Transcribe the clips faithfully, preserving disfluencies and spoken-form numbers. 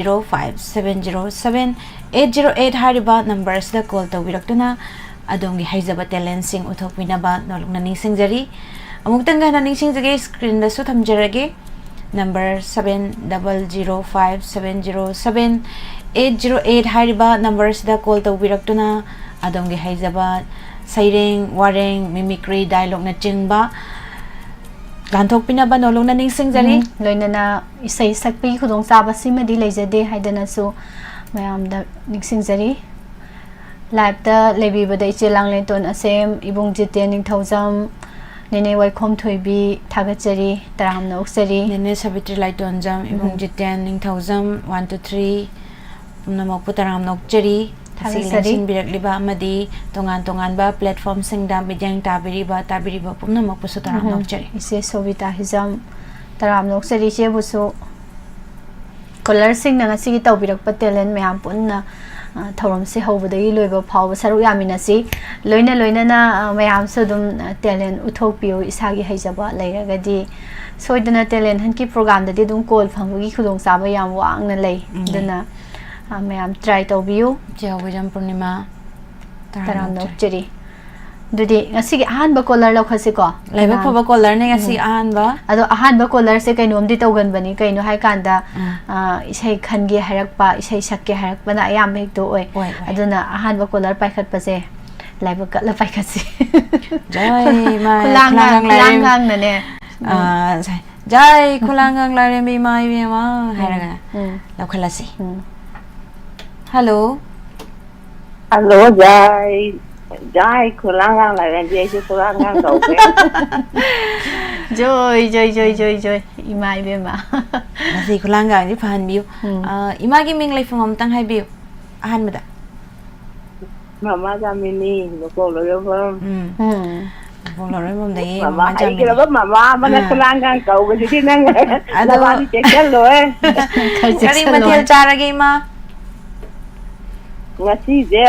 zero five seven zero seven eight zero eight ꯍꯥꯏꯔꯤꯕ number ꯑꯁꯤꯗ call ꯇꯧꯕꯤꯔꯛꯇꯨꯅ ꯑꯗꯣꯝꯒꯤ ꯍꯩꯖꯕ ꯇꯦꯂꯦꯟꯁꯤꯡ ꯎꯠꯊꯣꯛꯄꯤꯅꯕ ꯅꯣꯜꯂꯨꯛꯅ ꯅꯤꯡꯁꯤꯡꯖꯔꯤ꯫ ꯑꯃꯨꯛꯇꯪꯒ ꯍꯟꯅ ꯅꯤꯡꯁꯤꯡꯖꯒꯦ, ꯁ꯭ꯀ꯭ꯔꯤꯟꯗꯁꯨ ꯊꯝꯖꯔꯒꯦ꯫ Number seven double zero five seven zero seven eight zero eight ꯍꯥꯏꯔꯤꯕ ꯅꯝꯕꯔ ꯑꯁꯤꯗ ꯀꯣꯜ ꯇꯧꯕꯤꯔꯛꯇꯨꯅ ꯑꯗꯣꯝꯒꯤ ꯍꯩꯖꯕ ꯁꯩꯔꯦꯡ, ꯋꯥꯔꯦꯡ, ꯃꯤꯃꯤꯀ꯭ꯔꯤ, ꯗꯥꯏꯂꯣꯛꯅꯆꯤꯡꯕ ꯂꯥꯟꯊꯣꯛꯄꯤꯅꯕ ꯅꯣꯜꯂꯨꯛꯅ ꯅꯤꯡꯁꯤꯡꯖꯔꯤ꯫ ꯎꯝ, ꯂꯣꯏꯅꯅ ꯏꯁꯩ ꯁꯛꯄꯒꯤ ꯈꯨꯗꯣꯡꯆꯥꯕꯁꯤꯃꯗꯤ ꯂꯩꯖꯗꯦ ꯍꯥꯏꯗꯅꯁꯨ ꯃꯌꯥꯝꯗ ꯅꯤꯡꯁꯤꯡꯖꯔꯤ꯫ ꯂꯥꯏꯞꯇ ꯂꯩꯕꯤꯕꯗ ꯏꯆꯦ ꯂꯥꯡꯂꯦꯟꯇꯣꯟ ꯑꯁꯦꯝ, ꯏꯕꯨꯡ ꯖꯤꯇꯦꯟ ꯅꯤꯡꯊꯧꯖꯝ, ꯅꯦꯅꯦ ꯋꯥꯏꯈꯣꯝ ꯊꯣꯏꯕꯤ ꯊꯥꯒꯠꯆꯔꯤ, ꯇꯔꯥꯝꯅ ꯑꯣꯛꯆꯔꯤ꯫ ꯅꯦꯅꯦ ꯁꯥꯕꯤꯇ꯭ꯔꯤ ꯂꯥꯏꯇꯣꯟꯖꯝ, ꯏꯕꯨꯡ ꯎꯝ꯫ ꯖꯤꯇꯦꯟ ꯅꯤꯡꯊꯧꯖꯝ, one two three ꯄꯨꯝꯅꯃꯛꯄꯨ ꯇꯔꯥꯝꯅ ꯑꯣꯛꯆꯔꯤ꯫ ꯉꯁꯤꯒꯤ ꯊꯥꯒꯠꯆꯔꯤ꯫ ꯂꯦꯡꯁꯤꯟꯕꯤꯔꯛꯂꯤꯕ ꯑꯃꯗꯤ ꯇꯣꯉꯥꯟ ꯇꯣꯉꯥꯟꯕ ꯄ꯭ꯂꯦꯠꯐꯣꯝꯁꯤꯡꯗ ꯃꯤꯠꯌꯦꯡ ꯇꯥꯕꯤꯔꯤꯕ, ꯇꯥꯕꯤꯔꯤꯕ ꯄꯨꯝꯅꯃꯛꯄꯨꯁꯨ ꯇꯔꯥꯝꯅ ꯎꯝ꯫ ꯑꯣꯛꯆꯔꯤ꯫ ꯏꯆꯦ ꯁꯣꯕꯤꯇꯥ ꯍꯤꯖꯝ, ꯇꯔꯥꯝꯅ ꯑꯣꯛꯆꯔꯤ ꯏꯆꯦꯕꯨꯁꯨ꯫ ꯀꯣꯂꯔꯁꯤꯡꯅ ꯉꯁꯤꯒꯤ ꯇꯧꯕꯤꯔꯛꯄ ꯇꯦꯂꯦꯟ ꯃꯌꯥꯝ ꯄꯨꯟꯅ, ꯑ, ꯊꯧꯔꯝꯁꯤ ꯍꯧꯕꯗꯒꯤ ꯂꯣꯏꯕ ꯐꯥꯎꯕ ꯁꯔꯨꯛ ꯌꯥꯃꯤꯟꯅꯁꯤ꯫ ꯂꯣꯏꯅ ꯂꯣꯏꯅꯅ, ꯑ, ꯃꯌꯥꯝꯁꯨ ꯑꯗꯨꯝ, ꯑ, ꯇꯦꯂꯦꯟ ꯎꯠꯊꯣꯛꯄꯤꯌꯨ, ꯏꯁꯥꯒꯤ ꯍꯩꯖꯕ ꯂꯩꯔꯒꯗꯤ꯫ ꯁꯣꯏꯗꯅ ꯇꯦꯂꯦꯟ ꯍꯟꯀꯤ ꯄ꯭ꯔꯣꯒ꯭ꯔꯥꯝꯗꯗꯤ ꯑꯗꯨꯝ ꯀꯣꯜ ꯐꯪꯕꯒꯤ ꯈꯨꯗꯣꯡꯆꯥꯕ ꯌꯥꯝ ꯋꯥꯡꯅ ꯂꯩ꯫ ꯎꯝ, ꯂꯩ꯫ ꯑꯗꯨꯅ, ꯑ, ꯃꯌꯥꯝ ꯇ꯭ꯔꯥꯏ ꯇꯧꯕꯤꯌꯨ꯫ ꯏꯆꯦ ꯍꯧꯕꯤꯖꯝ ꯄꯨꯔꯅꯤꯃꯥ, ꯇꯔꯥꯝꯅ ꯇꯔꯥꯝꯅ ꯑꯣꯛꯆꯔꯤ꯫ ꯑꯣꯛꯆꯔꯤ꯫ ꯑꯗꯨꯗꯤ ꯉꯁꯤꯒꯤ ꯑꯍꯥꯟꯕ ꯀꯣꯂꯔ ꯂꯧꯈꯠꯁꯤꯀꯣ? ꯂꯥꯏꯕꯛ ꯀꯅꯥ? ꯐꯕ ꯀꯣꯂꯔꯅꯦ ꯉꯁꯤ ꯎꯝ꯫ ꯑꯍꯥꯟꯕ꯫ ꯑꯗꯣ ꯑꯍꯥꯟꯕ ꯀꯣꯂꯔꯁꯦ ꯀꯩꯅꯣꯝꯗꯤ ꯇꯧꯒꯟꯕꯅꯤ꯫ ꯀꯩꯅꯣ ꯍꯥꯏꯀꯥꯟꯗ, ꯎꯝ꯫ ꯑ, ꯏꯁꯩ ꯈꯟꯒꯦ ꯍꯥꯏꯔꯛꯄ, ꯏꯁꯩ ꯁꯛꯀꯦ ꯍꯥꯏꯔꯛꯄꯅ ꯑꯌꯥꯝꯕ ꯍꯦꯛꯇ ꯑꯣꯏ꯫ ꯑꯣꯏ, ꯑꯣꯏ꯫ ꯑꯗꯨꯅ ꯑꯍꯥꯟꯕ ꯀꯣꯂꯔ ꯄꯥꯏꯈꯠꯄꯁꯦ ꯂꯥꯏꯕꯛ ꯀꯠꯂ ꯄꯥꯏꯈꯠꯁꯤ꯫ ꯖꯥꯏ ꯏꯃꯥ, ꯈꯨꯂꯥꯡꯒꯥꯡ, ꯈꯨꯂꯥꯡꯒꯥꯡ ꯂꯥꯏꯔꯦꯝ-, ꯈꯨꯂꯥꯡꯒꯥꯡꯅꯅꯦ꯫ ꯑ, ꯎꯝ꯫ ꯖꯥꯏ ꯈꯨꯂꯥꯡꯒꯥꯡ ꯂꯥꯏꯔꯦꯝꯕꯤ ꯏꯃꯥ ꯏꯕꯦꯝꯃ ꯎꯝ꯫ ꯍꯥꯏꯔꯒ ꯎꯝ꯫ ꯂꯧꯈꯠꯂꯁꯤ꯫ ꯎꯝ꯫ ꯍꯜꯂꯣ꯫ ꯍꯜꯂꯣ, ꯖꯥꯏ꯫ ꯖꯥꯏ, ꯈꯨꯂꯥꯡꯒꯥꯡ ꯂꯥꯏꯔꯦꯝꯕꯤ, ꯑꯩꯁꯨ ꯈꯨꯂꯥꯡꯒꯥꯡ ꯀꯧꯒꯦ꯫ ꯖꯣꯏ, ꯖꯣꯏ, ꯖꯣꯏ, ꯖꯣꯏ, ꯖꯣꯏ, ꯏꯃꯥ ꯏꯕꯦꯝꯃ꯫ ꯉꯁꯤ ꯈꯨꯂꯥꯡꯒꯥꯡꯁꯤ ꯐꯍꯟꯕꯤꯌꯨ꯫ ꯎꯝ꯫ ꯑ, ꯏꯃꯥꯒꯤ ꯃꯤꯡ ꯂꯩꯐꯝ ꯑꯃꯇꯪ ꯍꯥꯏꯕꯤꯌꯨ, ꯑꯍꯥꯟꯕꯗ꯫ ꯃꯃꯥ ꯖꯥꯃꯤꯅꯤ, ꯃꯀꯣꯛ ꯂꯣꯏꯔꯣꯐꯝ꯫ ꯎꯝ꯫ ꯎꯝ꯫ ꯃꯀꯣꯛ ꯂꯣꯏꯔꯣꯐꯝꯗꯒꯤ ꯃꯃꯥ ꯃꯃꯥ ꯖꯥꯃꯤꯅꯤ꯫ ꯍꯩꯈ꯭ꯔꯕ ꯃꯃꯥ ꯑꯃꯅ ꯑꯥ꯫ ꯈꯨꯂꯥꯡꯒꯥꯡ ꯀꯧꯕꯁꯤꯗꯤ ꯅꯪ ꯑꯗꯣ ꯅꯕꯥꯅꯤ ꯆꯦꯛꯁꯜꯂꯣꯍꯦ꯫ ꯈꯔ ꯀꯔꯤ ꯆꯦꯛꯁꯜꯂꯣ꯫ ꯃꯊꯦꯜ ꯆꯥꯔꯒꯦ, ꯏꯃꯥ? ꯉꯁꯤꯁꯦ,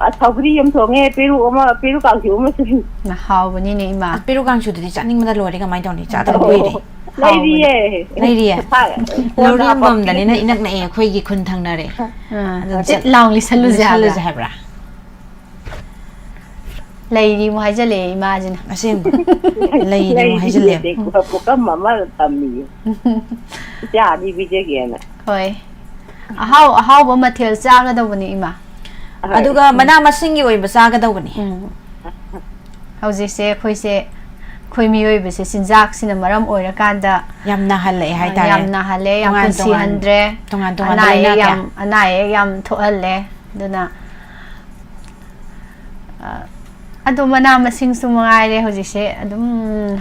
ꯑ, ꯁꯧꯒ꯭ꯔꯤ ꯑꯃ ꯊꯣꯡꯉꯦ, ꯄꯦꯔꯨꯛ ꯑꯃ, ꯄꯦꯔꯨꯛ ꯀꯥꯡꯁꯨ ꯑꯃ ꯁꯨꯏ꯫ ꯍꯥꯎꯕꯅꯤꯅꯦ, ꯏꯃꯥ꯫ ꯑꯁ, ꯄꯦꯔꯨꯛ ꯀꯥꯡꯁꯨꯗꯨꯗꯤ ꯆꯥꯅꯤꯡꯕꯅ ꯂꯣꯏꯔꯦ, ꯀꯃꯥꯏꯅ ꯇꯧꯅꯤ? ꯆꯥꯗꯕ ꯀꯨꯏꯔꯦ꯫ ꯂꯩꯔꯤꯌꯦ꯫ ꯂꯩꯔꯤꯌꯦ? ꯐꯥ-, ꯐꯣꯟꯗ ꯂꯧꯔꯦꯝꯕꯝꯗꯅꯤꯅ ꯍꯥꯄꯛꯀꯦ꯫ ꯏꯅꯛ ꯅꯛꯑꯦ, ꯑꯩꯈꯣꯏꯒꯤ ꯈꯨꯟ ꯊꯪꯅꯔꯦ꯫ ꯑꯥ, ꯑꯗꯨꯝ ꯆꯤꯠ ꯆꯠ-, ꯂꯥꯎ ꯂꯤꯁꯜꯂꯨꯁꯦ ꯍꯥꯏꯕ꯭ꯔꯥ? ꯂꯤꯁꯜꯂꯨꯁꯦ ꯍꯥꯏꯕ꯭ꯔꯥ? ꯂꯩꯔꯤ ꯑꯃꯨꯛ ꯍꯥꯏꯖꯜꯂꯛꯑꯦ ꯏꯃꯥꯁꯤꯅ꯫ ꯑꯁꯦꯡꯕ꯫ ꯂꯩꯔꯤ ꯑꯃꯨꯛ ꯂꯩꯔꯤꯌꯦ, ꯍꯥꯏꯖꯜꯂꯛꯑꯦ꯫ ꯄꯨꯈꯝ ꯑꯃ ꯊꯝꯃꯤꯌꯦ꯫ ꯏꯆꯥ ꯑꯅꯤ ꯄꯤꯖꯒꯦꯅ꯫ ꯍꯣꯏ꯫ ꯑꯍꯥꯎ ꯑꯍꯥꯎꯕ ꯃꯊꯦꯜ ꯆꯥꯒꯗꯧꯕꯅꯤ ꯏꯃꯥ꯫ ꯍꯣꯏ꯫ ꯑꯗꯨꯒ ꯃꯅꯥ ꯃꯁꯤꯡꯒꯤ ꯑꯣꯏꯕ ꯆꯥꯒꯗꯧꯕꯅꯤ꯫ ꯎꯝ꯫ ꯍꯧꯖꯤꯛꯁꯦ ꯑꯩꯈꯣꯏꯁꯦ, ꯑꯩꯈꯣꯏ ꯃꯤꯑꯣꯏꯕꯁꯦ ꯆꯤꯟꯖꯥꯛꯁꯤꯅ ꯃꯔꯝ ꯑꯣꯏꯔꯀꯥꯟꯗ ꯌꯥꯝ ꯅꯥꯍꯜꯂꯛꯑꯦ ꯍꯥꯏꯇꯥꯔꯦ꯫ ꯌꯥꯝ ꯅꯥꯍꯜꯂꯦ, ꯌꯥꯝ ꯇꯣꯉꯥꯟ ꯄꯨꯟꯁꯤ ꯇꯣꯉꯥꯟ, ꯍꯟꯗ꯭ꯔꯦ꯫ ꯇꯣꯉꯥꯟ ꯇꯣꯉꯥꯟꯕ ꯑꯅꯥ ꯂꯥꯏꯅꯥ ꯑꯌꯦꯛ ꯀꯌꯥ꯫ ꯌꯥꯝ, ꯑꯅꯥ ꯑꯌꯦꯛ ꯌꯥꯝ ꯊꯣꯛꯍꯜꯂꯦ꯫ ꯑꯗꯨꯅ, ꯑ, ꯑꯗꯣ ꯃꯅꯥ ꯃꯁꯤꯡꯁꯨ ꯃꯉꯥꯏꯔꯦ ꯍꯧꯖꯤꯛꯁꯦ ꯑꯗꯨꯝ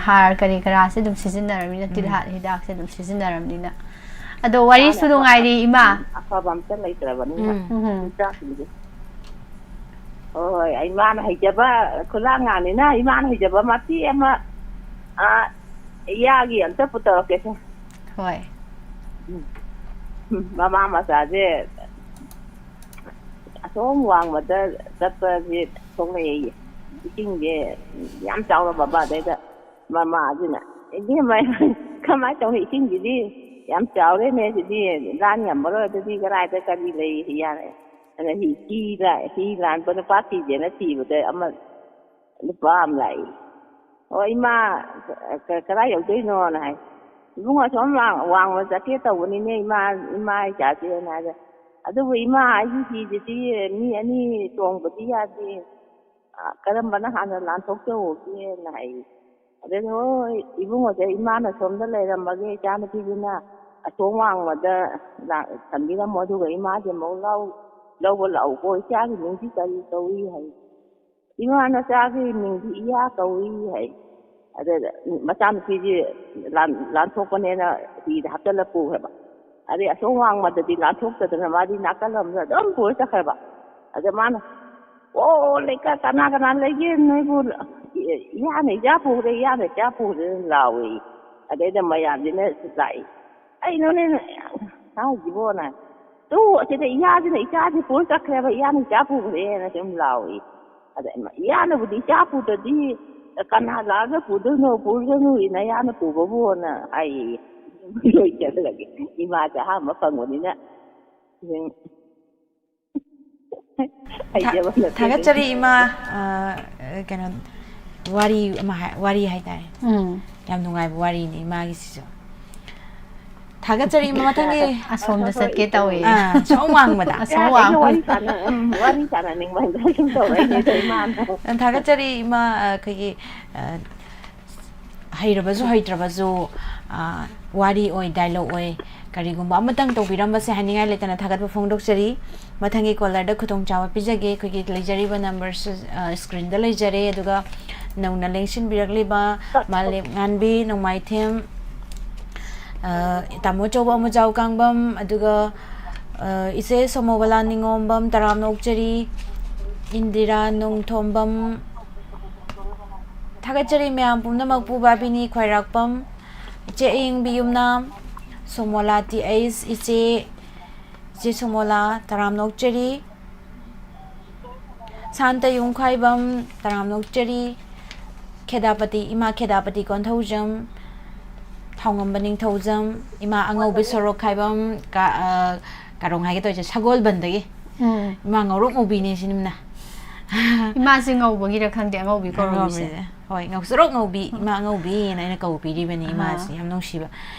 ꯍꯥꯔ ꯀꯔꯤ ꯀꯔꯥꯁꯦ ꯑꯗꯨꯝ ꯁꯤꯖꯤꯟꯅꯔꯕꯅꯤꯅ, ꯎꯝ꯫ ꯇꯤꯜꯍꯥꯠ ꯍꯤꯗꯥꯛꯁꯦ ꯑꯗꯨꯝ ꯁꯤꯖꯤꯟꯅꯔꯕꯅꯤꯅ꯫ ꯑꯗꯣ ꯋꯥꯔꯤꯁꯨ ꯃꯥꯅꯦ, ꯑꯐ-, ꯅꯨꯡꯉꯥꯏꯔꯤ ꯏꯃꯥ꯫ ꯎꯝ, ꯑꯐꯕ ꯑꯝꯇ ꯂꯩꯇ꯭ꯔꯕꯅꯤꯅ ꯎꯝ꯫ ꯎꯝ꯫ ꯆꯤꯟꯖꯥꯛꯁꯤꯡꯁꯦ꯫ ꯍꯣꯏ, ꯍꯣꯏ, ꯏꯃꯥꯅ ꯍꯩꯖꯕ ꯈꯨꯂꯥꯡ ꯉꯥꯅꯤꯅ ꯏꯃꯥꯅ ꯍꯩꯖꯕ ꯃꯇꯦꯛ ꯑꯃ, ꯑ, ꯏꯌꯥꯒꯤ ꯑꯝꯇ ꯄꯨꯊꯣꯔꯛꯀꯦꯁꯦ꯫ ꯍꯣꯏ꯫ ꯎꯝ꯫ ꯃꯃꯥ ꯃꯆꯥꯁꯦ ꯑꯁꯣꯝ ꯋꯥꯡꯃꯗ ꯆꯠꯄꯁꯦ ꯊꯣꯛꯂꯛꯑꯦꯌꯦ꯫ ꯏꯁꯤꯡꯁꯦ ꯌꯥꯝ ꯆꯥꯎꯔꯕ ꯑꯗꯩꯗ ꯃꯃꯥꯁꯤꯅ, "ꯏꯕꯦꯝꯃ, ꯀꯃꯥꯏꯅ ꯇꯧꯅꯤ? ꯏꯁꯤꯡꯁꯤꯗꯤ ꯌꯥꯝ ꯆꯥꯎꯔꯦꯅꯦ, ꯁꯤꯗꯤ ꯂꯥꯟ ꯉꯝꯃꯔꯣꯏ꯫ ꯑꯗꯨꯗꯤ ꯀꯗꯥꯏꯗ ꯀꯔꯤ ꯂꯩ?" ꯌꯥꯔꯦ꯫ ꯑꯗ ꯍꯤ, ꯍꯤ ꯂꯥ-, ꯍꯤ ꯂꯥꯟꯕ ꯅꯨꯄꯥ ꯊꯤꯁꯦꯅ ꯊꯤꯕꯗ ꯑꯃ ꯅꯨꯄꯥ ꯑꯃ ꯂꯥꯛꯏ꯫ "ꯑꯣ, ꯏꯃꯥ, ꯀ-, ꯀ-, ꯀꯗꯥꯏ ꯌꯧꯗꯣꯏꯅꯣꯅ?" ꯍꯥꯏ꯫ "ꯏꯕꯨꯡꯉꯣ, ꯑꯁꯣꯝ ꯋꯥꯡ-, ꯋꯥꯡꯃ ꯆꯠꯀꯦ ꯇꯧꯕꯅꯤꯅꯦ, ꯏꯃꯥ, ꯏꯃꯥ ꯏꯆꯥꯁꯦꯅ" ꯍꯥꯏꯔꯦ꯫ "ꯑꯗꯨꯕꯨ ꯏꯃꯥ, ꯑꯩꯒꯤ ꯍꯤꯁꯤꯗꯤ ꯃꯤ ꯑꯅꯤ ꯇꯣꯡꯕꯗꯤ ꯌꯥꯗꯦ꯫ ꯑ, ꯀꯔꯝꯕꯅ ꯍꯥꯟꯅ ꯂꯥꯟꯊꯣꯛꯆꯍꯧꯒꯦꯅ" ꯍꯥꯏ꯫ ꯑꯗꯩꯗꯤ, "ꯍꯣꯏ, ꯏꯕꯨꯡꯉꯣꯁꯦ ꯏꯃꯥꯅ ꯁꯣꯝꯗ ꯂꯩꯔꯝꯃꯒꯦ, ꯏꯆꯥꯅꯨꯄꯤꯗꯨꯅ ꯑꯁꯣꯝ ꯋꯥꯡꯃꯗ ꯂꯥ-, ꯊꯝꯕꯤꯔꯝꯃꯣ, ꯑꯗꯨꯒ ꯏꯃꯥꯁꯦ ꯑꯃꯨꯛ ꯂꯧ-, ꯂꯧꯕ ꯂꯥꯛꯎꯀꯣ, ꯏꯆꯥꯒꯤ ꯃꯤꯡꯗꯤ ꯀꯔꯤ ꯀꯧꯏ?" ꯍꯥꯏ꯫ "ꯏꯃꯥ, ꯅꯆꯥꯒꯤ ꯃꯤꯡꯗꯤ ꯏꯌꯥ ꯀꯧꯏ" ꯍꯥꯏ꯫ ꯑꯗ ꯃꯆꯥꯅꯨꯄꯤꯁꯤ ꯂꯥꯟ-, ꯂꯥꯟꯊꯣꯛꯄꯅꯦꯅ ꯍꯤꯗ ꯍꯥꯞꯆꯜꯂ ꯄꯨꯈ꯭ꯔꯕ꯫ ꯑꯗꯩ ꯑꯁꯣꯝ ꯋꯥꯡꯃꯗꯗꯤ ꯂꯥꯟꯊꯣꯛꯇꯗꯅ ꯃꯥꯗꯤ ꯅꯥꯀꯜ ꯑꯃꯗ ꯑꯗꯨꯝ ꯄꯨꯔ ꯆꯠꯈ꯭ꯔꯕ꯫ ꯑꯗ ꯃꯥꯅ, "ꯑꯣ, ꯂꯩꯀꯥꯏ ꯀꯅꯥ ꯀꯅꯥ ꯂꯩꯒꯦ ꯅꯣꯏꯕꯨ?" "ꯏꯌꯥꯅ ꯏꯆꯥ ꯄꯨꯈ꯭ꯔꯦ, ꯏꯌꯥꯅ ꯏꯆꯥ ꯄꯨꯈ꯭ꯔꯦꯅ" ꯂꯥꯎꯋꯦ꯫ ꯑꯗꯩꯗ ꯃꯌꯥꯝꯁꯤꯅ ꯂꯥꯛꯏ꯫ "ꯀꯩꯅꯣꯅꯦ ꯍꯥꯏꯁꯤꯕꯣꯅ?" "ꯇꯨ, ꯑꯁꯤꯗ ꯏꯌꯥꯁꯤꯅ ꯏꯆꯥꯁꯤ ꯄꯨꯔ ꯆꯠꯈ꯭ꯔꯦꯕ, ꯏꯌꯥꯅ ꯏꯆꯥ ꯄꯨꯈ꯭ꯔꯦꯅ" ꯁꯨꯝ ꯂꯥꯎꯏ꯫ ꯑꯗ ꯏꯃꯥ, "ꯏꯌꯥꯅꯕꯨꯗꯤ ꯏꯆꯥ ꯄꯨꯗ꯭ꯔꯗꯤ ꯀꯅꯥ ꯂꯥꯛꯑꯒ ꯄꯨꯗꯣꯏꯅꯣ? ꯄꯨꯔꯨꯁꯅꯨ, ꯏꯅꯌꯥꯅ ꯄꯨꯕꯕꯨꯅ ꯍꯥꯏꯌꯦ꯫ ꯂꯣꯏ ꯆꯠꯂꯒꯦ꯫ ꯏꯃꯥꯁꯦ ꯑꯍꯥꯟꯕ ꯐꯪꯕꯅꯤꯅ꯫ ꯎꯝ꯫ ꯍꯩꯖꯕ ꯅꯠꯇꯦ꯫ ꯊꯥꯒꯠꯆꯔꯤ ꯏꯃꯥ꯫ ꯑ, ꯀꯩꯅꯣ, ꯋꯥꯔꯤ ꯑꯃ ꯍꯥꯏ-, ꯋꯥꯔꯤ ꯍꯥꯏꯇꯥꯔꯦ꯫ ꯎꯝ꯫ ꯌꯥꯝ ꯅꯨꯡꯉꯥꯏꯕ ꯋꯥꯔꯤꯅꯤ ꯏꯃꯥꯒꯤꯁꯤꯁꯨ꯫ ꯊꯥꯒꯠꯆꯔꯤ ꯏꯃꯥ꯫ ꯃꯊꯪꯒꯤ ꯑꯁꯣꯝꯗ ꯆꯠꯀꯦ ꯇꯧꯏ꯫ ꯑꯥ, ꯑꯁꯣꯝ ꯋꯥꯡꯃꯗ꯫ ꯑꯁꯣꯝ ꯌꯥꯔꯦ, ꯑꯩꯅ ꯋꯥꯡꯃ꯫ ꯋꯥꯔꯤ ꯁꯥꯟꯅ-, ꯎꯝ, ꯋꯥꯔꯤ ꯁꯥꯟꯅꯅꯤꯡꯕ ꯁꯨꯝ ꯇꯧꯔꯛꯏꯅꯤꯗ ꯏꯃꯥꯅ꯫ ꯊꯥꯒꯠꯆꯔꯤ ꯏꯃꯥ꯫ ꯑ, ꯑꯩꯈꯣꯏꯒꯤ, ꯑ, ꯍꯩꯔꯕꯁꯨ ꯍꯩꯇ꯭ꯔꯕꯁꯨ, ꯑ, ꯋꯥꯔꯤ ꯑꯣꯏ, dialogue ꯑꯣꯏ, ꯀꯔꯤꯒꯨꯝꯕ ꯑꯃꯇꯪ ꯇꯧꯕꯤꯔꯝꯕꯁꯦ ꯍꯥꯏꯅꯤꯡꯉꯥꯏ ꯂꯩꯇꯅ ꯊꯥꯒꯠꯄ ꯐꯣꯡꯗꯣꯛꯆꯔꯤ꯫ ꯃꯊꯪꯒꯤ caller ꯗ ꯈꯨꯗꯣꯡꯆꯥꯕ ꯄꯤꯖꯒꯦ꯫ ꯑꯩꯈꯣꯏꯒꯤ ꯂꯩꯖꯔꯤꯕ numbers ꯁꯨ, ꯑ, screen ꯗ ꯂꯩꯖꯔꯦ꯫ ꯑꯗꯨꯒ ꯅꯧꯅ ꯂꯦꯡꯁꯤꯟꯕꯤꯔꯛꯂꯤꯕ ꯃꯥꯂꯦꯝꯉꯥꯟꯕꯤ, ꯅꯣꯡꯃꯥꯏꯊꯦꯝ, ꯑ, ꯇꯥꯃꯣ ꯑꯆꯧꯕ ꯑꯃꯨꯖꯥꯎ ꯀꯥꯡꯕꯝ, ꯑꯗꯨꯒ, ꯑ, ꯏꯆꯦ ꯁꯣꯃꯣꯕꯂꯥ ꯅꯤꯉꯣꯝꯕꯝ, ꯇꯔꯥꯝꯅ ꯑꯣꯛꯆꯔꯤ, ꯏꯟꯗꯤꯔꯥ ꯅꯣꯡꯊꯣꯝꯕꯝ, ꯊꯥꯒꯠꯆꯔꯤ ꯃꯌꯥꯝ ꯄꯨꯝꯅꯃꯛꯄꯨ꯫ ꯕꯥꯕꯤꯅꯤ ꯈ꯭ꯋꯥꯏꯔꯥꯛꯄꯝ, ꯏꯆꯦ ꯑꯌꯤꯡꯕꯤ ꯌꯨꯝꯅꯥꯝ, ꯁꯣꯃꯣꯂꯥ ꯇꯤ ꯑꯩꯁ, ꯏꯆꯦ, ꯏꯆꯦ ꯁꯣꯃꯣꯂꯥ, ꯇꯔꯥꯝꯅ ꯑꯣꯛꯆꯔꯤ꯫ ꯁꯥꯟꯇ ꯌꯨꯝꯈꯥꯏꯕꯝ, ꯇꯔꯥꯝꯅ ꯑꯣꯛꯆꯔꯤ꯫ ꯈꯦꯗꯥꯄꯇꯤ, ꯏꯃꯥ ꯈꯦꯗꯥꯄꯇꯤ ꯀꯣꯟꯊꯧꯖꯝ, ꯊꯥꯎꯉꯝꯕ ꯅꯤꯡꯊꯧꯖꯝ, ꯏꯃꯥ ꯑꯉꯧꯕꯤ ꯁꯣꯔꯣꯛ ꯈꯥꯏꯕꯝ, ꯀ-, ꯑ, ꯀꯥꯔꯣꯡ ꯍꯥꯏꯒꯦ ꯇꯧꯔꯤꯁꯦ, ꯁꯒꯣꯜꯕꯟꯗꯒꯤ꯫ ꯎꯝ꯫ ꯏꯃꯥ ꯉꯧꯔꯣꯛ ꯉꯧꯕꯤꯅꯦ ꯁꯤꯅꯤꯝꯅ꯫ ꯏꯃꯥꯁꯦ ꯉꯧꯕꯒꯤꯔ ꯈꯪꯗꯦ ꯑꯉꯧꯕꯤ ꯀꯧꯔꯝꯃꯤꯁꯦ꯫ ꯉꯧꯔꯝꯃꯤꯁꯦ꯫ ꯍꯣꯏ, ꯉꯧꯁꯔꯣꯛ ꯉꯧꯕꯤ, ꯏꯃꯥ ꯑꯉꯧꯕꯤꯅ ꯑꯩꯅ ꯀꯧꯕꯤꯔꯤꯕꯅꯤ ꯑꯍꯥ꯫ ꯏꯃꯥꯁꯦ꯫ ꯌꯥꯝ ꯅꯨꯡꯁꯤꯕ꯫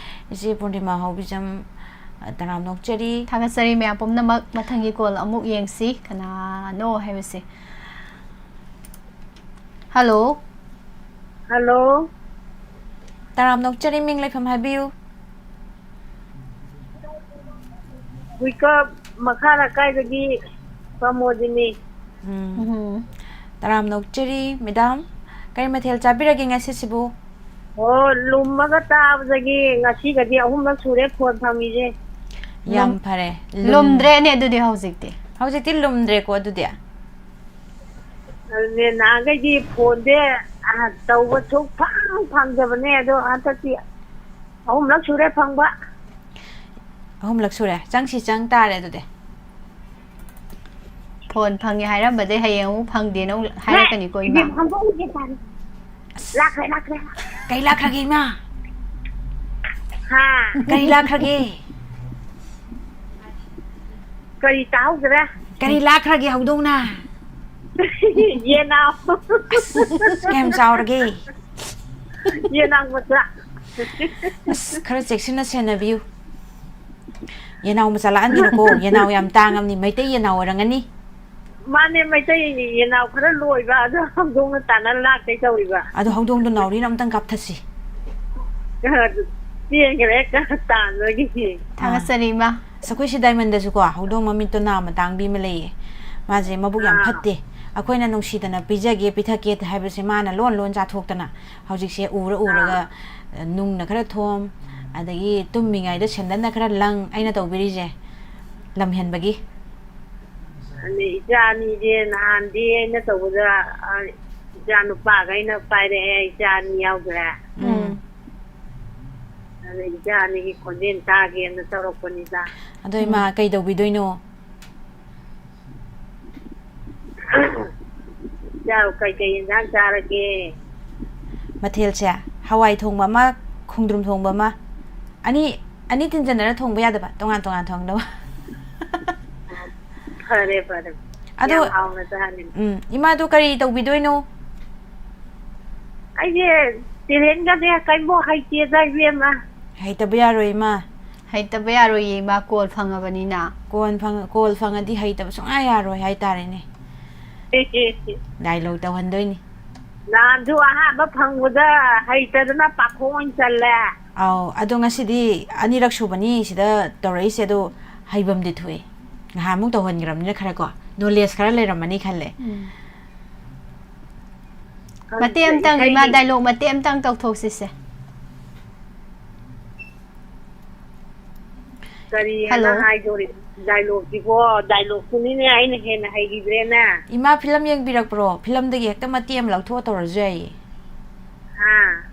ꯏꯆꯦ ꯄꯨꯔꯅꯤꯃꯥ ꯍꯧꯕꯤꯖꯝ, ꯑ, ꯇꯔꯥꯝꯅ ꯑꯣꯛꯆꯔꯤ꯫ ꯊꯥꯒꯠꯆꯔꯤ ꯃꯌꯥꯝ ꯄꯨꯝꯅꯃꯛ꯫ ꯃꯊꯪꯒꯤ call ꯑꯃꯨꯛ ꯌꯦꯡꯁꯤ, ꯀꯅꯥꯅꯣ ꯍꯥꯏꯕꯁꯦ꯫ Hello꯫ Hello꯫ ꯇꯔꯥꯝꯅ ꯑꯣꯛꯆꯔꯤ, ꯃꯤꯡ ꯂꯩꯐꯝ ꯍꯥꯏꯕꯤꯌꯨ꯫ ꯍꯨꯏꯀꯞ ꯃꯈꯥ ꯂꯩꯀꯥꯏꯗꯒꯤ ꯄ꯭ꯔꯃꯣꯗꯤꯅꯤ꯫ ꯎꯝ꯫ ꯎꯝ꯫ ꯇꯔꯥꯝꯅ ꯑꯣꯛꯆꯔꯤ, madam꯫ ꯀꯔꯤ ꯃꯊꯦꯜ ꯆꯥꯕꯤꯔꯒꯦ ꯉꯁꯤꯁꯤꯕꯨ? ꯑꯣ, ꯂꯨꯝꯃꯒ ꯇꯥꯕꯗꯒꯤ ꯉꯁꯤꯒꯗꯤ ꯑꯍꯨꯝꯂꯛ ꯁꯨꯔꯦ phone ꯐꯪꯉꯤꯁꯦ꯫ ꯌꯥꯝ ꯂꯨꯝ-, ꯐꯔꯦ꯫ ꯂꯨꯝ-, ꯂꯨꯝꯗ꯭ꯔꯦꯅꯦ ꯑꯗꯨꯗꯤ ꯍꯧꯖꯤꯛꯇꯤ꯫ ꯍꯧꯖꯤꯛꯇꯤ ꯂꯨꯝꯗ꯭ꯔꯦꯀꯣ ꯑꯗꯨꯗꯤ? ꯑꯗꯨꯅꯦ, ꯅꯍꯥꯟꯈꯩꯗꯤ phoneꯁꯦ, ꯑ, ꯇꯧꯕ ꯁꯨꯛꯐꯪ ꯐꯪꯗꯕꯅꯦ, ꯑꯗꯣ ꯍꯟꯗꯛꯇꯤ ꯑꯍꯨꯝꯂꯛ ꯁꯨꯔꯦ ꯐꯪꯕ꯫ ꯑꯍꯨꯝꯂꯛ ꯁꯨꯔꯦ꯫ ꯆꯪꯁꯤ ꯆꯪ ꯇꯥꯔꯦ ꯑꯗꯨꯗꯤ꯫ Phone ꯐꯪꯉꯦ ꯍꯥꯏꯔꯝꯕꯗꯩ ꯍꯌꯦꯡ ꯑꯃꯨꯛ ꯐꯪꯗꯦꯅ ꯑꯃꯨꯛ ꯍꯥꯏꯔꯛꯀꯅꯤꯀꯣ, ꯏꯃꯥ? ꯏꯕꯦꯝ, ꯍꯪꯗꯣꯛꯎꯁꯦ ꯇꯥꯔꯦ꯫ ꯂꯥꯛꯈ꯭ꯔꯦ, ꯂꯥꯛꯈ꯭ꯔꯦ꯫ ꯀꯩ ꯂꯥꯛꯈ꯭ꯔꯒꯦ, ꯏꯃꯥ? ꯍꯥ? ꯀꯔꯤ ꯂꯥꯛꯈ꯭ꯔꯒꯦ? ꯀꯔꯤ ꯇꯥꯍꯧꯗ꯭ꯔꯦ? ꯀꯔꯤ ꯂꯥꯛꯈ꯭ꯔꯒꯦ ꯍꯧꯗꯣꯡꯅ? ꯌꯦꯅꯥꯎ꯫ ꯀꯌꯥꯝ ꯆꯥꯎꯔꯒꯦ? ꯌꯦꯅꯥꯎ ꯃꯆꯥ꯫ ꯑꯁ, ꯈꯔ ꯆꯦꯛꯁꯤꯟꯅ ꯁꯦꯟꯅꯕꯤꯌꯨ꯫ ꯌꯦꯅꯥꯎ ꯃꯆꯥ ꯂꯥꯛꯍꯟꯒꯅꯨꯀꯣ, ꯌꯦꯅꯥꯎ ꯌꯥꯝ ꯇꯥꯡꯉꯝꯅꯤ, ꯃꯩꯇꯩ ꯌꯦꯅꯥꯎ ꯑꯣꯏꯔꯝꯒꯅꯤ꯫ ꯃꯥꯅꯦ, ꯃꯩꯇꯩ ꯌꯦꯅꯥꯎ ꯈꯔ ꯂꯣꯏꯕ, ꯑꯗꯣ ꯍꯧꯗꯣꯡꯅ ꯇꯥꯟꯅ ꯂꯥꯛꯀꯦ ꯇꯧꯔꯤꯕ꯫ ꯑꯗꯣ ꯍꯧꯗꯣꯡꯗꯣ ꯅꯥꯎꯔꯤꯅ ꯑꯝꯇꯪ ꯀꯥꯞꯊꯠꯁꯤ꯫ ꯆꯦꯟꯈ꯭ꯔꯦ ꯍꯦꯛꯇ ꯇꯥꯟꯕꯒꯤ꯫ ꯊꯥꯒꯠꯆꯔꯤ, ꯏꯃꯥ꯫ ꯑꯁ, ꯑꯩꯈꯣꯏ ꯁꯤ ꯗꯥꯏꯃꯟꯗꯁꯨꯀꯣ, ꯍꯧꯗꯣꯡ ꯃꯃꯤꯠꯇꯣ ꯅꯥ ꯑꯃ ꯇꯥꯡꯕꯤ ꯑꯃ ꯂꯩꯌꯦ꯫ ꯃꯥꯁꯦ ꯃꯕꯨꯛ ꯌꯥꯝ ꯑꯥ꯫ ꯐꯠꯇꯦ꯫ ꯑꯩꯈꯣꯏꯅ ꯅꯨꯡꯁꯤꯗꯅ ꯄꯤꯖꯒꯦ, ꯄꯤꯊꯛꯀꯦ ꯍꯥꯏꯕꯁꯦ ꯃꯥꯅ ꯂꯣꯟ ꯂꯣꯟ ꯆꯥꯊꯣꯛꯇꯅ, ꯍꯧꯖꯤꯛꯁꯦ ꯎꯔ ꯎꯔꯒ, ꯅꯨꯡꯅ ꯈꯔ ꯊꯣꯝ, ꯑꯗꯒꯤ ꯇꯨꯝꯃꯤꯉꯩꯗ ꯁꯦꯟꯗꯟꯅ ꯈꯔ ꯂꯪ, ꯑꯩꯅ ꯇꯧꯕꯤꯔꯤꯁꯦ ꯂꯝ ꯍꯦꯟꯕꯒꯤ꯫ ꯑꯗꯩ ꯏꯆꯥ ꯑꯅꯤꯁꯦ ꯅꯍꯥꯟꯗꯤ ꯑꯩꯅ ꯇꯧꯕꯗ, ꯑ, ꯏꯆꯥ ꯅꯨꯄꯥꯈꯩꯅ ꯄꯥꯏꯔꯛꯑꯦ, ꯏꯆꯥ ꯑꯅꯤ ꯌꯥꯎꯈ꯭ꯔꯦ꯫ ꯎꯝ꯫ ꯑꯗ ꯏꯆꯥ ꯑꯅꯤꯒꯤ ꯈꯣꯟꯖꯦꯜ ꯇꯥꯒꯦꯅ ꯇꯧꯔꯛꯄꯅꯤꯗ꯫ ꯑꯗꯣ ꯏꯃꯥ, ꯀꯩ ꯇꯧꯕꯤꯗꯣꯏꯅꯣ? ꯏꯆꯥ, ꯀꯩꯀꯩ ꯌꯦꯟꯖꯥꯡ ꯆꯥꯔꯒꯦ? ꯃꯊꯦꯜꯁꯦ, ꯍꯋꯥꯏ ꯊꯣꯡꯕ ꯑꯃ, ꯈꯣꯡꯗ꯭ꯔꯨꯝ ꯊꯣꯡꯕ ꯑꯃ, ꯑꯅꯤ, ꯑꯅꯤ ꯇꯤꯟꯖꯟꯅꯔ ꯊꯣꯡꯕ ꯌꯥꯗꯕ, ꯇꯣꯉꯥꯟ ꯇꯣꯉꯥꯟ ꯊꯣꯡꯗꯕ꯫ ꯐꯔꯦ, ꯐꯔꯦ꯫ ꯑꯗꯣ ꯌꯥꯝ ꯍꯥꯎꯅ ꯆꯥꯍꯟꯅꯤꯡꯉꯤ꯫ ꯎꯝ, ꯏꯃꯥꯗꯣ ꯀꯔꯤ ꯇꯧꯕꯤꯗꯣꯏꯅꯣ? ꯑꯩꯁꯦ ꯇꯦꯂꯦꯟꯒꯗꯤ ꯀꯩꯝꯕꯨ ꯍꯩꯇꯦꯗ, ꯏꯕꯦꯝꯃ꯫ ꯍꯩꯇꯕ ꯌꯥꯔꯣꯏ, ꯏꯃꯥ꯫ ꯍꯩꯇꯕ ꯌꯥꯔꯣꯏꯌꯦ, ꯏꯃꯥ, ꯀꯣꯜ ꯐꯪꯉꯕꯅꯤꯅ꯫ ꯀꯣꯟ ꯐꯪ-, ꯀꯣꯜ ꯐꯪꯉꯗꯤ ꯍꯩꯇꯕ ꯁꯨꯡꯌꯥ ꯌꯥꯔꯣꯏ ꯍꯥꯏꯇꯥꯔꯦꯅꯦ꯫ ꯗꯥꯏꯂꯣꯛ ꯇꯧꯍꯟꯗꯣꯏꯅꯤ꯫ ꯅꯍꯥꯟꯁꯨ ꯑꯍꯥꯟꯕ ꯐꯪꯕꯗ ꯍꯩꯇꯗꯅ ꯄꯥꯈꯣꯡ ꯑꯣꯏꯅ ꯆꯜꯂꯦ꯫ ꯑꯧ, ꯑꯗꯣ ꯉꯁꯤꯗꯤ ꯑꯅꯤꯔꯛ ꯁꯨꯕꯅꯤ ꯁꯤꯗ ꯇꯧꯔꯛꯏꯁꯦ, ꯑꯗꯣ ꯍꯩꯐꯝꯗꯤ ꯊꯣꯛꯑꯦ꯫ ꯉꯍꯥꯟꯃꯨꯛ ꯇꯧꯍꯟꯈ꯭ꯔꯕꯅꯤꯅ ꯈꯔ ꯀꯣ, ꯅꯣꯂꯦꯖ ꯈꯔ ꯂꯩꯔꯝꯃꯅꯤ ꯈꯜꯂꯦ꯫ ꯃꯇꯦꯛ ꯑꯃꯇꯪ, ꯏꯃꯥ, ꯏꯁꯩꯗꯤ ꯗꯥꯏꯂꯣꯛ ꯃꯇꯦꯛ ꯑꯃꯇꯪ ꯇꯧꯊꯣꯛꯁꯤꯁꯦ꯫ ꯀꯔꯤ ꯍꯜꯂꯣ꯫ ꯍꯥꯏꯅ ꯍꯥꯏꯗꯣꯔꯤ? ꯗꯥꯏꯂꯣꯛꯁꯤꯕꯣ, ꯗꯥꯏꯂꯣꯛꯁꯤꯅꯤꯅꯦ ꯑꯩꯅ ꯍꯦꯟꯅ ꯍꯩꯈꯤꯗ꯭ꯔꯦꯅꯦ꯫ ꯏꯃꯥ, ꯐꯤꯂꯝ ꯌꯦꯡꯕꯤꯔꯛꯄ꯭ꯔꯣ? ꯐꯤꯂꯝꯗꯒꯤ ꯍꯦꯛꯇ ꯃꯇꯦꯛ ꯑꯃ ꯂꯧꯊꯣꯛꯑ ꯇꯧꯔꯁꯨ ꯌꯥꯏꯌꯦ꯫ ꯍꯥ?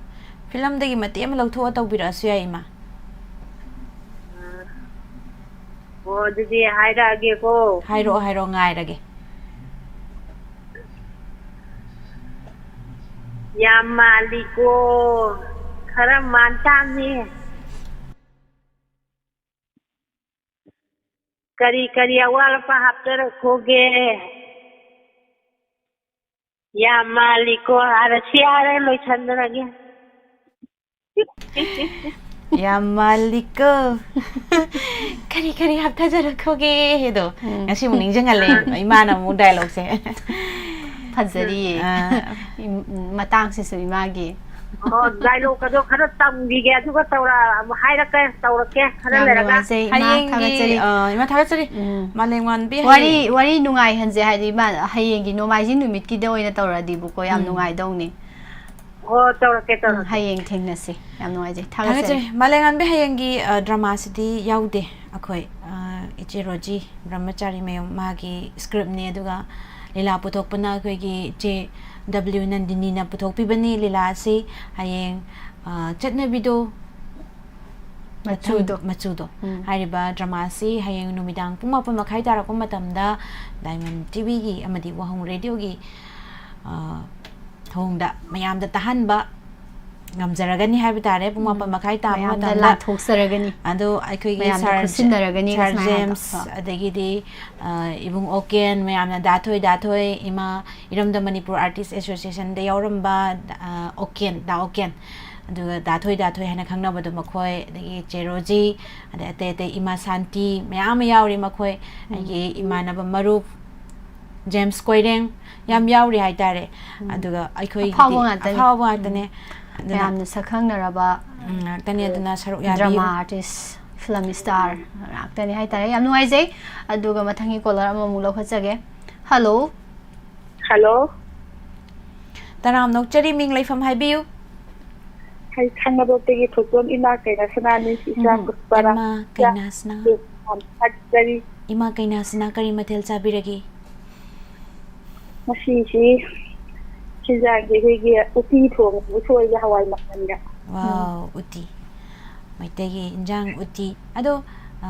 ꯐꯤꯂꯝꯗꯒꯤ ꯃꯇꯦꯛ ꯑꯃ ꯂꯧꯊꯣꯛꯑ ꯇꯧꯕꯤꯔꯛꯑꯁꯨ ꯌꯥꯏ, ꯏꯃꯥ꯫ ꯑꯣ, ꯑꯗꯨꯗꯤ ꯍꯥꯏꯔꯛꯑꯒꯦꯀꯣ꯫ ꯍꯥꯏꯔꯛꯑꯣ, ꯍꯥꯏꯔꯛꯑꯣ, ꯉꯥꯏꯔꯒꯦ꯫ ꯌꯥꯝ ꯃꯥꯜꯂꯤꯀꯣ꯫ ꯈꯔ ꯃꯥꯟ ꯇꯥꯝꯅꯤ꯫ ꯀꯔꯤ ꯀꯔꯤ ꯑꯋꯥꯠ ꯑꯄꯥ ꯍꯥꯞꯆꯔꯛꯈꯣꯒꯦ? ꯌꯥꯝ ꯃꯥꯜꯂꯤꯀꯣ꯫ ꯍꯥꯏꯔ ꯁꯤ ꯍꯥꯏꯔ ꯂꯣꯏꯁꯟꯅꯔꯒꯦ꯫ ꯌꯥꯝ ꯃꯥꯜꯂꯤꯀꯣ꯫ ꯀꯔꯤ ꯀꯔꯤ ꯍꯥꯞꯊꯖꯔꯛꯈꯣꯒꯦ ꯍꯥꯏꯗꯣ꯫ ꯎꯝ꯫ ꯉꯁꯤ ꯑꯃꯨꯛ ꯅꯤꯡꯁꯤꯡꯍꯜꯂꯦ ꯏꯃꯥꯅ ꯑꯃꯨꯛ ꯗꯥꯏꯂꯣꯛꯁꯦ꯫ ꯐꯖꯔꯤꯌꯦ꯫ ꯑꯥ꯫ ꯏꯝ, ꯃꯇꯥꯡꯁꯤꯁꯨ ꯏꯃꯥꯒꯤ꯫ ꯑꯣ, ꯗꯥꯏꯂꯣꯛꯀꯗꯣ ꯈꯔ ꯇꯝꯈꯤꯒꯦ, ꯑꯗꯨꯒ ꯇꯧꯔ-, ꯑꯃꯨꯛ ꯍꯥꯏꯔꯛꯀꯦ, ꯇꯧꯔꯛꯀꯦ ꯈꯔ ꯌꯥꯝ ꯂꯩꯔꯒ꯫ ꯅꯨꯡꯉꯥꯏꯖꯩ, ꯏꯃꯥ, ꯍꯌꯦꯡꯒꯤ ꯊꯥꯒꯠꯆꯔꯤ꯫ ꯑ, ꯏꯃꯥ ꯊꯥꯒꯠꯆꯔꯤ꯫ ꯎꯝ꯫ ꯃꯥꯂꯦꯝꯉꯥꯟꯕꯤ ꯋꯥꯔꯤ ꯍꯌꯦꯡ ꯋꯥꯔꯤ ꯅꯨꯡꯉꯥꯏꯍꯟꯁꯦ ꯍꯥꯏꯗꯤ ꯏꯃꯥ ꯍꯌꯦꯡꯒꯤ ꯅꯣꯡꯃꯥꯏꯖꯤꯡ ꯅꯨꯃꯤꯠꯀꯤꯗ ꯑꯣꯏꯅ ꯇꯧꯔꯗꯤꯕꯀꯣ ꯌꯥꯝ ꯎꯝ꯫ ꯅꯨꯡꯉꯥꯏꯗꯧꯅꯤ꯫ ꯑꯣ, ꯇꯧꯔꯛꯀꯦ, ꯎꯝ, ꯇꯧꯔꯛꯀꯦ꯫ ꯍꯌꯦꯡ ꯊꯦꯡꯅꯁꯤ꯫ ꯌꯥꯝ ꯅꯨꯡꯉꯥꯏꯖꯩ꯫ ꯊꯥꯒꯠꯆꯔꯤ꯫ ꯊꯥꯒꯠꯆꯔꯤ꯫ ꯃꯥꯂꯦꯝꯉꯥꯟꯕꯤ ꯍꯌꯦꯡꯒꯤ ꯑ, ꯗ꯭ꯔꯃꯥꯁꯤꯗꯤ ꯌꯥꯎꯗꯦ ꯑꯩꯈꯣꯏ꯫ ꯑ, ꯏꯆꯦ ꯔꯣꯖꯤ ꯕ꯭ꯔꯍ꯭ꯃꯆꯥꯔꯤ ꯃꯌꯨꯝ ꯃꯥꯒꯤ ꯁ꯭ꯀ꯭ꯔꯤꯞꯅꯤ, ꯑꯗꯨꯒ ꯂꯤꯂꯥ ꯄꯨꯊꯣꯛꯄꯅ ꯑꯩꯈꯣꯏꯒꯤ ꯏꯆꯦ ꯗꯕ꯭ꯂꯤꯌꯨ ꯅꯟꯗꯤꯅꯤꯅ ꯄꯨꯊꯣꯛꯄꯤꯕꯅꯤ꯫ ꯂꯤꯂꯥ ꯑꯁꯤ ꯍꯌꯦꯡ, ꯑ, ꯆꯠꯅꯕꯤꯗꯣ ꯃꯆꯨꯗꯣ꯫ ꯃꯆꯨꯗꯣ ꯎꯝ꯫ ꯍꯥꯏꯔꯤꯕ ꯗ꯭ꯔꯃꯥꯁꯤ ꯍꯌꯦꯡ ꯅꯨꯃꯤꯗꯥꯡ ꯄꯨꯡ ꯃꯥꯄꯟ ꯃꯈꯥꯏ ꯇꯥꯔꯛꯄ ꯃꯇꯝꯗ ꯗꯥꯏꯃꯟ ꯇꯤꯚꯤꯒꯤ ꯑꯃꯗꯤ ꯋꯥꯍꯣꯡ ꯔꯦꯗꯤꯑꯣꯒꯤ, ꯑ, ꯊꯣꯡꯗ ꯃꯌꯥꯝꯗ ꯇꯥꯍꯟꯕ ꯉꯝꯖꯔꯒꯅꯤ ꯍꯥꯏꯕ ꯇꯥꯔꯦ꯫ ꯄꯨꯡ ꯃꯥꯄꯟ ꯃꯈꯥꯏ ꯇꯥꯕ ꯃꯌꯥꯝꯗ ꯃꯇꯝꯗ ꯂꯥꯟꯊꯣꯛꯆꯔꯒꯅꯤ꯫ ꯑꯗꯣ ꯑꯩꯈꯣꯏꯒꯤ ꯃꯌꯥꯝꯗ ꯁꯥꯔ ꯈꯨꯠꯁꯤꯟꯅꯔꯒꯅꯤ ꯁꯥꯔ ꯁꯨꯃꯥꯏꯅ ꯍꯥꯏꯕ꯫ ꯖꯦꯝꯁ, ꯑꯗꯒꯤꯗꯤ, ꯑ, ꯏꯕꯨꯡ ꯑꯣꯀꯦꯟ, ꯃꯌꯥꯝꯅ ꯗꯥ ꯊꯣꯏ, ꯗꯥ ꯊꯣꯏ, ꯏꯃꯥ ꯏꯔꯝꯗꯝ ꯃꯅꯤꯄꯨꯔ ꯑꯥꯔꯇꯤꯁ ꯑꯦꯁꯣꯁꯤꯌꯦꯁꯟꯗ ꯌꯥꯎꯔꯝꯕ, ꯑ, ꯑꯣꯀꯦꯟ, ꯗꯥ ꯑꯣꯀꯦꯟ, ꯑꯗꯨꯒ ꯗꯥ ꯊꯣꯏ, ꯗꯥ ꯊꯣꯏ ꯍꯥꯏꯅ ꯈꯪꯅꯕꯗꯣ ꯃꯈꯣꯏ, ꯑꯗꯒꯤ ꯆꯦ ꯔꯣꯖꯤ, ꯑꯗꯩ ꯑꯇꯩ ꯑꯇꯩ ꯏꯃꯥ ꯁꯥꯟꯇꯤ ꯃꯌꯥꯝ ꯑꯃ ꯌꯥꯎꯔꯤ ꯃꯈꯣꯏ, ꯑꯩꯒꯤ ꯏꯃꯥꯟꯅꯕ ꯃꯔꯨꯞ ꯖꯦꯝꯁ ꯀꯣꯏꯔꯦꯡ ꯌꯥꯝ ꯌꯥꯎꯔꯤ ꯍꯥꯏꯇꯥꯔꯦ꯫ ꯑꯗꯨꯒ ꯑꯩꯈꯣꯏꯒꯤꯗꯤ ꯑꯐꯥꯎꯕ ꯉꯥꯛꯇꯅꯤ꯫ ꯑꯐꯥꯎꯕ ꯉꯥꯛꯇꯅꯦ꯫ ꯑꯗꯨꯅ ꯃꯌꯥꯝꯅ ꯁꯛꯈꯪꯅꯔꯕ ꯎꯝ, ꯉꯥꯛꯇꯅꯤ꯫ ꯑꯗꯨꯅ ꯁꯔꯨꯛ ꯗ꯭ꯔꯃꯥ ꯌꯥꯕꯤꯌꯨ꯫ ꯑꯥꯔꯇꯤꯁ, ꯐꯤꯂꯝ ꯁ꯭ꯇꯥꯔ ꯉꯥꯛꯇꯅꯤ ꯍꯥꯏꯇꯥꯔꯦ꯫ ꯌꯥꯝ ꯅꯨꯡꯉꯥꯏꯖꯩ꯫ ꯑꯗꯨꯒ ꯃꯊꯪꯒꯤ ꯀꯣꯂꯔ ꯑꯃꯃꯨꯛ ꯂꯧꯈꯠꯆꯒꯦ꯫ ꯍꯜꯂꯣ꯫ ꯍꯜꯂꯣ꯫ ꯇꯔꯥꯝ ꯅꯣꯛꯆꯔꯤ, ꯃꯤꯡ ꯂꯩꯐꯝ ꯍꯥꯏꯕꯤꯌꯨ꯫ ꯑꯩ ꯈꯥꯡꯉꯕꯣꯛꯇꯒꯤ ꯊꯣꯏꯇꯣꯝ ꯏꯃꯥ ꯀꯩꯅꯥꯁꯅꯥꯅꯤ꯫ ꯏꯆꯥ ꯎꯝ꯫ ꯄꯨꯁꯄꯔꯥ꯫ ꯏꯃꯥ ꯀꯩꯅꯥꯁꯅꯥ꯫ ꯌꯥꯝ ꯊꯥꯒꯠꯆꯔꯤ꯫ ꯏꯃꯥ ꯀꯩꯅꯥꯁꯅꯥ ꯀꯔꯤ ꯃꯊꯦꯜ ꯆꯥꯕꯤꯔꯒꯦ? ꯉꯁꯤꯁꯤ ꯆꯤꯟꯖꯥꯛꯁꯤ ꯑꯩꯈꯣꯏꯒꯤ ꯎꯇꯤ ꯊꯣꯡꯉꯦ, ꯎꯁꯣꯏꯒ ꯍꯋꯥꯏ ꯃꯪꯒꯟꯒ꯫ ꯋꯥꯎ, ꯎꯇꯤ꯫ ꯃꯩꯇꯩꯒꯤ ꯏꯟꯖꯥꯡ ꯎꯇꯤ꯫ ꯑꯗꯣ, ꯑ,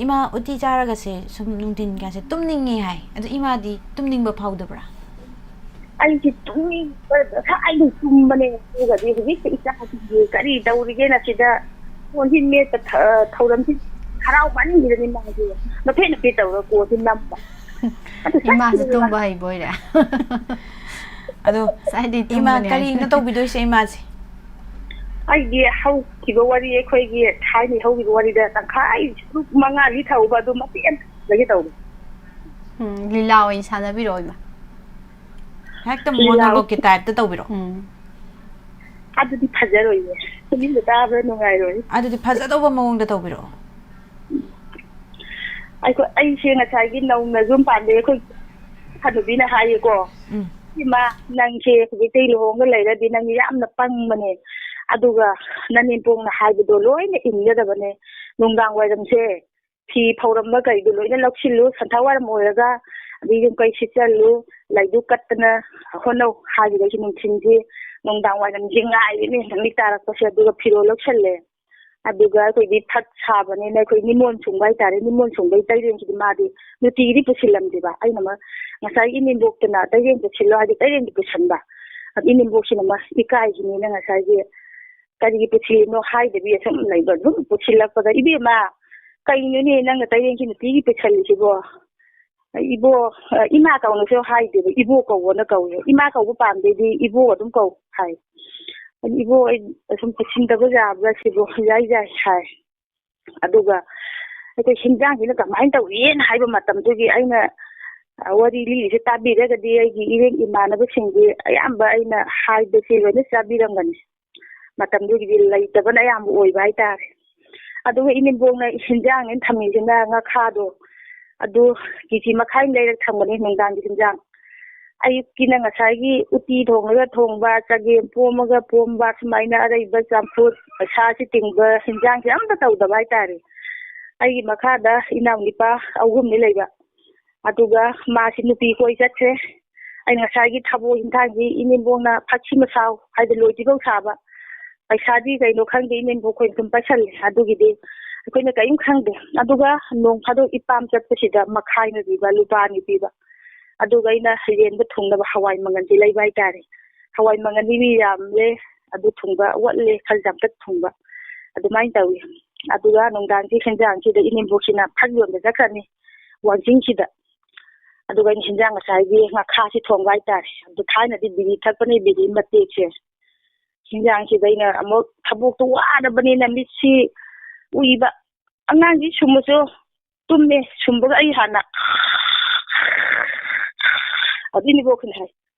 ꯏꯃꯥ ꯎꯇꯤ ꯆꯥꯔꯒꯁꯦ ꯁꯨꯝ ꯅꯨꯡꯊꯤꯟꯒꯁꯦ ꯇꯨꯝꯅꯤꯡꯉꯦ ꯍꯥꯏ꯫ ꯑꯗꯣ ꯏꯃꯥꯗꯤ ꯇꯨꯝꯅꯤꯡꯕ ꯐꯥꯎꯗꯕ꯭ꯔꯥ? ꯑꯩꯁꯦ ꯇꯨꯝꯅꯤꯡꯕ ꯉꯁꯥꯏꯗꯩ ꯇꯨꯝꯕꯅꯦ꯫ ꯑꯗꯨꯒꯗꯤ ꯍꯧꯖꯤꯛꯇ ꯏꯆꯥꯁꯤꯡꯁꯦ ꯀꯔꯤ ꯇꯧꯔꯤꯒꯦꯅ ꯁꯤꯗ ꯀꯣꯟꯁꯤ ꯃꯦꯠꯄ ꯊ-, ꯊꯧꯔꯝꯁꯤ ꯍꯔꯥꯎꯃꯟꯈꯤꯗꯅ ꯃꯥꯁꯦ ꯅꯐꯦꯠ ꯅꯐꯦꯠ ꯇꯧꯔꯒ ꯀꯣꯟꯁꯤ ꯅꯝꯕ꯫ ꯑꯗꯨ ꯏꯃꯥꯁꯨ ꯆꯠꯈꯤꯕ ꯇꯨꯝꯕ ꯍꯩꯕ ꯑꯣꯏꯔꯦ꯫ ꯑꯗꯣ ꯉꯁꯥꯏꯗꯩ ꯏꯃꯥ ꯇꯨꯝꯕꯅꯦ ꯀꯔꯤꯅꯣ ꯍꯥꯏꯁꯦ꯫ ꯇꯧꯕꯤꯗꯣꯏꯁꯦ ꯏꯃꯥꯁꯦ? ꯑꯩꯒꯤ ꯍꯧꯈꯤꯕ ꯋꯥꯔꯤ, ꯑꯩꯈꯣꯏꯒꯤ ꯊꯥꯏꯅ ꯍꯧꯈꯤꯕ ꯋꯥꯔꯤꯗ ꯇꯪꯈꯥꯏ ꯁꯔꯨꯛ ꯃꯉꯥ ꯂꯤꯊꯍꯧꯕ ꯑꯗꯨ ꯃꯇꯦꯛ ꯑꯃ ꯇꯧꯒꯦ ꯇꯧꯕ꯫ ꯎꯝ, ꯂꯤꯂꯥ ꯑꯣꯏꯅ ꯁꯥꯟꯅꯕꯤꯔꯛꯑꯣ ꯏꯃꯥ꯫ ꯍꯦꯛꯇ ꯂꯤꯂꯥ ꯃꯣꯅꯣꯂꯣꯒꯀꯤ ꯇꯥꯏꯞꯇ ꯇꯧꯕꯤꯔꯛꯑꯣ꯫ ꯎꯝ꯫ ꯑꯗꯨꯗꯤ ꯐꯖꯔꯣꯏꯌꯦ꯫ ꯇꯨꯃꯤꯟꯅ ꯇꯥꯕ꯭ꯔꯥ ꯅꯨꯡꯉꯥꯏꯔꯣꯏ꯫ ꯑꯗꯨꯗꯤ ꯐꯖꯗꯧꯕ ꯃꯑꯣꯡꯗ ꯇꯧꯕꯤꯔꯛꯑꯣ꯫ ꯑꯩꯈꯣꯏ, ꯑꯩꯁꯦ ꯉꯁꯥꯏꯒꯤ ꯅꯧꯅ ꯌꯨꯝ ꯄꯥꯟꯕꯒꯤ ꯑꯩꯈꯣꯏ ꯍꯅꯨꯕꯤꯅ ꯍꯥꯏꯌꯦꯀꯣ, ꯎꯝ꯫ "ꯏꯃꯥ, ꯅꯪꯁꯦ ꯍꯧꯖꯤꯛꯇꯩ ꯂꯨꯍꯣꯡꯒ ꯂꯩꯔꯗꯤ ꯅꯪ ꯌꯥꯝꯅ ꯄꯪꯕꯅꯦ꯫ ꯑꯗꯨꯒ ꯅꯅꯦꯝꯄꯣꯛꯅ ꯍꯥꯏꯕꯗꯣ ꯂꯣꯏꯅ ꯏꯟꯒꯗꯕꯅꯦ꯫ ꯅꯨꯡꯗꯥꯡ ꯋꯥꯏꯔꯝꯁꯦ ꯐꯤ ꯐꯧꯔꯝꯕ ꯀꯩꯗꯣ ꯂꯣꯏꯅ ꯂꯧꯁꯤꯜꯂꯨ, ꯁꯟꯊꯥ ꯋꯥꯏꯔꯝ ꯑꯣꯏꯔꯒ, ꯑꯗꯩ ꯌꯨꯝ ꯀꯩ ꯁꯤꯠꯆꯜꯂꯨ, ꯂꯥꯏꯗꯨꯛ ꯀꯠꯇꯅ ꯍꯣꯠꯅꯧ" ꯍꯥꯏꯈꯤꯕꯒꯤ ꯅꯨꯡꯊꯤꯟꯁꯤ, ꯅꯨꯡꯗꯥꯡ ꯋꯥꯏꯔꯝꯁꯤ ꯉꯥꯏꯔꯤꯅꯦ ꯅꯨꯃꯤꯠ ꯇꯥꯔꯛꯄꯁꯦ꯫ ꯑꯗꯨꯒ ꯐꯤꯔꯣꯜ ꯂꯧꯁꯜꯂꯦ꯫ ꯑꯗꯨꯒ ꯑꯩꯈꯣꯏꯗꯤ ꯐꯛ ꯁꯥꯕꯅꯤꯅ ꯑꯩꯈꯣꯏ ꯅꯤꯃꯣꯟ ꯁꯨꯡꯕ ꯍꯥꯏꯇꯥꯔꯦ, ꯅꯤꯃꯣꯟ ꯁꯨꯡꯕꯒꯤ ꯇꯩꯔꯦꯟꯁꯤꯗꯤ ꯃꯥꯗꯤ ꯅꯨꯡꯇꯤꯒꯤꯗꯤ ꯄꯨꯁꯤꯜꯂꯝꯗꯦꯕ꯫ ꯑꯩꯅ ꯑꯃ ꯉꯁꯥꯏꯒꯤ ꯏꯅꯦꯝꯕꯣꯛꯇꯅ ꯇꯩꯔꯦꯟ ꯄꯨꯁꯤꯜꯂꯣ ꯍꯥꯏꯗꯤ ꯇꯩꯔꯦꯟꯗꯤ ꯄꯨꯁꯟꯕ꯫ ꯑꯗꯨ ꯏꯅꯦꯝꯕꯣꯛꯁꯤꯅ ꯑꯃ ꯏꯀꯥꯏꯁꯤꯅꯦꯅ ꯉꯁꯥꯏꯒꯤ ꯀꯔꯤꯒꯤ ꯄꯨꯁꯤꯜꯂꯤꯅꯣ ꯍꯥꯏꯗꯕꯤ ꯑꯁꯨꯝ ꯂꯩꯕ, ꯑꯗꯨꯝ ꯄꯨꯁꯤꯜꯂꯛꯄꯗ, "ꯏꯕꯦꯝꯃ, ꯀꯩꯅꯣꯅꯦ ꯅꯪꯅ ꯇꯩꯔꯦꯟꯁꯤ ꯅꯨꯡꯇꯤꯒꯤ ꯄꯨꯁꯜꯂꯤꯁꯤꯕꯣ?" "ꯏꯕꯣ, ꯑ, ꯏꯃꯥ ꯀꯧꯅꯁꯨ ꯍꯥꯏꯗꯦꯕ, ꯏꯕꯣ ꯀꯧꯕꯅ ꯀꯧꯋꯦ꯫ ꯏꯃꯥ ꯀꯧꯕ ꯄꯥꯝꯗꯦꯗꯤ ꯏꯕꯣ ꯑꯗꯨꯝ ꯀꯧ" ꯍꯥꯏ꯫ ꯑꯗꯨ, "ꯏꯕꯣ, ꯑꯩ ꯑꯁꯨꯝ ꯄꯨꯁꯤꯟꯗꯕ ꯌꯥꯕ꯭ꯔꯥ ꯁꯤꯕꯨ?" "ꯌꯥꯏ, ꯌꯥꯏ" ꯍꯥꯏ꯫ ꯑꯗꯨꯒ ꯑꯩꯈꯣꯏ ꯍꯤꯟꯖꯥꯡꯁꯤꯅ ꯀꯃꯥꯏꯅ ꯇꯧꯏꯅ ꯍꯥꯏꯕ ꯃꯇꯝꯗꯨꯒꯤ ꯑꯩꯅ, ꯑ, ꯋꯥꯔꯤ ꯂꯤꯔꯤꯁꯦ ꯇꯥꯕꯤꯔꯒꯗꯤ ꯑꯩꯒꯤ ꯏꯔꯦꯡ ꯏꯃꯥꯟꯅꯕꯁꯤꯡꯗꯤ ꯑꯌꯥꯝꯕ ꯑꯩꯅ ꯍꯥꯏꯕꯁꯤ ꯂꯣꯏꯅ ꯆꯥꯕꯤꯔꯝꯒꯅꯤ꯫ ꯃꯇꯝꯗꯨꯒꯤꯗꯤ ꯂꯩꯇꯕꯅ ꯑꯌꯥꯝꯕ ꯑꯣꯏꯕ ꯍꯥꯏꯇꯥꯔꯦ꯫ ꯑꯗꯨꯒ ꯏꯅꯦꯝꯕꯣꯛꯅ ꯍꯤꯟꯖꯥꯡꯅꯦꯅ ꯊꯝꯃꯤꯁꯤꯅ ꯉꯥꯈꯥꯗꯣ, ꯑꯗꯨ ꯀꯦꯖꯤ ꯃꯈꯥꯏ ꯑꯃ ꯂꯩꯔꯒ ꯊꯝꯒꯅꯤ ꯅꯨꯡꯗꯥꯡꯒꯤ ꯍꯤꯟꯖꯥꯡ꯫ ꯑꯌꯨꯛꯀꯤꯅ ꯉꯁꯥꯏꯒꯤ ꯎꯇꯤ ꯊꯣꯡꯉꯒ ꯊꯣꯡꯕ, ꯆꯒꯦꯝ ꯄꯣꯝꯃꯒ ꯄꯣꯝꯕ, ꯁꯨꯃꯥꯏꯅ ꯑꯔꯩꯕ ꯆꯝꯐꯨꯠ, ꯄꯩꯁꯥꯁꯤ ꯇꯤꯡꯕ ꯍꯤꯟꯖꯥꯡꯁꯦ ꯑꯝꯇ ꯇꯧꯗꯕ ꯍꯥꯏꯇꯥꯔꯦ꯫ ꯑꯩꯒꯤ ꯃꯈꯥꯗ ꯏꯅꯥꯎꯅꯨꯄꯥ ꯑꯍꯨꯝꯅꯤ ꯂꯩꯕ꯫ ꯑꯗꯨꯒ ꯃꯥꯁꯤ ꯅꯨꯄꯤ ꯀꯣꯏ ꯆꯠꯈ꯭ꯔꯦ꯫ ꯑꯩꯅ ꯉꯁꯥꯏꯒꯤ ꯊꯕꯣ ꯍꯤꯟꯖꯥꯡꯁꯤ ꯏꯅꯦꯝꯕꯣꯛꯅ ꯐꯛꯁꯤꯃ ꯁꯥꯎ ꯍꯥꯏꯗ ꯂꯣꯏꯗ꯭ꯔꯤꯐꯥꯎ ꯁꯥꯕ꯫ ꯄꯩꯁꯥꯗꯤ ꯀꯩꯅꯣ ꯈꯪꯗꯦ, ꯏꯅꯦꯝꯕꯣꯛ ꯑꯩꯈꯣꯏꯅ ꯑꯗꯨꯝ ꯄꯥꯏꯁꯜꯂꯦ꯫ ꯑꯗꯨꯒꯤꯗꯤ ꯑꯩꯈꯣꯏꯅ ꯀꯔꯤꯝ ꯈꯪꯗꯦ꯫ ꯑꯗꯨꯒ ꯅꯣꯡ ꯐꯥꯗꯣꯛ ꯏꯄꯥꯝ ꯆꯠꯄꯁꯤꯗ ꯃꯈꯥꯏꯅ ꯄꯤꯕ, ꯂꯨꯄꯥ ꯑꯅꯤ ꯄꯤꯕ꯫ ꯑꯗꯨꯒ ꯑꯩꯅ ꯌꯦꯟꯗꯣ ꯊꯣꯡꯅꯕ ꯍꯋꯥꯏ ꯃꯪꯒꯟꯁꯦ ꯂꯩꯕ ꯍꯥꯏꯇꯥꯔꯦ꯫ ꯍꯋꯥꯏ ꯃꯪꯒꯟꯗꯤ ꯃꯤ ꯌꯥꯝꯂꯦ, ꯑꯗꯨ ꯊꯣꯡꯕ ꯋꯥꯠꯂꯦ, ꯈꯔ ꯌꯥꯝꯇꯛ ꯊꯣꯡꯕ, ꯑꯗꯨꯃꯥꯏꯅ ꯇꯧꯏ꯫ ꯑꯗꯨꯒ ꯅꯨꯡꯗꯥꯡꯒꯤ ꯍꯦꯟꯖꯥꯡꯁꯤꯗ ꯏꯅꯦꯝꯕꯣꯛꯁꯤꯅ ꯐꯛ ꯌꯣꯟꯕ ꯆꯠꯈ꯭ꯔꯅꯤ ꯋꯥꯡꯖꯤꯡꯁꯤꯗ꯫ ꯑꯗꯨꯒ ꯑꯩꯅ ꯍꯦꯟꯖꯥꯡ ꯉꯁꯥꯏꯒꯤ ꯉꯥꯈꯥꯁꯤ ꯊꯣꯡꯕ ꯍꯥꯏꯇꯥꯔꯦ꯫ ꯑꯗꯨ ꯊꯥꯏꯅꯗꯤ ꯕꯤꯔꯤ ꯊꯛꯄꯅꯦ, ꯕꯤꯔꯤ ꯃꯇꯦꯛꯁꯦ꯫ ꯍꯦꯟꯖꯥꯡꯁꯤꯗ ꯑꯩꯅ ꯑꯃꯨꯛ ꯊꯕꯛꯇꯣ ꯋꯥꯔꯕꯅꯤꯅ ꯃꯤꯠꯁꯤ ꯎꯏꯕ꯫ ꯑꯉꯥꯡꯁꯤ ꯁꯨꯝꯃꯁꯨ ꯇꯨꯝꯃꯦ꯫ ꯁꯨꯝꯕꯒ ꯑꯩ ꯍꯥꯟꯅ ꯑꯗꯨꯏꯅꯤꯕꯣꯛ ꯍꯥꯏ꯫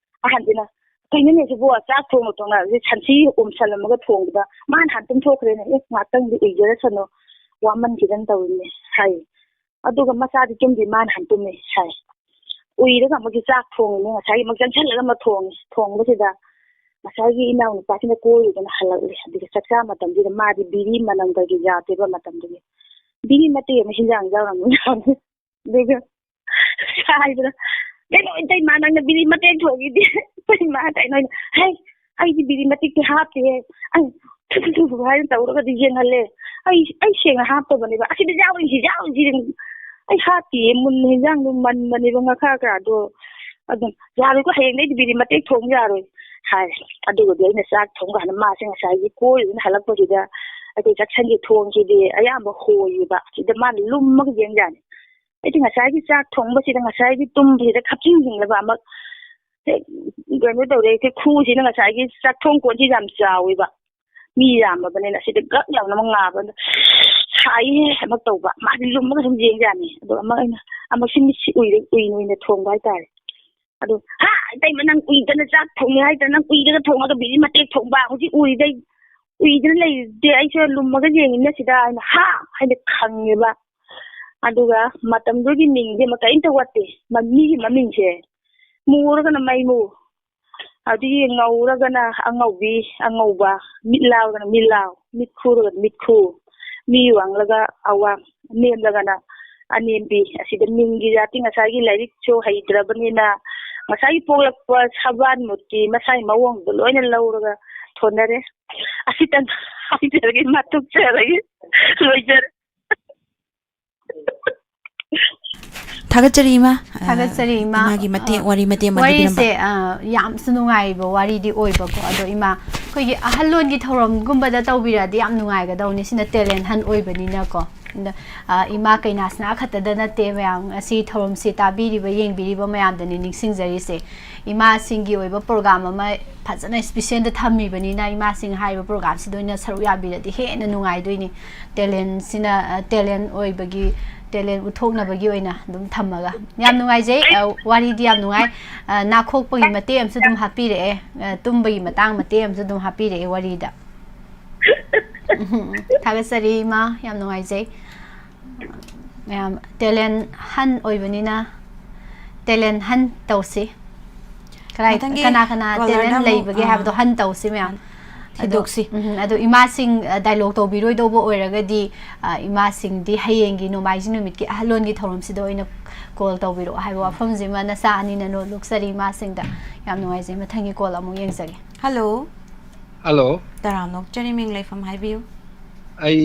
ꯑꯍꯟꯁꯤꯅ, "ꯀꯩꯅꯣꯅꯦ ꯁꯤꯕꯨ, ꯆꯥꯛ ꯊꯣꯡꯅ ꯊꯣꯡꯅ ꯍꯧꯖꯤꯛ ꯁꯟꯊꯤ ꯎꯝꯁꯜꯂꯝꯃꯒ ꯊꯣꯡꯕꯗ ꯃꯥꯅ ꯍꯥꯟꯅ ꯇꯨꯝꯊꯣꯛꯈ꯭ꯔꯦꯅꯦ꯫ ꯑꯦ, ꯉꯥꯛꯇꯪꯗꯤ ꯎꯏꯖꯔꯁꯅꯨ, ꯋꯥꯃꯟꯈꯤꯗꯅ ꯇꯧꯔꯤꯅꯦ" ꯍꯥꯏ꯫ ꯑꯗꯨꯒ ꯃꯆꯥꯗꯤ ꯇꯨꯝꯗꯦ, ꯃꯥꯅ ꯍꯥꯟꯅ ꯇꯨꯝꯃꯦ ꯍꯥꯏ꯫ ꯎꯏꯔꯒ ꯑꯃꯨꯛꯀꯤ ꯆꯥꯛ ꯊꯣꯡꯉꯤꯅꯦ, ꯉꯁꯥꯏꯒꯤ ꯑꯃꯨꯛ ꯆꯪꯁꯜꯂꯒ ꯑꯃ ꯊꯣꯡꯉꯦ꯫ ꯊꯣꯡꯕꯁꯤꯗ ꯉꯁꯥꯏꯒꯤ ꯏꯅꯥꯎ ꯅꯨꯄꯥꯁꯤꯅ ꯀꯣꯏꯔꯨꯗꯅ ꯍꯜꯂꯛꯂꯦ꯫ ꯑꯗꯨꯒ ꯆꯥꯛꯆꯥ ꯃꯇꯝꯁꯤꯗ ꯃꯥꯗꯤ ꯕꯤꯔꯤ ꯃꯅꯝ ꯀꯩꯀꯩ ꯌꯥꯗꯦꯕ ꯃꯇꯝꯗꯨꯒꯤ꯫ ꯕꯤꯔꯤ ꯃꯇꯦꯛ ꯑꯃ ꯍꯤꯟꯖꯥꯡ ꯌꯥꯎꯔꯝꯃꯤ꯫ ꯑꯗꯨꯒ ꯍꯥꯏꯕꯗ, "ꯀꯩꯅꯣ ꯏꯇꯩꯃ, ꯅꯪꯅ ꯕꯤꯔꯤ ꯃꯇꯦꯛ ꯊꯣꯡꯉꯤꯗꯤ?" ꯏꯇꯩꯃ ꯀꯩꯅꯣ ꯑꯩꯅ, "ꯍꯦ, ꯑꯩꯗꯤ ꯕꯤꯔꯤ ꯃꯇꯦꯛꯇꯤ ꯍꯥꯞꯇꯦꯍꯦ꯫ ꯑꯩ ꯊꯨ ꯊꯨ ꯊꯨ" ꯍꯥꯏꯅ ꯇꯧꯔꯒꯗꯤ ꯌꯦꯡꯍꯜꯂꯦ꯫ ꯑꯩ, ꯑꯩ ꯁꯦꯡꯅ ꯍꯥꯞꯇꯕꯅꯦꯕ꯫ "ꯑꯁꯤꯗ ꯌꯥꯎꯔꯤꯁꯤ, ꯌꯥꯎꯔꯤꯁꯤ꯫ ꯑꯩ ꯍꯥꯞꯇꯤꯌꯦ, ꯃꯨꯟꯅ ꯍꯤꯟꯖꯥꯡꯗꯣ ꯃꯟꯕꯅꯦꯕ, ꯉꯥꯈꯥ ꯀꯥꯗꯣ꯫ ꯑꯗꯨꯝ ꯌꯥꯔꯣꯏꯀꯣ, ꯍꯌꯦꯡꯗꯩꯗꯤ ꯕꯤꯔꯤ ꯃꯇꯦꯛ ꯊꯣꯡ ꯌꯥꯔꯣꯏ" ꯍꯥꯏꯔꯦ꯫ ꯑꯗꯨꯒꯗꯤ ꯑꯩꯅ ꯆꯥꯛ ꯊꯣꯡ ꯀꯥꯟꯗ ꯃꯥꯁꯦ ꯉꯁꯥꯏꯒꯤ ꯀꯣꯏꯔꯨꯗꯅ ꯍꯜꯂꯛꯄꯁꯤꯗ ꯑꯩꯈꯣꯏ ꯆꯥꯛꯁꯪꯒꯤ ꯊꯣꯡꯁꯤꯗꯤ ꯑꯌꯥꯝꯕ ꯍꯣꯏꯌꯦꯕ꯫ ꯁꯤꯗ ꯃꯥꯅ ꯂꯨꯝꯃꯒ ꯌꯦꯡꯖꯥꯠꯅꯤ꯫ ꯑꯩꯗꯤ ꯉꯁꯥꯏꯒꯤ ꯆꯥꯛ ꯊꯣꯡꯕꯁꯤꯗ ꯉꯁꯥꯏꯒꯤ ꯇꯨꯝꯕꯁꯤꯗ ꯈꯞꯆꯤꯡ ꯆꯤꯡꯅꯕ ꯑꯃ ꯍꯦꯛ ꯀꯩꯅꯣ ꯇꯧꯔꯦ꯫ ꯑꯩꯈꯣꯏ ꯈꯨꯁꯤꯅ ꯉꯁꯥꯏꯒꯤ ꯆꯥꯛꯊꯣꯡ ꯀꯣꯟꯁꯤ ꯌꯥꯝ ꯆꯥꯎꯋꯦꯕ, ꯃꯤ ꯌꯥꯝꯃꯕꯅꯤꯅ ꯑꯁꯤꯗ ꯒꯛ ꯂꯥꯎꯅ ꯑꯃ ꯉꯥꯕ, "ꯁꯥꯏꯍꯦ" ꯑꯃ ꯇꯧꯕ꯫ ꯃꯥꯗꯤ ꯂꯨꯝꯃꯒ ꯁꯨꯝ ꯌꯦꯡꯖꯥꯠꯅꯤ꯫ ꯑꯗꯣ ꯑꯃ ꯑꯩꯅ ꯑꯃꯨꯛꯁꯤ ꯃꯤꯠꯁꯤ ꯎꯏꯔ-, ꯎꯏꯅ ꯎꯏꯅ ꯊꯣꯡꯕ ꯍꯥꯏꯇꯥꯔꯦ꯫ ꯑꯗꯣ, "ꯍꯥ, ꯏꯇꯩꯃ, ꯅꯪ ꯎꯏꯗꯅ ꯆꯥꯛ ꯊꯣꯡꯉꯦ ꯍꯥꯏꯗꯅ, ꯅꯪ ꯎꯏꯔꯒ ꯊꯣꯡꯉꯒ ꯕꯤꯔꯤ ꯃꯇꯦꯛ ꯊꯣꯡꯕ, ꯍꯧꯖꯤꯛ ꯎꯏꯗꯩ, ꯎꯏꯗꯅ ꯂꯩꯔꯤꯗꯤ ꯑꯩꯁꯨ ꯂꯨꯝꯃꯒ ꯌꯦꯡꯉꯤꯅ ꯁꯤꯗ" ꯍꯥꯏꯅ, "ꯍꯥ" ꯍꯥꯏꯅ ꯈꯪꯉꯦꯕ꯫ ꯑꯗꯨꯒ ꯃꯇꯝꯗꯨꯒꯤ ꯃꯤꯡꯁꯦ ꯑꯃ ꯀꯔꯤꯝꯇ ꯋꯥꯠꯇꯦ꯫ ꯃ-, ꯃꯤꯒꯤ ꯃꯃꯤꯡꯁꯦ ꯃꯨꯔꯒꯅ ꯃꯩꯃꯨ, ꯑꯗꯒꯤ ꯉꯧꯔꯒꯅ ꯑꯉꯧꯕꯤ, ꯑꯉꯧꯕ, ꯃꯤꯠ ꯂꯥꯎꯔꯒꯅ ꯃꯤꯠ ꯂꯥꯎ, ꯃꯤꯠ ꯈꯨꯔꯒꯅ ꯃꯤꯠ ꯈꯨ, ꯃꯤ ꯋꯥꯡꯂꯒ ꯑꯋꯥꯡ, ꯅꯦꯝꯂꯒꯅ ꯑꯅꯦꯝꯕꯤ꯫ ꯑꯁꯤꯗ ꯃꯤꯡꯒꯤ ꯖꯥꯇꯤ ꯉꯁꯥꯏꯒꯤ ꯂꯥꯏꯔꯤꯛꯁꯨ ꯍꯩꯇ꯭ꯔꯕꯅꯤꯅ ꯉꯁꯥꯏꯒꯤ ꯄꯣꯛꯂꯛꯄ ꯁꯕꯥꯟ ꯃꯨꯔꯇꯤ ꯃꯁꯥꯒꯤ ꯃꯑꯣꯡꯗꯣ ꯂꯣꯏꯅ ꯂꯧꯔꯒ ꯊꯣꯟꯅꯔꯦ꯫ ꯑꯁꯤꯇꯪ ꯍꯥꯏꯖꯔꯒꯦ, ꯃꯇꯨꯡ ꯆꯠꯂꯒꯦ꯫ ꯂꯣꯏꯖꯔꯦ꯫ ꯊꯥꯒꯠꯆꯔꯤ, ꯏꯃꯥ꯫ ꯑ, ꯊꯥꯒꯠꯆꯔꯤ, ꯏꯃꯥ꯫ ꯏꯃꯥꯒꯤ ꯃꯇꯦꯡ, ꯑ, ꯋꯥꯔꯤ ꯃꯇꯦꯛ ꯑꯃ ꯂꯤꯕꯤꯔꯝꯕ꯫ ꯋꯥꯔꯤꯁꯦ, ꯑ, ꯌꯥꯝꯁꯨ ꯅꯨꯡꯉꯥꯏꯕ ꯋꯥꯔꯤꯗꯤ ꯑꯣꯏꯕꯀꯣ꯫ ꯑꯗꯣ, ꯏꯃꯥ, ꯑꯩꯈꯣꯏꯒꯤ ꯑꯍꯜꯂꯣꯟꯒꯤ ꯊꯧꯔꯝꯒꯨꯝꯕꯗ ꯇꯧꯕꯤꯔꯛꯑꯗꯤ ꯌꯥꯝ ꯅꯨꯡꯉꯥꯏꯒꯗꯧꯅꯤ꯫ ꯁꯤꯅ talent hunt ꯑꯣꯏꯕꯅꯤꯅꯀꯣ꯫ ꯑꯗ, ꯑ, ꯏꯃꯥ ꯀꯩꯅꯥꯁꯅꯥ ꯈꯛꯇꯗ ꯅꯠꯇꯦ, ꯃꯌꯥꯝ ꯉꯁꯤ ꯊꯧꯔꯝꯁꯤ ꯇꯥꯕꯤꯔꯤꯕ, ꯌꯦꯡꯕꯤꯔꯤꯕ ꯃꯌꯥꯝꯗꯅꯤ ꯅꯤꯡꯁꯤꯡꯖꯔꯤꯁꯦ꯫ ꯏꯃꯥꯁꯤꯡꯒꯤ ꯑꯣꯏꯕ program ꯑꯃ ꯐꯖꯅ specialꯗ ꯊꯝꯃꯤꯕꯅꯤꯅ, ꯏꯃꯥꯁꯤꯡ ꯍꯥꯏꯔꯤꯕ programꯁꯤꯗ ꯑꯣꯏꯅ ꯁꯔꯨꯛ ꯌꯥꯕꯤꯔꯗꯤ ꯍꯦꯟꯅ ꯅꯨꯡꯉꯥꯏꯗꯣꯏꯅꯤ꯫ Talentꯁꯤꯅ, ꯑ, talent ꯑꯣꯏꯕꯒꯤ, talent ꯎꯠꯊꯣꯛꯅꯕꯒꯤ ꯑꯣꯏꯅ ꯑꯗꯨꯝ ꯊꯝꯃꯒ꯫ ꯌꯥꯝ ꯅꯨꯡꯉꯥꯏꯖꯩ, ꯑ, ꯋꯥꯔꯤꯗꯤ ꯌꯥꯝ ꯅꯨꯡꯉꯥꯏ꯫ ꯑ, ꯅꯥꯈꯣꯛꯄꯒꯤ ꯃꯇꯦꯛ ꯑꯃꯁꯨ ꯑꯗꯨꯝ ꯍꯥꯞꯄꯤꯔꯛꯑꯦ, ꯑ, ꯇꯨꯝꯕꯒꯤ ꯃꯇꯥꯡ ꯃꯇꯦꯛ ꯑꯃꯁꯨ ꯑꯗꯨꯝ ꯍꯥꯞꯄꯤꯔꯛꯑꯦ ꯋꯥꯔꯤꯗ꯫ ꯎꯝ, ꯊꯥꯒꯠꯆꯔꯤ, ꯏꯃꯥ, ꯌꯥꯝ ꯅꯨꯡꯉꯥꯏꯖꯩ꯫ ꯃꯌꯥꯝ talent hunt ꯑꯣꯏꯕꯅꯤꯅ talent hunt ꯇꯧꯁꯤ꯫ ꯀꯗꯥꯏ, ꯃꯊꯪꯒꯤ ꯀꯅꯥ ꯀꯅꯥ callerꯗ talent ꯑꯃꯨꯛ, ꯂꯩꯕꯒꯦ ꯑꯥ, ꯍꯥꯏꯕꯗꯣ hunt ꯇꯧꯁꯤ ꯃꯌꯥꯝ꯫ ꯑꯗꯣ, ꯊꯤꯗꯣꯛꯁꯤ꯫ ꯎꯝ, ꯑꯗꯣ ꯏꯃꯥꯁꯤꯡ, ꯑ, dialogue ꯇꯧꯕꯤꯔꯣꯏꯗꯧꯕ ꯑꯣꯏꯔꯒꯗꯤ, ꯑ, ꯏꯃꯥꯁꯤꯡꯗꯤ ꯍꯌꯦꯡꯒꯤ ꯅꯣꯡꯃꯥꯏꯖꯤꯡ ꯅꯨꯃꯤꯠꯀꯤ ꯑꯍꯜꯂꯣꯟꯒꯤ ꯊꯧꯔꯝꯁꯤꯗ ꯑꯣꯏꯅ call ꯇꯧꯕꯤꯔꯛꯑꯣ ꯍꯥꯏꯕ ꯋꯥꯐꯝꯁꯤꯃ ꯅꯆꯥ ꯑꯅꯤꯅ ꯅꯣꯠ ꯂꯨꯛꯆꯔꯤ ꯏꯃꯥꯁꯤꯡꯗ꯫ ꯌꯥꯝ ꯅꯨꯡꯉꯥꯏꯖꯩ꯫ ꯃꯊꯪꯒꯤ call ꯑꯃꯨꯛ ꯌꯦꯡꯖꯒꯦ꯫ ꯍꯜꯂꯣ꯫ ꯍꯜꯂꯣ꯫ ꯇꯔꯥꯝꯅ ꯑꯣꯛꯆꯔꯤ, ꯃꯤꯡ ꯂꯩꯐꯝ ꯍꯥꯏꯕꯤꯌꯨ꯫ ꯑꯩ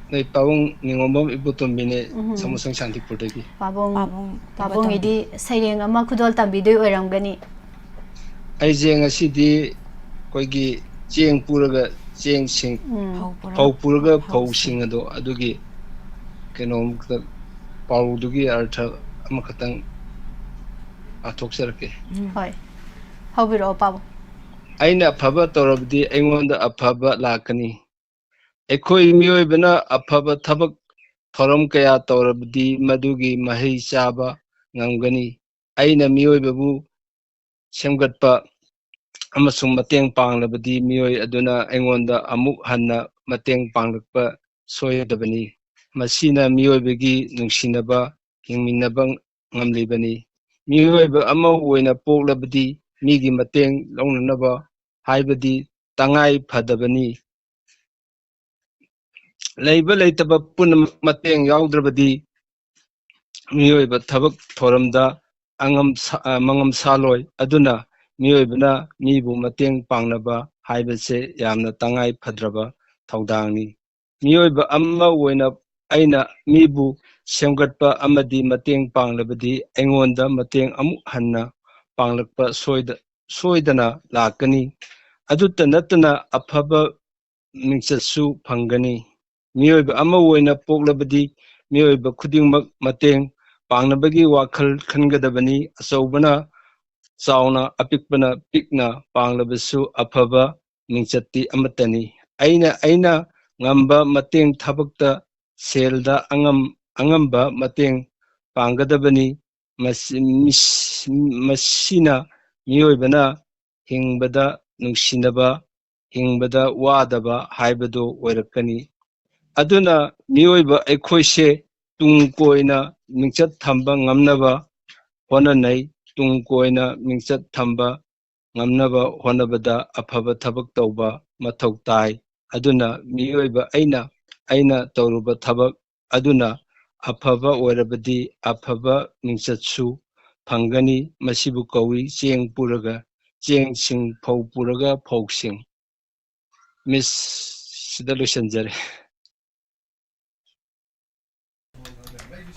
ꯅꯣꯏ ꯄꯥꯕꯨꯡ ꯅꯤꯉꯣꯝꯕꯝ ꯏꯕꯣꯇꯣꯝꯕꯤꯅꯦ, ꯎꯝ꯫ ꯁꯥꯃꯨꯁꯪ ꯁꯥꯟꯇꯤꯄꯨꯔꯗꯒꯤ꯫ ꯄꯥꯕꯨꯡ, ꯄꯥꯕꯨꯡ ꯄꯥꯕꯨꯡꯒꯤꯗꯤ ꯏꯕꯣꯇꯣꯝꯕꯤ꯫ ꯁꯩꯔꯦꯡ ꯑꯃ ꯈꯨꯗꯣꯜ ꯇꯝꯕꯤꯗꯣꯏ ꯑꯣꯏꯔꯝꯒꯅꯤ꯫ ꯑꯩꯁꯦ ꯉꯁꯤꯗꯤ ꯑꯩꯈꯣꯏꯒꯤ ꯆꯦꯡ ꯄꯨꯔꯒ ꯆꯦꯡꯁꯤꯡ, ꯎꯝ꯫ ꯐꯧ ꯄꯨꯔꯒ ꯐꯧ ꯄꯨꯔꯒ ꯐꯧꯁꯤꯡ꯫ ꯐꯧꯁꯤꯡ ꯑꯗꯣ ꯑꯗꯨꯒꯤ ꯀꯩꯅꯣꯝꯇ ꯄꯥꯎꯔꯧꯗꯨꯒꯤ ꯑꯔꯊ ꯑꯃꯈꯛꯇꯪ ꯄꯥꯊꯣꯛꯆꯔꯛꯀꯦ꯫ ꯎꯝ꯫ ꯍꯣꯏ꯫ ꯍꯧꯕꯤꯔꯛꯑꯣ, ꯄꯥꯕꯨꯡ꯫ ꯑꯩꯅ ꯑꯐꯕ ꯇꯧꯔꯕꯗꯤ ꯑꯩꯉꯣꯟꯗ ꯑꯐꯕ ꯂꯥꯛꯀꯅꯤ꯫ ꯑꯩꯈꯣꯏ ꯃꯤꯑꯣꯏꯕꯅ ꯑꯐꯕ ꯊꯕꯛ ꯊꯧꯔꯝ ꯀꯌꯥ ꯇꯧꯔꯕꯗꯤ ꯃꯗꯨꯒꯤ ꯃꯍꯩ ꯆꯥꯕ ꯉꯝꯒꯅꯤ꯫ ꯑꯩꯅ ꯃꯤꯑꯣꯏꯕꯕꯨ ꯁꯦꯝꯒꯠꯄ ꯑꯃꯁꯨꯡ ꯃꯇꯦꯡ ꯄꯥꯡꯂꯕꯗꯤ ꯃꯤꯑꯣꯏ ꯑꯗꯨꯅ ꯑꯩꯉꯣꯟꯗ ꯑꯃꯨꯛ ꯍꯟꯅ ꯃꯇꯦꯡ ꯄꯥꯡꯂꯛꯄ ꯁꯣꯏꯗꯕꯅꯤ꯫ ꯃꯁꯤꯅ ꯃꯤꯑꯣꯏꯕꯒꯤ ꯅꯨꯡꯁꯤꯅꯕ, ꯍꯤꯡꯃꯤꯟꯅꯕ ꯉꯝꯂꯤꯕꯅꯤ꯫ ꯃꯤꯑꯣꯏꯕ ꯑꯃ ꯑꯣꯏꯅ ꯄꯣꯛꯂꯕꯗꯤ ꯃꯤꯒꯤ ꯃꯇꯦꯡ ꯂꯧꯅꯅꯕ ꯍꯥꯏꯕꯗꯤ ꯇꯉꯥꯏ ꯐꯗꯕꯅꯤ꯫ ꯂꯩꯕ ꯂꯩꯇꯕ ꯄꯨꯝꯅꯃꯛ ꯃꯇꯦꯡ ꯌꯥꯎꯗ꯭ꯔꯕꯗꯤ ꯃꯤꯑꯣꯏꯕ ꯊꯕꯛ ꯊꯧꯔꯝꯗ ꯑꯉꯝ ꯁꯥ-, ꯑ, ꯃꯉꯝ ꯁꯥꯂꯣꯏ꯫ ꯑꯗꯨꯅ ꯃꯤꯑꯣꯏꯕꯅ ꯃꯤꯕꯨ ꯃꯇꯦꯡ ꯄꯥꯡꯅꯕ ꯍꯥꯏꯕꯁꯦ ꯌꯥꯝꯅ ꯇꯉꯥꯏ ꯐꯗ꯭ꯔꯕ ꯊꯧꯗꯥꯡꯅꯤ꯫ ꯃꯤꯑꯣꯏꯕ ꯑꯃ ꯑꯣꯏꯅ ꯑꯩꯅ ꯃꯤꯕꯨ ꯁꯦꯝꯒꯠꯄ ꯑꯃꯗꯤ ꯃꯇꯦꯡ ꯄꯥꯡꯂꯕꯗꯤ ꯑꯩꯉꯣꯟꯗ ꯃꯇꯦꯡ ꯑꯃꯨꯛ ꯍꯟꯅ ꯄꯥꯡꯂꯛꯄ ꯁꯣꯏꯗ-, ꯁꯣꯏꯗꯅ ꯂꯥꯛꯀꯅꯤ꯫ ꯑꯗꯨꯇ ꯅꯠꯇꯅ ꯑꯐꯕ ꯃꯤꯡꯆꯠꯁꯨ ꯐꯪꯒꯅꯤ꯫ ꯃꯤꯑꯣꯏꯕ ꯑꯃ ꯑꯣꯏꯅ ꯄꯣꯛꯂꯕꯗꯤ ꯃꯤꯑꯣꯏꯕ ꯈꯨꯗꯤꯡꯃꯛ ꯃꯇꯦꯡ ꯄꯥꯡꯅꯕꯒꯤ ꯋꯥꯈꯜ ꯈꯟꯒꯗꯕꯅꯤ꯫ ꯑꯆꯧꯕꯅ ꯆꯥꯎꯅ, ꯑꯄꯤꯛꯄꯅ ꯄꯤꯛꯅ ꯄꯥꯡꯂꯕꯁꯨ ꯑꯐꯕ ꯃꯤꯡꯆꯠꯇꯤ ꯑꯃꯠꯇꯅꯤ꯫ ꯑꯩꯅ, ꯑꯩꯅ ꯉꯝꯕ ꯃꯇꯦꯡ ꯊꯕꯛꯇ, ꯁꯦꯜꯗ ꯑꯉꯝ-, ꯑꯉꯝꯕ ꯃꯇꯦꯡ ꯄꯥꯡꯒꯗꯕꯅꯤ꯫ ꯃꯁꯤ, ꯃꯤꯁ-, ꯃꯁꯤꯅ ꯃꯤꯑꯣꯏꯕꯅ ꯍꯤꯡꯕꯗ ꯅꯨꯡꯁꯤꯅꯕ, ꯍꯤꯡꯕꯗ ꯋꯥꯗꯕ ꯍꯥꯏꯕꯗꯨ ꯑꯣꯏꯔꯛꯀꯅꯤ꯫ ꯑꯗꯨꯅ ꯃꯤꯑꯣꯏꯕ ꯑꯩꯈꯣꯏꯁꯦ ꯇꯨꯡ ꯀꯣꯏꯅ ꯃꯤꯡꯆꯠ ꯊꯝꯕ ꯉꯝꯅꯕ ꯍꯣꯠꯅꯅꯩ꯫ ꯇꯨꯡ ꯀꯣꯏꯅ ꯃꯤꯡꯆꯠ ꯊꯝꯕ ꯉꯝꯅꯕ ꯍꯣꯠꯅꯕꯗ ꯑꯐꯕ ꯊꯕꯛ ꯇꯧꯕ ꯃꯊꯧ ꯇꯥꯏ꯫ ꯑꯗꯨꯅ ꯃꯤꯑꯣꯏꯕ ꯑꯩꯅ, ꯑꯩꯅ ꯇꯧꯔꯨꯕ ꯊꯕꯛ ꯑꯗꯨꯅ ꯑꯐꯕ ꯑꯣꯏꯔꯕꯗꯤ ꯑꯐꯕ ꯃꯤꯡꯆꯠꯁꯨ ꯐꯪꯒꯅꯤ꯫ ꯃꯁꯤꯕꯨ ꯀꯧꯏ ꯆꯦꯡ ꯄꯨꯔꯒ ꯆꯦꯡꯁꯤꯡ, ꯐꯧ ꯄꯨꯔꯒ ꯐꯧꯁꯤꯡ꯫ ꯃꯤꯁ, ꯁꯤꯗ ꯂꯣꯏꯁꯤꯟꯖꯔꯦ꯫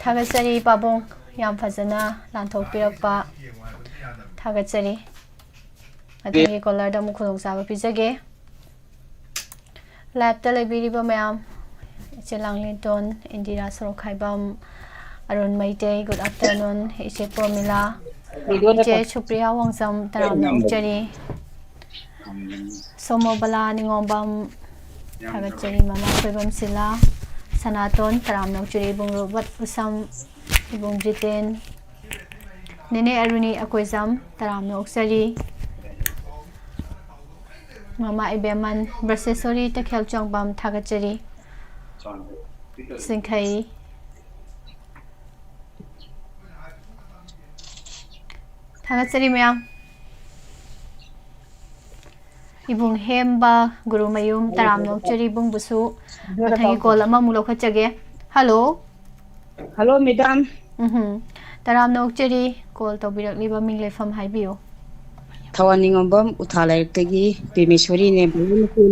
ꯊꯥꯒꯠꯆꯔꯤ ꯄꯥꯕꯨꯡ, ꯌꯥꯝ ꯐꯖꯅ ꯂꯥꯟꯊꯣꯛꯄꯤꯔꯛꯄ꯫ ꯊꯥꯒꯠꯆꯔꯤ꯫ ꯃꯊꯪꯒꯤ ꯀꯣꯂꯔꯗ ꯑꯃꯨꯛ ꯈꯨꯗꯣꯡꯆꯥꯕ ꯄꯤꯖꯒꯦ꯫ ꯂꯥꯏꯞꯇ ꯂꯩꯕꯤꯔꯤꯕ ꯃꯌꯥꯝ, ꯏꯆꯦ ꯂꯥꯡꯂꯦꯟꯇꯣꯟ, ꯏꯟꯗꯤꯔꯥ ꯁꯣꯔꯣꯛꯈꯥꯏꯕꯝ, ꯑꯔꯨꯟ ꯃꯩꯇꯩ, good afternoon, ꯏꯆꯦ ꯄ꯭ꯔꯣꯃꯤꯂꯥ, ꯏꯆꯦ ꯁꯨꯄ꯭ꯔꯤꯌꯥ ꯋꯥꯡꯖꯝ, ꯇꯔꯥꯝꯅ ꯑꯣꯛꯆꯔꯤ꯫ ꯁꯣꯃꯣꯕꯂꯥ ꯅꯤꯉꯣꯝꯕꯝ, ꯊꯥꯒꯠꯆꯔꯤ꯫ ꯃꯃꯥ ꯈꯣꯏꯕꯝ ꯁꯤꯂꯥ, ꯁꯅꯥꯇꯣꯟ, ꯇꯔꯥꯝꯅ ꯑꯣꯛꯆꯔꯤ꯫ ꯏꯕꯨꯡ ꯔꯣꯕꯔꯠ ꯎꯁꯝ, ꯏꯕꯨꯡ ꯖꯤꯇꯦꯟ, ꯅꯦꯅꯦ ꯑꯔꯨꯅꯤ ꯑꯀꯣꯏꯖꯝ, ꯇꯔꯥꯝꯅ ꯑꯣꯛꯆꯔꯤ꯫ ꯃꯃꯥ ꯏꯕꯦꯝꯃꯟ, ꯕ꯭ꯔꯁꯦꯁꯣꯔꯤ ꯇꯈꯦꯜ ꯆꯣꯡꯕꯝ, ꯊꯥꯒꯠꯆꯔꯤ꯫ ꯆꯤꯡꯈꯩ꯫ ꯊꯥꯒꯠꯆꯔꯤ ꯃꯌꯥꯝ꯫ ꯏꯕꯨꯡ ꯍꯦꯝꯕ ꯒꯨꯔꯨꯃꯌꯨꯝ, ꯇꯔꯥꯝꯅ ꯑꯣꯛꯆꯔꯤ ꯏꯕꯨꯡꯕꯨꯁꯨ꯫ ꯃꯊꯪꯒꯤ ꯀꯣꯜ ꯑꯃꯃꯨꯛ ꯂꯧꯈꯠꯆꯒꯦ꯫ ꯍꯜꯂꯣ꯫ Hello madam. ꯎꯝꯍꯨꯝ꯫ ꯇꯔꯥꯝꯅ ꯑꯣꯛꯆꯔꯤ꯫ ꯀꯣꯜ ꯇꯧꯕꯤꯔꯛꯂꯤꯕ ꯃꯤꯡ ꯂꯩꯐꯝ ꯍꯥꯏꯕꯤꯌꯨ꯫ ꯊꯋꯥꯟ ꯅꯤꯉꯣꯝꯕꯝ ꯎꯊꯥ ꯂꯥꯏꯔꯛꯇꯒꯤ ꯄꯦꯃꯦꯁꯣꯔꯤꯅꯦ꯫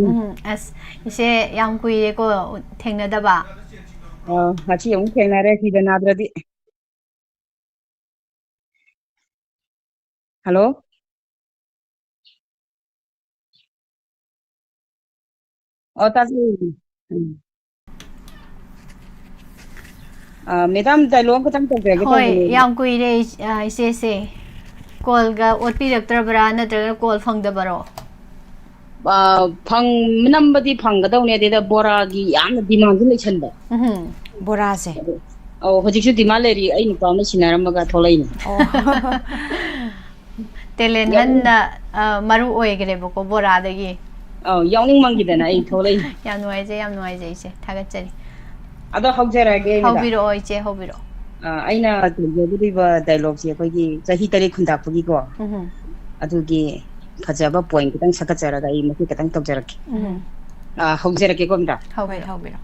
ꯎꯝ, ꯑꯁ, ꯏꯆꯦ ꯌꯥꯝ ꯀꯨꯏꯔꯦꯀꯣ ꯊꯦꯡꯅꯗꯕ꯫ ꯑ, ꯉꯁꯤ ꯑꯃꯨꯛ ꯊꯦꯡꯅꯔꯦ, ꯁꯤꯗ ꯅꯥꯗ꯭ꯔꯗꯤ꯫ ꯍꯜꯂꯣ? ꯑꯣ, ꯇꯥꯖꯩ꯫ ꯎꯝ꯫ ꯑ, ꯃꯦꯗꯥꯝ, ꯗꯥꯏꯂꯣꯒ ꯈꯇꯪ ꯇꯧꯖꯔꯒꯦ ꯍꯣꯏ, ꯇꯧꯕꯅꯦ꯫ ꯌꯥꯝ ꯀꯨꯏꯔꯦ, ꯑ, ꯏꯆꯦꯁꯦ꯫ ꯀꯣꯜꯒ ꯑꯣꯠꯄꯤꯔꯛꯇ꯭ꯔꯕ꯭ꯔꯥ, ꯅꯠꯇ꯭ꯔꯒ ꯀꯣꯜ ꯐꯪꯗꯕꯔꯣ? ꯑ, ꯐꯪ-, ꯅꯝꯕꯗꯤ ꯐꯪꯒꯗꯧꯅꯦ, ꯑꯗꯩꯗ ꯕꯣꯔꯥꯒꯤ ꯌꯥꯝꯅ ꯗꯤꯃꯥꯟꯁꯨ ꯂꯩꯁꯟꯕ꯫ ꯎꯝꯍꯨꯝ꯫ ꯕꯣꯔꯥꯁꯦ꯫ ꯑꯧ, ꯍꯧꯖꯤꯛꯁꯨ ꯗꯤꯃꯥꯟ ꯂꯩꯔꯤ, ꯑꯩ ꯅꯨꯄꯥ ꯑꯃ ꯁꯤꯟꯅꯔꯝꯃꯒ ꯊꯣꯛꯂꯛꯏꯅꯦ꯫ ꯑꯣ꯫ ꯇꯦꯂꯦꯟ ꯌꯥꯝ ꯍꯟꯅ, ꯑ, ꯃꯔꯨ ꯑꯣꯏꯈ꯭ꯔꯦꯕꯀꯣ ꯕꯣꯔꯥꯗꯒꯤ꯫ ꯑꯧ, ꯌꯥꯎꯅꯤꯡꯃꯟꯈꯤꯗꯅ ꯑꯩ ꯊꯣꯛꯂꯛꯏꯅꯦ꯫ ꯌꯥꯝ ꯅꯨꯡꯉꯥꯏꯖꯩ, ꯌꯥꯝ ꯅꯨꯡꯉꯥꯏꯖꯩ ꯏꯆꯦ, ꯊꯥꯒꯠꯆꯔꯤ꯫ ꯑꯗꯣ ꯍꯧꯖꯔꯛꯑꯒꯦ, ꯃꯦꯗꯥꯝ꯫ ꯍꯧꯕꯤꯔꯛꯑꯣ ꯏꯆꯦ, ꯍꯧꯕꯤꯔꯛꯑꯣ꯫ ꯑ, ꯑꯩꯅ ꯇꯧꯖꯒꯗꯧꯔꯤꯕ ꯗꯥꯏꯂꯣꯒꯁꯦ ꯑꯩꯈꯣꯏꯒꯤ ꯆꯍꯤ ꯇꯔꯦꯠ ꯈꯨꯟꯇꯥꯛꯄꯒꯤꯀꯣ, ꯎꯝꯍꯨꯝ꯫ ꯑꯗꯨꯒꯤ ꯐꯖꯕ ꯄꯣꯏꯟ ꯈꯤꯇꯪ ꯁꯛꯀꯠꯆꯔꯒ ꯑꯩ ꯃꯇꯦꯛ ꯈꯤꯇꯪ ꯇꯧꯖꯔꯛꯀꯦ꯫ ꯎꯝ꯫ ꯑ, ꯍꯧꯖꯔꯛꯀꯦꯀꯣ, ꯃꯦꯗꯥꯝ꯫ ꯍꯣꯏ, ꯍꯧꯕꯤꯔꯣ꯫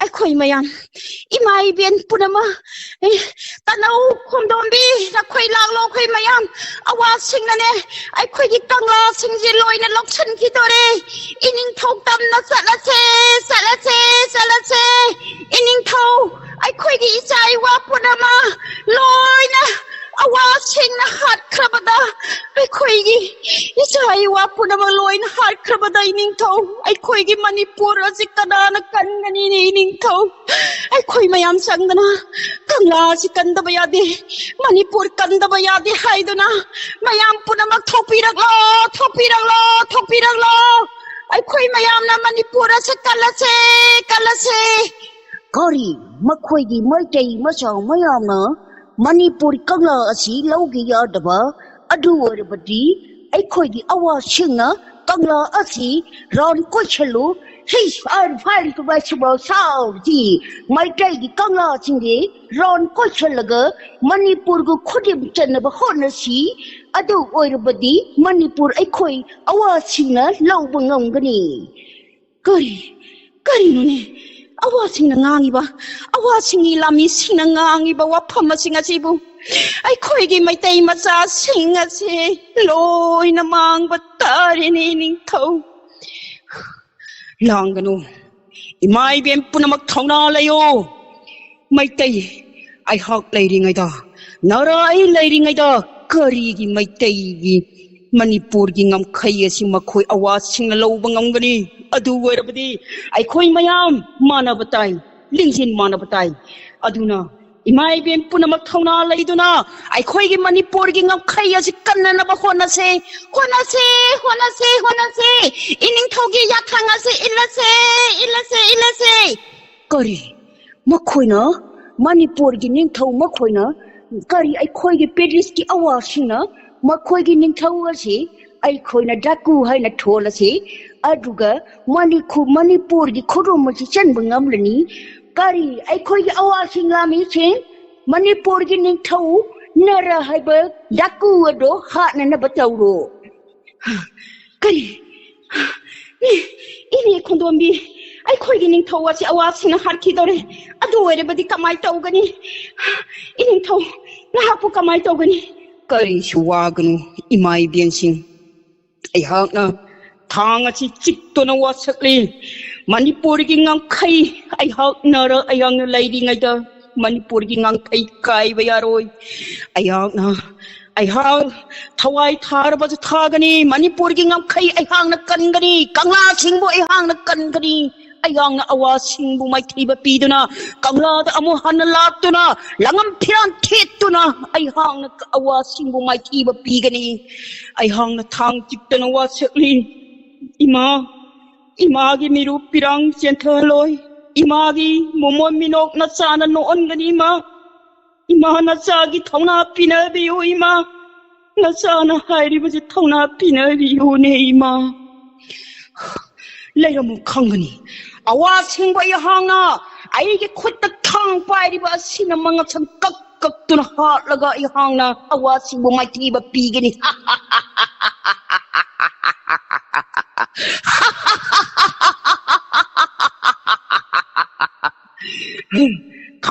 ꯑꯩꯈꯣꯏ ꯃꯌꯥꯝ, ꯏꯃꯥ ꯏꯕꯦꯟ ꯄꯨꯝꯅꯃꯛ, ꯑꯦ, ꯇꯅꯧ, ꯈꯣꯝꯗꯣꯝꯕꯤ, ꯅꯈꯣꯏ ꯂꯥꯛꯂꯣ, ꯑꯩꯈꯣꯏ ꯃꯌꯥꯝ꯫ ꯑꯋꯥꯁꯤꯡꯅꯅꯦ ꯑꯩꯈꯣꯏꯒꯤ ꯀꯪꯂꯥꯁꯤꯡꯁꯦ ꯂꯣꯏꯅ ꯂꯧꯁꯤꯟꯈꯤꯗꯣꯔꯦ꯫ ꯏꯅꯤꯡꯊꯧ ꯇꯝꯅ ꯆꯠꯂꯁꯦ, ꯆꯠꯂꯁꯦ, ꯆꯠꯂꯁꯦ꯫ ꯏꯅꯤꯡꯊꯧ, ꯑꯩꯈꯣꯏꯒꯤ ꯏꯆꯥ ꯏꯋꯥ ꯄꯨꯝꯅꯃꯛ ꯂꯣꯏꯅ ꯑꯋꯥꯁꯤꯡꯅ ꯍꯥꯠꯈ꯭ꯔꯕꯗ, ꯑꯩꯈꯣꯏꯒꯤ ꯏꯆꯥ ꯏꯋꯥ ꯄꯨꯝꯅꯃꯛ ꯂꯣꯏꯅ ꯍꯥꯠꯈ꯭ꯔꯕꯗ, ꯏꯅꯤꯡꯊꯧ, ꯑꯩꯈꯣꯏꯒꯤ ꯃꯅꯤꯄꯨꯔ ꯑꯁꯤ ꯀꯅꯥꯅ ꯀꯟꯒꯅꯤꯅꯦ, ꯏꯅꯤꯡꯊꯧ? ꯑꯩꯈꯣꯏ ꯃꯌꯥꯝ ꯆꯪꯗꯅ ꯀꯪꯂꯥ ꯑꯁꯤ ꯀꯟꯗꯕ ꯌꯥꯗꯦ, ꯃꯅꯤꯄꯨꯔ ꯀꯟꯗꯕ ꯌꯥꯗꯦ ꯍꯥꯏꯗꯨꯅ ꯃꯌꯥꯝ ꯄꯨꯝꯅꯃꯛ ꯊꯣꯛꯄꯤꯔꯛꯂꯣ, ꯊꯣꯛꯄꯤꯔꯛꯂꯣ, ꯊꯣꯛꯄꯤꯔꯛꯂꯣ꯫ ꯑꯩꯈꯣꯏ ꯃꯌꯥꯝꯅ ꯃꯅꯤꯄꯨꯔ ꯑꯁꯤ ꯀꯜꯂꯁꯦ, ꯀꯜꯂꯁꯦ꯫ ꯀꯔꯤ? ꯃꯈꯣꯏꯒꯤ ꯃꯩꯇꯩ ꯃꯆꯥ ꯃꯌꯥꯝꯅ ꯃꯅꯤꯄꯨꯔ ꯀꯪꯂꯥ ꯑꯁꯤ ꯂꯧꯒꯦ ꯌꯥꯗꯕ? ꯑꯗꯨ ꯑꯣꯏꯔꯕꯗꯤ ꯑꯩꯈꯣꯏꯒꯤ ꯑꯋꯥꯁꯤꯡꯅ ꯀꯪꯂꯥ ꯑꯁꯤ ꯔꯥꯎꯟ ꯀꯣꯏꯁꯜꯂꯨ꯫ ꯍꯤꯁ ꯑꯥꯔ ꯐꯥꯏꯜ ꯇꯨ ꯃꯥꯏ ꯁꯤꯕꯜ ꯁꯥꯎꯔꯗꯤ ꯃꯩꯇꯩꯒꯤ ꯀꯪꯂꯥꯁꯤꯡꯒꯤ ꯔꯥꯎꯟ ꯀꯣꯏꯁꯜꯂꯒ ꯃꯅꯤꯄꯨꯔꯒ ꯈꯨꯗꯤꯡ ꯆꯟꯅꯕ ꯍꯣꯠꯅꯁꯤ꯫ ꯑꯗꯨ ꯑꯣꯏꯔꯕꯗꯤ ꯃꯅꯤꯄꯨꯔ ꯑꯩꯈꯣꯏ ꯑꯋꯥꯁꯤꯡꯅ ꯂꯧꯕ ꯉꯝꯒꯅꯤ꯫ ꯀꯔꯤ, ꯀꯔꯤꯅꯣꯅꯦ? ꯑꯋꯥꯁꯤꯡꯅ ꯉꯥꯡꯉꯤꯕ, ꯑꯋꯥꯁꯤꯡꯒꯤ ꯂꯥꯃꯤꯁꯤꯡꯅ ꯉꯥꯡꯉꯤꯕ ꯋꯥꯐꯝ ꯑꯁꯤꯡ ꯑꯁꯤꯕꯨ ꯑꯩꯈꯣꯏꯒꯤ ꯃꯩꯇꯩ ꯃꯆꯥꯁꯤꯡ ꯑꯁꯤ ꯂꯣꯏꯅ ꯃꯥꯡꯕ ꯇꯥꯔꯦꯅꯦ, ꯅꯤꯡꯊꯧ꯫ ꯂꯥꯡꯒꯅꯨ, ꯏꯃꯥ ꯏꯕꯦꯟ ꯄꯨꯝꯅꯃꯛ ꯊꯧꯅꯥ ꯂꯩꯌꯣ꯫ ꯃꯩꯇꯩ ꯑꯩꯍꯥꯛ ꯂꯩꯔꯤꯉꯩꯗ, ꯅꯔꯥ ꯑꯩ ꯂꯩꯔꯤꯉꯩꯗ, ꯀꯔꯤꯒꯤ ꯃꯩꯇꯩꯒꯤ, ꯃꯅꯤꯄꯨꯔꯒꯤ ꯉꯝꯈꯩ ꯑꯁꯤ ꯃꯈꯣꯏ ꯑꯋꯥꯁꯤꯡꯅ ꯂꯧꯕ ꯉꯝꯒꯅꯤ? ꯑꯗꯨ ꯑꯣꯏꯔꯕꯗꯤ ꯑꯩꯈꯣꯏ ꯃꯌꯥꯝ ꯃꯥꯟꯅꯕ ꯇꯥꯏ, ꯂꯤꯡꯖꯦꯜ ꯃꯥꯟꯅꯕ ꯇꯥꯏ꯫ ꯑꯗꯨꯅ ꯏꯃꯥ ꯏꯕꯦꯟ ꯄꯨꯝꯅꯃꯛ ꯊꯧꯅꯥ ꯂꯩꯗꯨꯅ ꯑꯩꯈꯣꯏꯒꯤ ꯃꯅꯤꯄꯨꯔꯒꯤ ꯉꯝꯈꯩ ꯑꯁꯤ ꯀꯟꯅꯅꯕ ꯍꯣꯠꯅꯁꯦ꯫ ꯍꯣꯠꯅꯁꯦ, ꯍꯣꯠꯅꯁꯦ, ꯍꯣꯠꯅꯁꯦ꯫ ꯏꯅꯤꯡꯊꯧꯒꯤ ꯌꯥꯊꯪ ꯑꯁꯤ ꯏꯜꯂꯁꯦ, ꯏꯜꯂꯁꯦ, ꯏꯜꯂꯁꯦ꯫ ꯀꯔꯤ? ꯃꯈꯣꯏꯅ, ꯃꯅꯤꯄꯨꯔꯒꯤ ꯅꯤꯡꯊꯧ ꯃꯈꯣꯏꯅ, ꯀꯔꯤ, ꯑꯩꯈꯣꯏꯒꯤ ꯄ꯭ꯔꯤꯇꯤꯁꯀꯤ ꯑꯋꯥꯁꯤꯡꯅ ꯃꯈꯣꯏꯒꯤ ꯅꯤꯡꯊꯧ ꯑꯁꯤ ꯑꯩꯈꯣꯏꯅ ꯗꯥꯀꯨ ꯍꯥꯏꯅ ꯊꯣꯜꯂꯁꯤ, ꯑꯗꯨꯒ ꯃꯅꯤꯈꯨ-, ꯃꯅꯤꯄꯨꯔꯒꯤ ꯈꯨꯗꯨꯝ ꯑꯁꯤ ꯆꯟꯕ ꯉꯝꯂꯅꯤ? ꯀꯔꯤ, ꯑꯩꯈꯣꯏꯒꯤ ꯑꯋꯥꯁꯤꯡ ꯂꯥꯃꯤꯁꯤꯡ, ꯃꯅꯤꯄꯨꯔꯒꯤ ꯅꯤꯡꯊꯧ ꯅꯔꯥ ꯍꯥꯏꯕ ꯗꯥꯀꯨ ꯑꯗꯣ ꯍꯥꯠꯅꯅꯕ ꯇꯧꯔꯣ꯫ ꯀꯔꯤ? ꯏꯅꯦ ꯈꯣꯟꯗꯣꯝꯕꯤ, ꯑꯩꯈꯣꯏꯒꯤ ꯅꯤꯡꯊꯧ ꯑꯁꯤ ꯑꯋꯥꯁꯤꯡꯅ ꯍꯥꯠꯈꯤꯗꯧꯔꯦ꯫ ꯑꯗꯨ ꯑꯣꯏꯔꯕꯗꯤ ꯀꯃꯥꯏ ꯇꯧꯒꯅꯤ? ꯏꯅꯤꯡꯊꯧ, ꯅꯍꯥꯛꯄꯨ ꯀꯃꯥꯏ ꯇꯧꯒꯅꯤ? ꯀꯔꯤꯁꯨ ꯋꯥꯒꯅꯨ, ꯏꯃꯥ ꯏꯕꯦꯟꯁꯤꯡ꯫ ꯑꯩꯍꯥꯛꯅ ꯊꯥꯡ ꯑꯁꯤ ꯆꯤꯛꯇꯨꯅ ꯋꯥꯁꯛꯂꯤ꯫ ꯃꯅꯤꯄꯨꯔꯒꯤ ꯉꯝꯈꯩ ꯑꯩꯍꯥꯛꯅ, ꯑꯩꯍꯥꯛꯅ ꯂꯩꯔꯤꯉꯩꯗ ꯃꯅꯤꯄꯨꯔꯒꯤ ꯉꯝꯈꯩ ꯀꯥꯏꯕ ꯌꯥꯔꯣꯏ꯫ ꯑꯩꯍꯥꯛꯅ, ꯑꯩꯍꯥꯛ ꯊꯋꯥꯏ ꯊꯥꯔꯕꯁꯨ ꯊꯥꯒꯅꯤ꯫ ꯃꯅꯤꯄꯨꯔꯒꯤ ꯉꯝꯈꯩ ꯑꯩꯍꯥꯛꯅ ꯀꯟꯒꯅꯤ꯫ ꯀꯪꯂꯥꯁꯤꯡꯕꯨ ꯑꯩꯍꯥꯛꯅ ꯀꯟꯒꯅꯤ꯫ ꯑꯩꯍꯥꯛꯅ ꯑꯋꯥꯁꯤꯡꯕꯨ ꯃꯥꯏꯊꯤꯕ ꯄꯤꯗꯨꯅ, ꯀꯪꯂꯥꯗ ꯑꯃꯨꯛ ꯍꯟꯅ ꯂꯥꯛꯇꯨꯅ, ꯂꯪꯉꯝ ꯐꯤꯔꯥꯟ ꯊꯦꯠꯇꯨꯅ ꯑꯩꯍꯥꯛꯅ ꯑꯋꯥꯁꯤꯡꯕꯨ ꯃꯥꯏꯊꯤꯕ ꯄꯤꯒꯅꯤ꯫ ꯑꯩꯍꯥꯛꯅ ꯊꯥꯡ ꯆꯤꯛꯇꯅ ꯋꯥꯁꯛꯂꯤ꯫ ꯏꯃꯥ, ꯏꯃꯥꯒꯤ ꯃꯤꯔꯨꯞ ꯄꯤꯔꯥꯡ ꯆꯦꯟꯊꯍꯜꯂꯣꯏ꯫ ꯏꯃꯥꯒꯤ ꯃꯣꯃꯣꯟ ꯃꯤꯅꯣꯛ ꯅꯆꯥꯅ ꯅꯣꯛꯍꯟꯒꯅꯤ, ꯏꯃꯥ꯫ ꯏꯃꯥ, ꯅꯆꯥꯒꯤ ꯊꯧꯅꯥ ꯄꯤꯅꯕꯤꯌꯨ, ꯏꯃꯥ꯫ ꯅꯆꯥꯅ ꯍꯥꯏꯔꯤꯕꯁꯤ ꯊꯧꯅꯥ ꯄꯤꯅꯕꯤꯌꯨꯅꯦ, ꯏꯃꯥ꯫ ꯂꯩꯔꯝꯃꯨ ꯈꯪꯒꯅꯤ꯫ ꯑꯋꯥꯁꯤꯡꯕꯨ ꯑꯩꯍꯥꯛꯅ, ꯑꯩꯒꯤ ꯈꯨꯠꯇ ꯊꯥꯡ ꯄꯥꯏꯔꯤꯕ ꯑꯁꯤꯅ ꯃꯉꯛꯁꯝ ꯀꯛ ꯀꯛꯇꯨꯅ ꯍꯥꯠꯂꯒ ꯑꯩꯍꯥꯛꯅ ꯑꯋꯥꯁꯤꯡꯕꯨ ꯃꯥꯏꯊꯤꯕ ꯄꯤꯒꯅꯤ꯫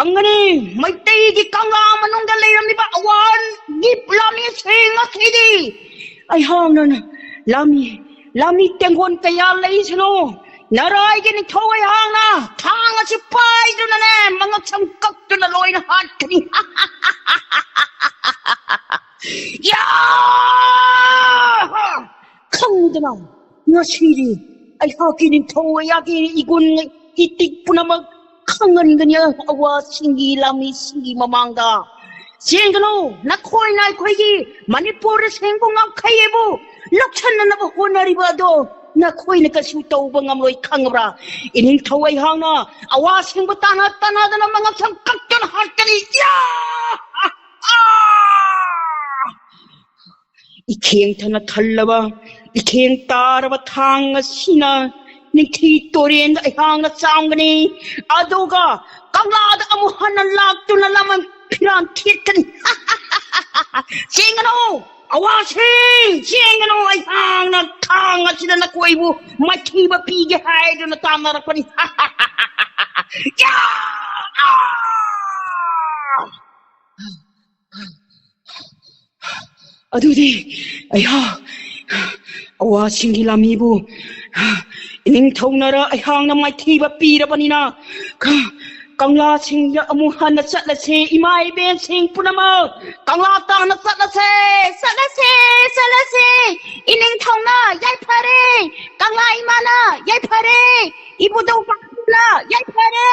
ꯈꯪꯒꯅꯤ, ꯃꯩꯇꯩꯒꯤ ꯀꯪꯂꯥ ꯃꯅꯨꯡꯗ ꯂꯩꯔꯝꯂꯤꯕ ꯑꯋꯥꯡꯒꯤ ꯂꯥꯃꯤꯁꯤꯡ ꯑꯁꯤꯗꯤ ꯑꯩꯍꯥꯛꯅ ꯂꯥꯃꯤ, ꯂꯥꯃꯤ ꯇꯦꯡꯒꯣꯟ ꯀꯌꯥ ꯂꯩꯁꯅꯨ, ꯅꯔꯥꯏꯒꯤ ꯅꯤꯡꯊꯧ ꯑꯩꯍꯥꯛꯅ ꯊꯥꯡ ꯑꯁꯤ ꯄꯥꯏꯗꯨꯅꯅꯦ, ꯃꯉꯛꯁꯝ ꯀꯛꯇꯨꯅ ꯂꯣꯏꯅ ꯍꯥꯠꯀꯅꯤ꯫ ꯌꯥ! ꯈꯪꯗꯅ ꯉꯁꯤꯗꯤ ꯑꯩꯍꯥꯛꯀꯤ ꯅꯤꯡꯊꯧ ꯑꯩꯍꯥꯛꯀꯤ ꯏꯒꯨꯟ ꯏꯇꯤꯛ ꯄꯨꯝꯅꯃꯛ ꯈꯪꯍꯟꯒꯅꯤ꯫ ꯑꯋꯥꯁꯤꯡꯒꯤ ꯂꯥꯃꯤꯁꯤꯡꯒꯤ ꯃꯃꯥꯡꯗ ꯆꯦꯟꯒꯅꯨ꯫ ꯅꯈꯣꯏꯅ ꯑꯩꯈꯣꯏꯒꯤ ꯃꯅꯤꯄꯨꯔ ꯑꯁꯦꯡꯕꯨ ꯉꯝꯈꯩ ꯍꯥꯏꯕꯨ ꯂꯧꯁꯤꯟꯅꯅꯕ ꯍꯣꯠꯅꯔꯤꯕ ꯑꯗꯣ ꯅꯈꯣꯏꯅ ꯀꯩꯁꯨ ꯇꯧꯕ ꯉꯝꯂꯣꯏ, ꯈꯪꯉꯕ꯭ꯔꯥ? ꯏꯅꯤꯡꯊꯧ ꯑꯩꯍꯥꯛꯅ ꯑꯋꯥꯁꯤꯡꯕꯨ ꯇꯥꯟꯅ ꯇꯥꯟꯅꯗꯅ ꯃꯉꯛꯁꯝ ꯀꯛꯇꯨꯅ ꯍꯥꯠꯀꯅꯤ꯫ ꯌꯥ! ꯑꯥ! ꯏꯈꯦꯡ ꯊꯅ ꯊꯜꯂꯕ, ꯏꯈꯦꯡ ꯇꯥꯔꯕ ꯊꯥꯡ ꯑꯁꯤꯅ ꯅꯤꯡꯊꯤ ꯇꯨꯔꯦꯟꯗ ꯑꯩꯍꯥꯛꯅ ꯆꯥꯝꯒꯅꯤ꯫ ꯑꯗꯨꯒ ꯀꯪꯂꯥꯗ ꯑꯃꯨꯛ ꯍꯟꯅ ꯂꯥꯛꯇꯨꯅ ꯂꯃꯟ ꯐꯤꯔꯥꯟ ꯊꯦꯠꯀꯅꯤ꯫ ꯆꯦꯟꯒꯅꯨ, ꯑꯋꯥꯁꯤꯡ, ꯆꯦꯟꯒꯅꯨ꯫ ꯑꯩꯍꯥꯛꯅ ꯊꯥꯡ ꯑꯁꯤꯅ ꯅꯈꯣꯏꯕꯨ ꯃꯥꯏꯊꯤꯕ ꯄꯤꯒꯦ ꯍꯥꯏꯗꯨꯅ ꯇꯥꯟꯅꯔꯛꯄꯅꯤ꯫ ꯌꯥ! ꯑꯥ! ꯑꯗꯨꯗꯤ ꯑꯩꯍꯥꯛ ꯑꯋꯥꯁꯤꯡꯒꯤ ꯂꯥꯃꯤꯕꯨ ꯏꯅꯤꯡꯊꯧꯅꯔ ꯑꯩꯍꯥꯛꯅ ꯃꯥꯏꯊꯤꯕ ꯄꯤꯔꯕꯅꯤꯅ, ꯀ-, ꯀꯪꯂꯥꯁꯤꯡꯗ ꯑꯃꯨꯛ ꯍꯟꯅ ꯆꯠꯂꯁꯦ꯫ ꯏꯃꯥ ꯏꯕꯦꯟꯁꯤꯡ ꯄꯨꯝꯅꯃꯛ ꯀꯪꯂꯥ ꯇꯥꯟꯅ ꯆꯠꯂꯁꯦ, ꯆꯠꯂꯁꯦ, ꯆꯠꯂꯁꯦ꯫ ꯏꯅꯤꯡꯊꯧꯅ ꯌꯥꯏꯐꯔꯦ, ꯀꯪꯂꯥ ꯏꯃꯥꯅ ꯌꯥꯏꯐꯔꯦ, ꯏꯕꯨꯙꯧ ꯄꯥꯈꯪꯅ ꯌꯥꯏꯐꯔꯦ,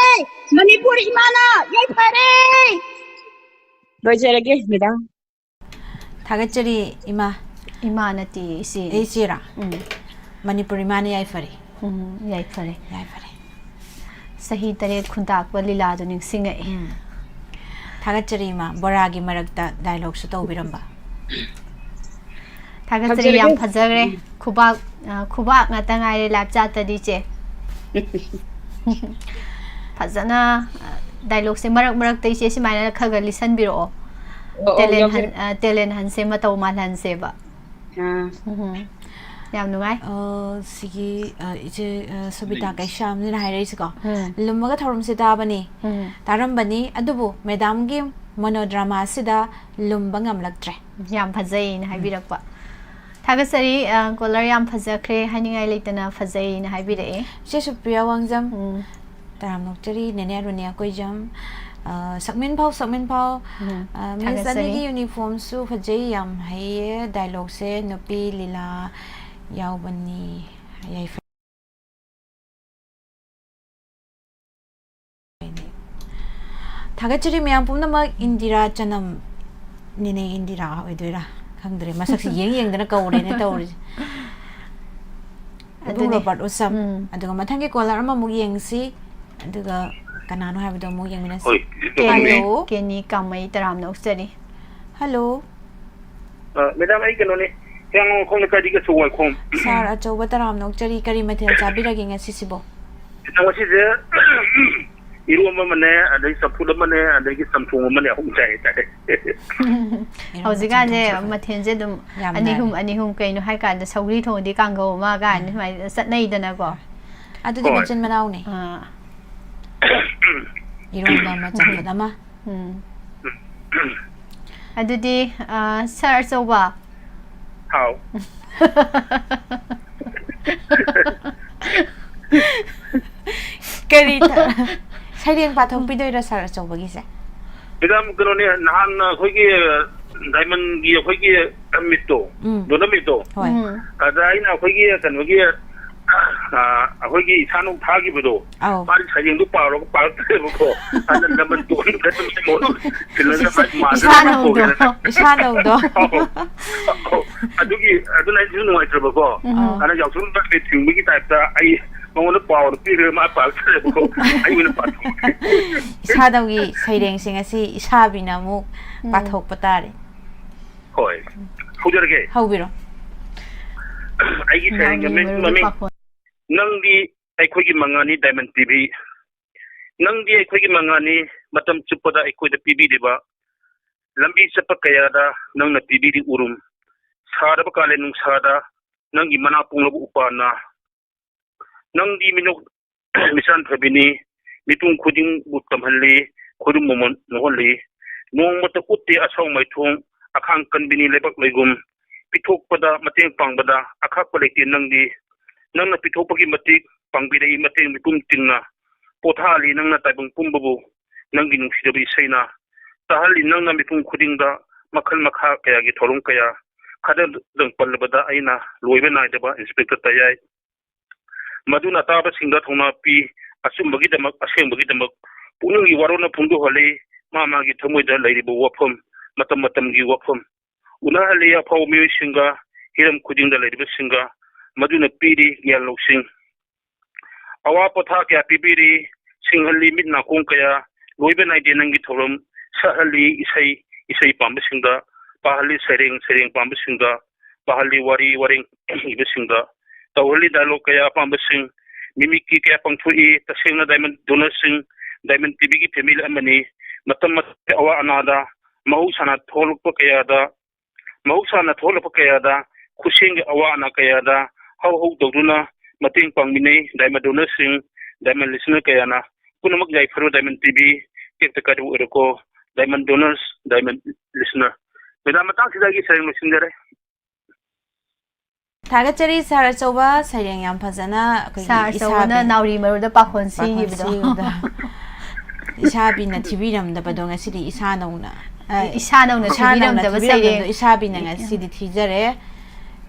ꯃꯅꯤꯄꯨꯔ ꯏꯃꯥꯅ ꯌꯥꯏꯐꯔꯦ꯫ ꯂꯣꯏꯖꯔꯒꯦ, ꯃꯦꯗꯥꯝ꯫ ꯊꯥꯒꯠꯆꯔꯤ, ꯏꯃꯥ꯫ ꯏꯃꯥ ꯅꯠꯇꯦ, ꯏꯆꯦ꯫ ꯑꯩ ꯏꯆꯦꯔꯥ? ꯎꯝ꯫ ꯃꯅꯤꯄꯨꯔ ꯏꯃꯥꯅ ꯌꯥꯏꯐꯔꯦ꯫ ꯎꯝ, ꯌꯥꯏꯐꯔꯦ꯫ ꯌꯥꯏꯐꯔꯦ꯫ ꯆꯍꯤ ꯇꯔꯦꯠ ꯈꯨꯟꯇꯥꯛꯄ ꯂꯤꯂꯥꯗꯨ ꯅꯤꯡꯁꯤꯡꯉꯛꯑꯦ꯫ ꯎꯝ꯫ ꯊꯥꯒꯠꯆꯔꯤ, ꯏꯃꯥ꯫ ꯕꯣꯔꯥꯒꯤ ꯃꯔꯛꯇ ꯗꯥꯏꯂꯣꯛꯁꯨ ꯇꯧꯕꯤꯔꯝꯕ꯫ ꯊꯥꯒꯠꯆꯔꯤ, ꯌꯥꯝ ꯊꯝꯖꯔꯒꯦ꯫ ꯐꯖꯈ꯭ꯔꯦ꯫ ꯎꯝ꯫ ꯈꯨꯕꯥꯛ, ꯑ, ꯈꯨꯕꯥꯛ ꯉꯥꯛꯇ ꯉꯥꯏꯔꯦ live chat ꯇꯗꯤ, ꯏꯆꯦ꯫ ꯐꯖꯅ, ꯑ, ꯗꯥꯏꯂꯣꯛꯁꯦ ꯃꯔꯛ ꯃꯔꯛꯇ ꯏꯆꯦ ꯁꯨꯃꯥꯏꯅ ꯈꯔ ꯈꯔ ꯂꯤꯁꯟꯕꯤꯔꯛꯑꯣ꯫ ꯑꯣ, ꯑꯣ, talent ꯌꯥꯎꯖꯔꯦ꯫ ꯍꯟ-, ꯑ, talent ꯍꯟꯁꯦ, ꯃꯇꯧ ꯃꯥꯜꯍꯟꯁꯦꯕ꯫ ꯑꯥ꯫ ꯎꯝ꯫ ꯌꯥꯝ ꯅꯨꯡꯉꯥꯏ꯫ ꯑ, ꯁꯤꯒꯤ, ꯑ, ꯏꯆꯦ, ꯑ, ꯁꯣꯕꯤꯇꯥ ꯀꯩꯁꯥꯝꯁꯤꯅ ꯍꯥꯏꯔꯛꯏꯁꯤꯀꯣ, ꯎꯝ꯫ ꯂꯨꯝꯃꯒ ꯊꯧꯔꯝꯁꯦ ꯇꯥꯕꯅꯤ, ꯎꯝ꯫ ꯇꯥꯔꯝꯕꯅꯤ, ꯑꯗꯨꯕꯨ ꯃꯦꯗꯥꯝꯒꯤ ꯃꯣꯅꯣꯗ꯭ꯔꯃꯥꯁꯤꯗ ꯂꯨꯝꯕ ꯉꯝꯂꯛꯇ꯭ꯔꯦ꯫ ꯌꯥꯝ ꯐꯖꯩꯅ ꯎꯝ꯫ ꯍꯥꯏꯕꯤꯔꯛꯄ꯫ ꯊꯥꯒꯠꯆꯔꯤ, ꯑ, ꯀꯣꯂꯔ ꯌꯥꯝ ꯐꯖꯈ꯭ꯔꯦ, ꯍꯥꯏꯅꯤꯡꯉꯥꯏ ꯂꯩꯇꯅ ꯐꯖꯩꯅ ꯍꯥꯏꯕꯤꯔꯛꯑꯦ꯫ ꯏꯆꯦ ꯁꯨꯄ꯭ꯔꯤꯌꯥ ꯋꯥꯡꯖꯝ, ꯎꯝ꯫ ꯇꯔꯥꯝꯅ ꯑꯣꯛꯆꯔꯤ, ꯅꯦꯅꯦ ꯑꯔꯨꯅꯤ ꯑꯀꯣꯏꯖꯝ꯫ ꯑ, ꯁꯛꯃꯤꯟ ꯐꯥꯎ, ꯁꯛꯃꯤꯟ ꯐꯥꯎ꯫ ꯎꯝ, ꯑ, ꯃꯤꯁ ꯊꯥꯒꯠꯆꯔꯤ꯫ ꯑꯅꯤꯒꯤ ꯌꯨꯅꯤꯐꯣꯔꯝꯁꯨ ꯐꯖꯩ, ꯌꯥꯝ ꯍꯩꯌꯦ, ꯗꯥꯏꯂꯣꯛꯁꯦ ꯅꯨꯄꯤ ꯂꯤꯂꯥ ꯌꯥꯎꯕꯅꯤ꯫ ꯌꯥꯏꯐ-, ꯊꯥꯒꯠꯆꯔꯤ ꯃꯌꯥꯝ ꯄꯨꯝꯅꯃꯛ꯫ ꯏꯟꯗꯤꯔꯥ ꯆꯅꯝ, ꯅꯦꯅꯦ ꯏꯟꯗꯤꯔꯥ ꯑꯣꯏꯗꯣꯏꯔꯥ? ꯈꯪꯗ꯭ꯔꯦ, ꯃꯁꯛꯁꯤ ꯌꯦꯡ ꯌꯦꯡꯗꯅ ꯀꯧꯔꯦꯅꯦ ꯇꯧꯔꯤꯁꯦ꯫ ꯏꯕꯨꯡ ꯑꯗꯨꯅꯦ꯫ ꯔꯣꯕꯥꯔꯠ ꯎꯁꯝ꯫ ꯎꯝ꯫ ꯑꯗꯨꯒ ꯃꯊꯪꯒꯤ ꯀꯣꯂꯔ ꯑꯃꯃꯨꯛ ꯌꯦꯡꯁꯤ꯫ ꯑꯗꯨꯒ ꯀꯅꯥꯅꯣ ꯍꯥꯏꯕꯗꯣ ꯑꯃꯨꯛ ꯌꯦꯡꯃꯤꯟꯅꯁꯤ꯫ ꯍꯣꯏ, ꯀꯦꯅꯤ, ꯍꯜꯂꯣ꯫ ꯀꯦꯅꯤ ꯀꯥꯃꯩ ꯇꯔꯥꯝꯅ ꯑꯣꯛꯆꯔꯤ꯫ ꯍꯜꯂꯣ꯫ ꯑ, ꯃꯦꯗꯥꯝ, ꯑꯩ ꯀꯩꯅꯣꯅꯦ, ꯍꯤꯌꯥꯡꯂꯝ ꯈꯣꯡ ꯂꯩꯀꯥꯏꯗꯒꯤ ꯑꯆꯧ ꯋꯥꯏꯈꯣꯝ꯫ ꯁꯥꯔ ꯑꯆꯧꯕ ꯇꯔꯥꯝꯅ ꯑꯣꯛꯆꯔꯤ, ꯀꯔꯤ ꯃꯊꯦꯜ ꯆꯥꯕꯤꯔꯒꯦ ꯉꯁꯤꯁꯤꯕꯣ? ꯉꯁꯤꯁꯦ ꯏꯔꯣꯝꯕ ꯑꯃꯅꯦ, ꯑꯗꯩ ꯆꯝꯐꯨꯠ ꯑꯃꯅꯦ, ꯑꯗꯒꯤ ꯆꯝꯊꯣꯡ ꯑꯃꯅꯦ, ꯑꯍꯨꯝ ꯆꯥꯏ ꯍꯥꯏꯇꯥꯔꯦ꯫ ꯏꯔꯣꯝꯕ ꯍꯧꯖꯤꯛꯀꯥꯟꯁꯦ ꯆꯝꯊꯣꯡ ꯆꯥꯕ꯫ ꯃꯊꯦꯜꯁꯦ ꯑꯗꯨꯝ ꯌꯥꯝ ꯑꯅꯤ ꯑꯍꯨꯝ, ꯅꯥꯏ꯫ ꯑꯅꯤ ꯑꯍꯨꯝ, ꯀꯩꯅꯣ ꯍꯥꯏꯀꯥꯟꯗ ꯁꯧꯒ꯭ꯔꯤ ꯊꯣꯡꯉꯗꯤ ꯀꯥꯡꯒꯧ ꯑꯃ ꯀꯥꯏꯅ ꯎꯝ꯫ ꯁꯨꯃꯥꯏꯅ ꯆꯠꯅꯩꯗꯅꯀꯣ꯫ ꯑꯗꯨꯗꯤ ꯍꯣꯏ꯫ ꯃꯆꯤꯟ ꯃꯅꯥꯎꯅꯦ꯫ ꯑꯥ꯫ ꯏꯔꯣꯝꯕ ꯑꯃ, ꯆꯝꯐꯨꯠ ꯑꯃ꯫ ꯎꯝ꯫ ꯑꯗꯨꯗꯤ, ꯑ, ꯁꯥꯔ ꯑꯆꯧꯕ꯫ ꯍꯥꯎ꯫ ꯀꯔꯤ ꯊ-, ꯁꯩꯔꯦꯡ ꯄꯥꯊꯣꯛꯄꯤꯗꯣꯏꯔꯣ ꯁꯥꯔ ꯑꯆꯧꯕꯒꯤꯁꯦ? ꯃꯦꯗꯥꯝ, ꯀꯩꯅꯣꯅꯦ, ꯅꯍꯥꯟ ꯑꯩꯈꯣꯏꯒꯤ ꯗꯥꯏꯃꯟꯒꯤ ꯑꯩꯈꯣꯏꯒꯤ ꯃꯤꯠꯇꯣ, ꯎꯝ꯫ ꯗꯣꯅꯔ ꯃꯤꯠꯇꯣ, ꯍꯣꯏ꯫ ꯎꯝ꯫ ꯑꯗ ꯑꯩꯅ ꯑꯩꯈꯣꯏꯒꯤ ꯀꯩꯅꯣꯒꯤ, ꯑ, ꯑꯩꯈꯣꯏꯒꯤ ꯏꯁꯥꯅꯧ ꯊꯥꯈꯤꯕꯗꯣ, ꯑꯧ꯫ ꯃꯥꯗꯤ ꯁꯩꯔꯦꯡꯗꯣ ꯄꯥꯔꯒ ꯄꯥꯔꯛꯇ꯭ꯔꯦꯕꯀꯣ꯫ ꯑꯗ ꯅꯃꯟ ꯇꯣꯟ ꯈꯛꯇ ꯃꯣꯏ ꯁꯤꯜꯂꯒ ꯏꯁꯥ-, ꯃꯥꯗꯤ ꯃꯥꯗꯤ ꯏꯁꯥꯅꯧꯗꯣ, ꯇꯧꯔꯦꯅ꯫ ꯏꯁꯥꯅꯧꯗꯣ꯫ ꯑꯧ, ꯑꯧ꯫ ꯑꯗꯨꯒꯤ, ꯑꯗꯨꯅ ꯑꯩꯁꯨ ꯅꯨꯡꯉꯥꯏꯇ꯭ꯔꯕꯀꯣ꯫ ꯎꯝ꯫ ꯑꯗ ꯌꯥꯎꯁꯪ ꯅꯨꯃꯤꯠ ꯊꯤꯡꯕꯒꯤ ꯇꯥꯏꯞꯇ ꯑꯩ ꯃꯉꯣꯟꯗ ꯄꯥꯎꯗꯣ ꯄꯤꯈ꯭ꯔꯦ, ꯃꯥ ꯄꯥꯔꯛꯇ꯭ꯔꯦꯕꯀꯣ꯫ ꯑꯩ ꯑꯣꯏꯅ ꯄꯥꯊꯣꯛꯑꯒꯦ꯫ ꯏꯁꯥꯅꯧꯒꯤ ꯁꯩꯔꯦꯡꯁꯦ ꯉꯁꯤ ꯏꯁꯥꯕꯤꯅ ꯑꯃꯨꯛ ꯎꯝ꯫ ꯄꯥꯊꯣꯛꯄ ꯇꯥꯔꯦ꯫ ꯍꯣꯏ꯫ ꯍꯧꯖꯔꯒꯦ꯫ ꯍꯧꯕꯤꯔꯣ꯫ ꯑꯩꯒꯤ ꯁꯩꯔꯦꯡ ꯅꯥꯎꯒꯤ ꯃꯃꯤꯡ, ꯃꯔꯨ ꯃꯃꯤꯡ, ꯄꯥꯈꯣꯟ꯫ ꯅꯪꯗꯤ ꯑꯩꯈꯣꯏꯒꯤ ꯃꯉꯥꯜꯅꯤ ꯗꯥꯏꯃꯟ ꯇꯤ ꯚꯤ꯫ ꯅꯪꯗꯤ ꯑꯩꯈꯣꯏꯒꯤ ꯃꯉꯥꯜꯅꯤ, ꯃꯇꯝ ꯆꯨꯞꯄꯗ ꯑꯩꯈꯣꯏꯗ ꯄꯤꯕꯤꯔꯤꯕ꯫ ꯂꯝꯕꯤ ꯆꯠꯄ ꯀꯌꯥꯗ ꯅꯪꯅ ꯄꯤꯕꯤꯔꯤ ꯎꯔꯨꯝ꯫ ꯁꯥꯔꯕ ꯀꯥꯂꯦꯟ ꯅꯨꯡꯁꯥꯗ ꯅꯪꯒꯤ ꯃꯅꯥ ꯄꯣꯡꯂꯕ ꯎꯄꯥꯜꯅ꯫ ꯅꯪꯗꯤ ꯃꯤꯅꯣꯛ ꯃꯤꯆꯥꯟ ꯐꯕꯤꯅꯤ, ꯃꯤꯄꯨꯝ ꯈꯨꯗꯤꯡꯕꯨ ꯇꯝꯍꯜꯂꯤ, ꯈꯨꯗꯤꯡꯃꯛ ꯅꯣꯛꯍꯜꯂꯤ꯫ ꯅꯣꯡꯃꯇ ꯎꯠꯇꯦ ꯑꯁꯥꯎ ꯃꯥꯏꯊꯣꯡ, ꯑꯈꯥꯡ ꯀꯟꯕꯤꯅꯤ ꯂꯩꯕꯥꯛ ꯂꯩꯒꯨꯝ꯫ ꯄꯤꯊꯣꯛꯄꯗ ꯃꯇꯦꯡ ꯄꯥꯡꯕꯗ ꯑꯈꯥꯛꯄ ꯂꯩꯇꯦ ꯅꯪꯗꯤ꯫ ꯅꯪꯅ ꯄꯤꯊꯣꯛꯄꯒꯤ ꯃꯇꯤꯛ ꯄꯥꯡꯕꯤꯔꯛꯏ ꯃꯇꯦꯡ ꯃꯤꯄꯨꯝ ꯇꯤꯡꯅ꯫ ꯄꯣꯊꯥꯍꯜꯂꯤ ꯅꯪꯅ ꯇꯥꯏꯕꯪ ꯄꯨꯝꯕꯕꯨ ꯅꯪꯒꯤ ꯅꯨꯡꯁꯤꯖꯕ ꯏꯁꯩꯅ꯫ ꯇꯥꯍꯜꯂꯤ ꯅꯪꯅ ꯃꯤꯄꯨꯝ ꯈꯨꯗꯤꯡꯗ ꯃꯈꯜ ꯃꯈꯥ ꯀꯌꯥꯒꯤ ꯊꯧꯔꯝ ꯀꯌꯥ꯫ ꯈꯔꯗꯪ ꯄꯜꯂꯕꯗ ꯑꯩꯅ ꯂꯣꯏꯕ ꯅꯥꯏꯗꯕ ꯏꯟꯁꯄꯦꯛꯇꯔ ꯇꯌꯥꯏ꯫ ꯃꯗꯨꯅ ꯇꯥꯕꯁꯤꯡꯗ ꯊꯧꯅꯥ ꯄꯤ꯫ ꯑꯆꯨꯝꯕꯒꯤꯗꯃꯛ, ꯑꯁꯦꯡꯕꯒꯤꯗꯃꯛ ꯄꯨꯛꯅꯤꯡꯒꯤ ꯋꯥꯔꯣꯜꯅ ꯐꯣꯡꯗꯣꯛꯍꯜꯂꯤ꯫ ꯃꯥ ꯃꯥꯒꯤ ꯊꯃꯣꯏꯗ ꯂꯩꯔꯤꯕ ꯋꯥꯐꯝ, ꯃꯇꯝ ꯃꯇꯝꯒꯤ ꯋꯥꯐꯝ ꯎꯅꯍꯜꯂꯤ꯫ ꯑꯐꯥꯎꯕ ꯃꯤꯑꯣꯏꯁꯤꯡꯒ, ꯍꯤꯔꯝ ꯈꯨꯗꯤꯡꯗ ꯂꯩꯔꯤꯕꯁꯤꯡꯒ꯫ ꯃꯗꯨꯅ ꯄꯤꯔꯤ ꯒ꯭ꯌꯥꯟ ꯂꯧꯁꯤꯡ꯫ ꯑꯋꯥ ꯄꯣꯊꯥ ꯀꯌꯥ ꯄꯤꯕꯤꯔꯤ, ꯁꯤꯡꯍꯜꯂꯤ ꯃꯤꯠ ꯅꯥꯀꯣꯡ ꯀꯌꯥ꯫ ꯂꯣꯏꯕ ꯅꯥꯏꯗꯦ ꯅꯪꯒꯤ ꯊꯧꯔꯝ꯫ ꯁꯛꯍꯜꯂꯤ ꯏꯁꯩ, ꯏꯁꯩ ꯄꯥꯝꯕꯁꯤꯡꯗ ꯄꯥꯍꯜꯂꯤ, ꯁꯩꯔꯦꯡ, ꯁꯩꯔꯦꯡ ꯄꯥꯝꯕꯁꯤꯡꯗ ꯄꯥꯍꯜꯂꯤ, ꯋꯥꯔꯤ, ꯋꯥꯔꯦꯡ ꯏꯕꯁꯤꯡꯗ ꯇꯧꯍꯜꯂꯤ ꯗꯥꯏꯂꯣꯛ ꯀꯌꯥ ꯑꯄꯥꯝꯕꯁꯤꯡ꯫ ꯃꯤꯃꯤꯛꯀꯤ ꯀꯌꯥ ꯄꯥꯡꯊꯣꯛꯏ꯫ ꯇꯁꯦꯡꯅ ꯗꯥꯏꯃꯟ ꯗꯣꯅꯔꯁꯤꯡ, ꯗꯥꯏꯃꯟ ꯇꯤꯚꯤꯒꯤ ꯐꯦꯃꯤꯂꯤ ꯑꯃꯅꯤ꯫ ꯃꯇꯝ ꯃꯇꯝꯒꯤ ꯑꯋꯥ ꯑꯅꯥꯗ, ꯃꯍꯧꯁꯥꯅ ꯊꯣꯛꯂꯛꯄ ꯀꯌꯥꯗ, ꯃꯍꯧꯁꯥꯅ ꯊꯣꯛꯂꯛꯄ ꯀꯌꯥꯗ, ꯈꯨꯠꯁꯦꯝꯒꯤ ꯑꯋꯥ ꯑꯅꯥ ꯀꯌꯥꯗ ꯍꯧ ꯍꯧ ꯇꯧꯗꯨꯅ ꯃꯇꯦꯡ ꯄꯥꯡꯃꯤꯟꯅꯩ꯫ ꯗꯥꯏꯃꯟ ꯗꯣꯅꯔꯁꯤꯡ, ꯗꯥꯏꯃꯟ ꯂꯤꯁꯅꯔ ꯀꯌꯥꯅ ꯄꯨꯝꯅꯃꯛ ꯌꯥꯏꯐꯔꯣ꯫ ꯗꯥꯏꯃꯟ ꯇꯤꯚꯤ ꯇꯦꯛꯇ ꯀꯥꯏꯗꯕ ꯑꯣꯏꯔꯣꯀꯣ꯫ Diamond donors, diamond listener. Madam, ꯃꯇꯥꯡꯁꯤꯗ ꯑꯩꯒꯤ ꯁꯩꯔꯦꯡ ꯂꯣꯏꯁꯤꯟꯖꯔꯦ꯫ ꯊꯥꯒꯠꯆꯔꯤ ꯁꯥꯔ ꯑꯆꯧꯕ, ꯁꯩꯔꯦꯡ ꯌꯥꯝ ꯐꯖꯅ ꯑꯩꯈꯣꯏꯒꯤ ꯁꯥꯔ ꯑꯆꯧꯕꯅ ꯏꯁꯥꯕꯤ- ꯅꯥꯎꯔꯤ ꯃꯔꯨꯗ ꯄꯥꯈꯣꯟ ꯁꯤꯈꯤꯕꯗꯣ꯫ ꯄꯥꯈꯣꯟ ꯁꯤꯈꯤꯕꯗꯣ꯫ ꯏꯁꯥꯕꯤꯅ ꯊꯤꯕꯤꯔꯝꯗꯕꯗꯣ ꯉꯁꯤꯗꯤ ꯏꯁꯥꯅꯧꯅ, ꯑ, ꯏꯁꯥꯅꯧꯅ ꯏꯁꯥꯅꯧꯅ ꯊꯤꯕꯤꯔꯝꯗꯕ ꯊꯤꯕꯤꯔꯝꯗꯕꯗꯣ ꯁꯩꯔꯦꯡ꯫ ꯏꯁꯥꯕꯤꯅ ꯉꯁꯤꯗꯤ ꯊꯤꯖꯔꯦ꯫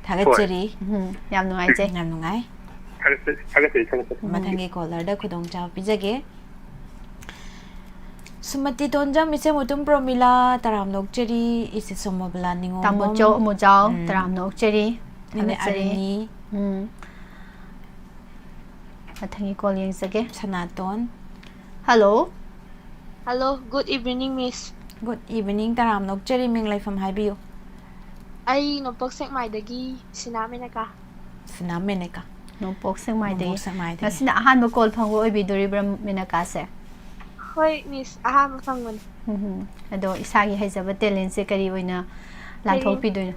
ꯊꯥꯒꯠꯆꯔꯤ꯫ ꯎꯝ, ꯌꯥꯝ ꯅꯨꯡꯉꯥꯏꯖꯩ꯫ ꯌꯥꯝ ꯅꯨꯡꯉꯥꯏ꯫ ꯊꯥꯒꯠꯆꯔꯤ, ꯊꯥꯒꯠꯆꯔꯤ, ꯊꯥꯒꯠꯆꯔꯤ꯫ ꯃꯊꯪꯒꯤ ꯀꯣꯂꯔꯗ ꯈꯨꯗꯣꯡꯆꯥꯕ ꯄꯤꯖꯒꯦ꯫ ꯁꯨꯃꯇꯤ ꯇꯣꯟꯖꯝ, ꯏꯆꯦ ꯃꯨꯇꯨꯝ ꯄ꯭ꯔꯣꯃꯤꯂꯥ, ꯇꯔꯥꯝꯅ ꯑꯣꯛꯆꯔꯤ꯫ ꯏꯆꯦ ꯁꯣꯃꯣꯕꯂꯥ ꯅꯤꯉꯣꯝꯕꯝ꯫ ꯇꯥꯃꯣ ꯆꯧ ꯑꯃꯨꯖꯥꯎ, ꯎꯝ꯫ ꯇꯔꯥꯝꯅ ꯑꯣꯛꯆꯔꯤ꯫ ꯅꯦꯅꯦ ꯊꯥꯒꯠꯆꯔꯤ꯫ ꯑꯔꯨꯅꯤ꯫ ꯎꯝ꯫ ꯃꯊꯪꯒꯤ ꯀꯣꯜ ꯌꯦꯡꯖꯒꯦ꯫ ꯁꯅꯥꯇꯣꯟ꯫ Hello. Hello, good evening, Miss. Good evening, ꯇꯔꯥꯝꯅ ꯑꯣꯛꯆꯔꯤ, ꯃꯤꯡ ꯂꯩꯐꯝ ꯍꯥꯏꯕꯤꯌꯨ꯫ ꯑꯩ ꯅꯣꯡꯄꯣꯛ ꯁꯦꯛꯃꯥꯏꯗꯒꯤ ꯁꯤꯅꯥ ꯃꯦꯅꯀꯥ꯫ ꯁꯤꯅꯥ ꯃꯦꯅꯀꯥ꯫ ꯅꯣꯡꯄꯣꯛ ꯁꯦꯛꯃꯥꯏꯗꯒꯤ꯫ ꯅꯣꯡꯄꯣꯛ ꯁꯦꯛꯃꯥꯏꯗꯒꯤ꯫ ꯉꯁꯤꯅ ꯑꯍꯥꯟꯕ ꯀꯣꯜ ꯐꯪꯕ ꯑꯣꯏꯕꯤꯗꯣꯔꯤꯕ꯭ꯔꯥ ꯃꯦꯅꯀꯥꯁꯦ? ꯍꯣꯏ, Miss, ꯑꯍꯥꯟꯕ ꯐꯪꯕꯅꯤ꯫ ꯎꯝ꯫ ꯑꯗꯣ ꯏꯁꯥꯒꯤ ꯍꯩꯖꯕ ꯇꯦꯂꯦꯟꯁꯦ ꯀꯔꯤ ꯑꯣꯏꯅ ꯂꯥꯟꯊꯣꯛꯄꯤꯗꯣꯏꯅꯣ?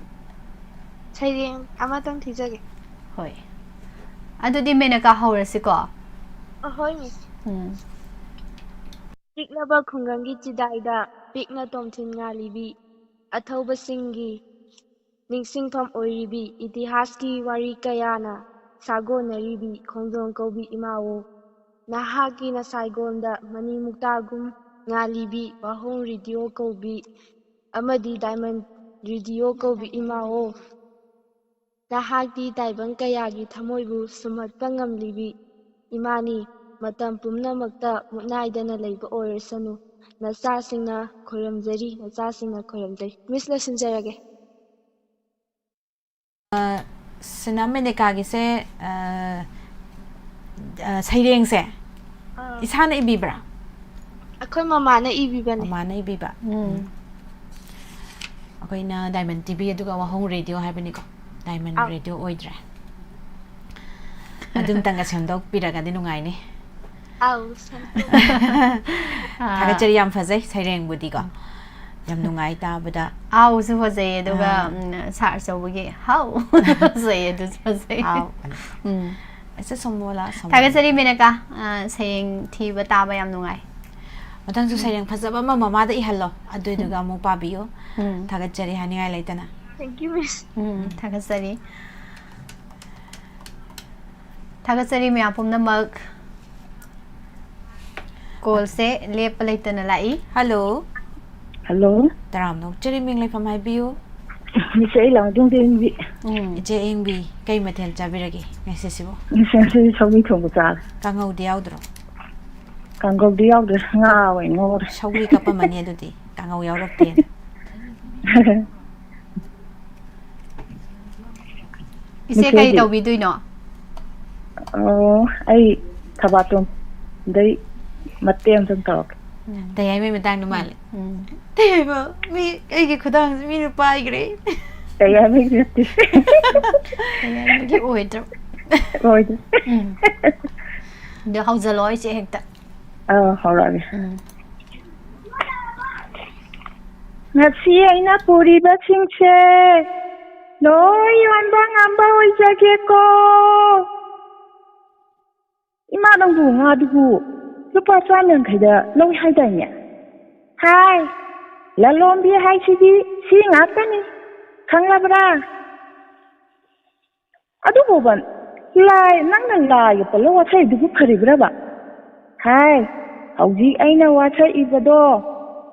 ꯁꯩꯔꯦꯡ ꯑꯃꯇꯪ ꯊꯤꯖꯒꯦ꯫ ꯍꯣꯏ꯫ ꯑꯗꯨꯗꯤ ꯃꯦꯅꯀꯥ ꯍꯧꯔꯁꯤꯀꯣ꯫ ꯑꯍꯣꯏ, ꯃꯤꯁ꯫ ꯎꯝ꯫ ꯄꯤꯛꯂꯕ ꯈꯨꯡꯒꯪꯒꯤ ꯆꯤꯗꯥꯏꯗ ꯄꯤꯛꯅ ꯇꯣꯝꯊꯤꯟ ꯉꯥꯜꯂꯤꯕꯤ, ꯑꯊꯧꯕꯁꯤꯡꯒꯤ ꯅꯤꯡꯁꯤꯡꯐꯝ ꯑꯣꯏꯔꯤꯕꯤ, ꯏꯇꯤꯍꯥꯁꯀꯤ ꯋꯥꯔꯤ ꯀꯌꯥꯅ ꯁꯥꯒꯣꯟꯅꯔꯤꯕꯤ ꯈꯣꯡꯖꯣꯝ ꯀꯧꯕꯤ ꯏꯃꯥꯋꯣ, ꯅꯍꯥꯛꯀꯤ ꯅꯁꯥꯏꯒꯣꯟꯗ ꯃꯅꯤ ꯃꯨꯛꯇꯥꯒꯨꯝ ꯉꯥꯜꯂꯤꯕꯤ ꯋꯥꯍꯣꯡ ꯔꯦꯗꯤꯑꯣ ꯀꯧꯕꯤ ꯑꯃꯗꯤ ꯗꯥꯏꯃꯟ ꯔꯦꯗꯤꯑꯣ ꯀꯧꯕꯤ ꯏꯃꯥꯋꯣ, ꯅꯍꯥꯛꯇꯤ ꯇꯥꯏꯕꯪ ꯀꯌꯥꯒꯤ ꯊꯃꯣꯏꯕꯨ ꯁꯨꯝꯍꯠꯄ ꯉꯝꯂꯤꯕꯤ ꯏꯃꯥꯅꯤ꯫ ꯃꯇꯝ ꯄꯨꯝꯅꯃꯛꯇ ꯃꯨꯠꯅꯥꯏꯗꯅ ꯂꯩꯕ ꯑꯣꯏꯔꯁꯅꯨ꯫ ꯅꯆꯥꯁꯤꯡꯅ ꯈꯣꯏꯔꯝꯖꯔꯤ, ꯅꯆꯥꯁꯤꯡꯅ ꯈꯣꯏꯔꯝꯖꯔꯤ꯫ ꯃꯤꯁ, ꯂꯣꯏꯁꯤꯟꯖꯔꯒꯦ꯫ ꯁꯤꯅ ꯃꯦꯅꯦꯀꯥꯒꯤꯁꯦ, ꯑ, ꯑ, ꯁꯩꯔꯦꯡꯁꯦ ꯑꯥ꯫ ꯏꯁꯥꯅ ꯏꯕꯤꯕ꯭ꯔꯥ? ꯑꯩꯈꯣꯏ ꯃꯃꯥꯅ ꯏꯕꯤꯕꯅꯦ꯫ ꯃꯃꯥꯅ ꯏꯕꯤꯕ? ꯎꯝ꯫ ꯑꯩꯈꯣꯏꯅ ꯗꯥꯏꯃꯟ ꯇꯤꯚꯤ ꯑꯗꯨꯒ ꯋꯥꯍꯣꯡ ꯔꯦꯗꯤꯑꯣ ꯍꯥꯏꯕꯅꯤꯀꯣ, ꯗꯥꯏꯃꯟ ꯑꯥꯎ꯫ ꯔꯦꯗꯤꯑꯣ ꯑꯣꯏꯗ꯭ꯔꯦ꯫ ꯑꯗꯨꯝꯇꯪꯒ ꯁꯦꯝꯗꯣꯛꯄꯤꯔꯒꯗꯤ ꯅꯨꯡꯉꯥꯏꯅꯤ꯫ ꯑꯥꯎ, ꯁꯦꯝꯗꯣꯛ- ꯑꯥ, ꯊꯥꯒꯠꯆꯔꯤ, ꯌꯥꯝ ꯐꯖꯩ ꯁꯩꯔꯦꯡꯕꯨꯗꯤꯀꯣ, ꯌꯥꯝ ꯅꯨꯡꯉꯥꯏ ꯇꯥꯕꯗ꯫ ꯑꯥꯎꯁꯨ ꯐꯖꯩ, ꯑꯗꯨꯒ ꯑꯥ꯫ ꯎꯝ, ꯁꯥꯔ ꯑꯆꯧꯕꯒꯤ ꯍꯥꯎ ꯐꯖꯩ, ꯑꯗꯨꯁꯨ ꯐꯖꯩ꯫ ꯑꯥꯎ꯫ ꯎꯝ꯫ ꯑꯁ, ꯁꯣꯃꯣꯂꯥ, ꯁꯣꯃꯣꯂꯥ꯫ ꯊꯥꯒꯠꯆꯔꯤ ꯃꯦꯅꯀꯥ, ꯑ, ꯁꯩꯔꯦꯡ ꯊꯤꯕ ꯇꯥꯕ ꯌꯥꯝ ꯅꯨꯡꯉꯥꯏ꯫ ꯃꯊꯪꯁꯨ ꯁꯩꯔꯦꯡ ꯐꯖꯕ ꯑꯃ ꯃꯃꯥꯗ ꯏꯍꯜꯂꯣ, ꯑꯗꯨꯏꯗꯨꯒ ꯑꯃꯨꯛ ꯄꯥꯕꯤꯌꯨ꯫ ꯎꯝ꯫ ꯊꯥꯒꯠꯆꯔꯤ ꯍꯥꯏꯅꯤꯡꯉꯥꯏ ꯂꯩꯇꯅ꯫ Thank you, Miss꯫ ꯎꯝ, ꯊꯥꯒꯠꯆꯔꯤ꯫ ꯊꯥꯒꯠꯆꯔꯤ ꯃꯌꯥꯝ ꯄꯨꯝꯅꯃꯛ꯫ ꯀꯣꯜꯁꯦ ꯂꯦꯞꯄ ꯂꯩꯇꯅ ꯂꯥꯛꯏ꯫ ꯍꯜꯂꯣ꯫ ꯍꯜꯂꯣ꯫ ꯇꯔꯥꯝꯅ ꯑꯣꯛꯆꯔꯤ, ꯃꯤꯡ ꯂꯩꯐꯝ ꯍꯥꯏꯕꯤꯌꯨ꯫ ꯃꯤꯁ, ꯑꯩ ꯂꯥꯡꯗꯤꯡꯗꯦ ꯑꯦꯡꯕꯤ꯫ ꯎꯝ꯫ ꯏꯆꯦ ꯑꯦꯡꯕꯤ, ꯀꯩ ꯃꯊꯦꯜ ꯆꯥꯕꯤꯔꯒꯦ ꯉꯁꯤꯁꯤꯕꯨ? ꯃꯤꯁ, ꯉꯁꯤ ꯁꯧꯒ꯭ꯔꯤ ꯊꯣꯡꯕ ꯆꯥꯔꯦ꯫ ꯀꯥꯡꯍꯧꯗꯤ ꯌꯥꯎꯗ꯭ꯔꯣ? ꯀꯥꯡꯒꯧꯗꯤ ꯌꯥꯎꯗ꯭ꯔꯦ, ꯉꯥ ꯑꯣꯏꯅ ꯉꯧꯔꯦ꯫ ꯁꯧꯒ꯭ꯔꯤ ꯀꯞꯄꯝꯃꯅꯤ ꯑꯗꯨꯗꯤ, ꯀꯥꯡꯍꯧ ꯌꯥꯎꯔꯛꯇꯦꯅ꯫ ꯏꯆꯦ, ꯀꯔꯤ ꯇꯧꯕꯤꯗꯣꯏꯅꯣ? ꯑꯣ, ꯑꯩ ꯊꯕꯥꯇꯣꯟꯗꯩ ꯃꯇꯦꯛ ꯑꯃꯇꯪ ꯇꯧꯔꯛꯀꯦ꯫ ꯇꯌꯥꯏꯃꯩ ꯃꯇꯥꯡꯗ ꯃꯥꯜꯂꯦ꯫ ꯎꯝ꯫ ꯇꯌꯥꯏꯃ, ꯃꯤ ꯑꯩꯒꯤ ꯈꯨꯗꯥꯡꯁꯦ ꯃꯤꯅ ꯄꯥꯏꯈ꯭ꯔꯦ꯫ ꯇꯌꯥꯏꯃꯩ ꯅꯠꯇꯦ꯫ ꯇꯌꯥꯏꯃꯒꯤ ꯑꯣꯏꯗ꯭ꯔꯣ? ꯑꯣꯏꯗ꯭ꯔꯦ꯫ ꯎꯝ꯫ ꯑꯗꯨ ꯍꯧꯖꯜꯂꯣ, ꯏꯆꯦ, ꯍꯦꯛꯇ꯫ ꯑꯥ, ꯍꯧꯔꯛꯑꯒꯦ꯫ ꯎꯝ꯫ ꯉꯁꯤ ꯑꯩꯅ ꯄꯨꯔꯤꯕꯁꯤꯡꯁꯦ ꯂꯣꯏ ꯌꯣꯟꯕ ꯉꯝꯕ ꯑꯣꯏꯖꯒꯦꯀꯣ꯫ ꯏꯃꯥ, ꯅꯪꯕꯨ ꯉꯥꯗꯨꯕꯨ ꯂꯨꯄꯥ ꯆꯥꯝ ꯌꯥꯡꯈꯩꯗ ꯂꯧꯏ ꯍꯥꯏꯗꯥꯏꯅꯦ? ꯍꯥꯏ, ꯂꯂꯣꯟꯕꯤ ꯍꯥꯏꯁꯤꯗꯤ ꯁꯤ ꯉꯥꯛꯇꯅꯤ, ꯈꯪꯂꯕ꯭ꯔꯥ? ꯑꯗꯨꯕꯨꯕ, ꯂꯥꯏ, ꯅꯪꯅ ꯂꯥꯏꯒ ꯄꯜꯂ ꯋꯥꯊꯩꯗꯨꯕꯨ ꯐꯔꯤꯕ꯭ꯔꯕ? ꯍꯥꯏ, ꯍꯧꯖꯤꯛ ꯑꯩꯅ ꯋꯥꯊꯛꯏꯕꯗꯣ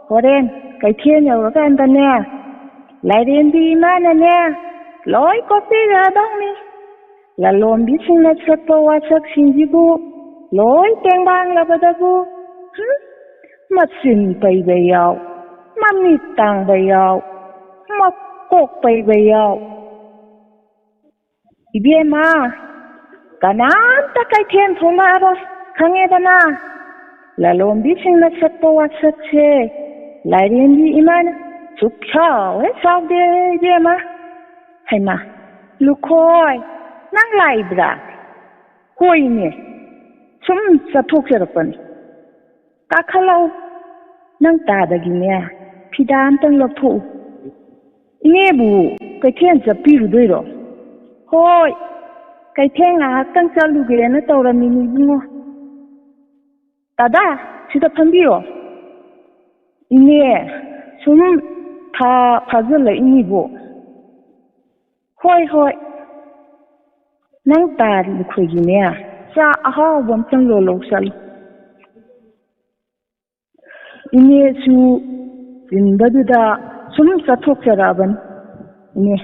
ꯍꯣꯔꯦꯟ ꯀꯩꯊꯦꯜ ꯌꯧꯔꯀꯥꯟꯗꯅꯦ, ꯂꯥꯏꯔꯦꯝꯕꯤ ꯏꯃꯥꯅꯅꯦ, ꯂꯣꯏ ꯀꯣꯛꯄꯤꯔꯗꯧꯅꯤ꯫ ꯂꯂꯣꯟꯕꯤꯁꯤꯡꯅ ꯁꯛꯄ ꯋꯥꯁꯛꯁꯤꯡꯁꯤꯕꯨ ꯂꯣꯏ ꯇꯦꯡꯕꯥꯡꯂꯕꯗꯕꯨ, ꯍꯨꯝ, ꯃꯆꯤꯟ ꯄꯩꯕ ꯌꯥꯎ, ꯃꯃꯤꯠ ꯇꯥꯡꯕ ꯌꯥꯎ, ꯃꯀꯣꯛ ꯄꯩꯕ ꯌꯥꯎ꯫ ꯏꯕꯦꯝꯃ, ꯀꯅꯥꯝꯇ ꯀꯩꯊꯦꯜ ꯊꯣꯛꯂꯛꯑꯔꯣꯏ, ꯈꯪꯉꯦꯗꯅ? ꯂꯂꯣꯟꯕꯤꯁꯤꯡꯅ ꯁꯛꯄ ꯋꯥꯁꯛꯁꯦ ꯂꯥꯏꯔꯦꯝꯕꯤ ꯏꯃꯥꯅ ꯁꯨꯛꯁꯥꯎ ꯍꯦꯛ ꯁꯥꯎꯗꯦ, ꯏꯕꯦꯝꯃ꯫ ꯍꯩꯃꯥ, ꯂꯨꯈꯣꯏ, ꯅꯪ ꯂꯥꯛꯏꯕ꯭ꯔꯥ? ꯍꯣꯏꯅꯦ, ꯁꯨꯝ ꯆꯠꯊꯣꯛꯆꯔꯛꯄꯅꯤ꯫ ꯀꯥꯈꯠꯂꯛꯎ, ꯅꯪ ꯇꯥꯗꯒꯤꯅꯦ ꯐꯤꯗꯥ ꯑꯝꯇꯪ ꯂꯧꯊꯣꯛꯎ꯫ ꯏꯅꯦꯕꯨ ꯀꯩꯊꯦꯜ ꯆꯠꯄꯤꯔꯨꯗꯣꯏꯔꯣ? ꯍꯣꯏ, ꯀꯩꯊꯦꯜ ꯉꯥꯏꯍꯥꯛꯇꯪ ꯆꯠꯂꯨꯒꯦꯅ ꯇꯧꯔꯝꯃꯤꯅꯤ, ꯏꯕꯨꯡꯉꯣ꯫ ꯗꯥꯗꯥ, ꯁꯤꯗ ꯐꯝꯕꯤꯔꯣ꯫ ꯏꯅꯦ, ꯁꯨꯝ ꯊꯥ ꯐꯥꯖꯤꯜꯂꯛꯏꯅꯤꯕꯣ꯫ ꯍꯣꯏ, ꯍꯣꯏ꯫ ꯅꯪ ꯇꯥ ꯂꯨꯈꯣꯏꯒꯤꯅꯦ, ꯆꯥ ꯑꯍꯥꯎꯕ ꯑꯝꯇꯪ ꯂꯣꯜꯂꯧ ꯆꯠꯂꯨ꯫ ꯏꯅꯦꯁꯨ ꯆꯤꯟꯕꯗꯨꯗ ꯁꯨꯝ ꯆꯠꯊꯣꯛꯆꯔꯛꯑꯕꯅꯤ꯫ ꯏꯅꯦ,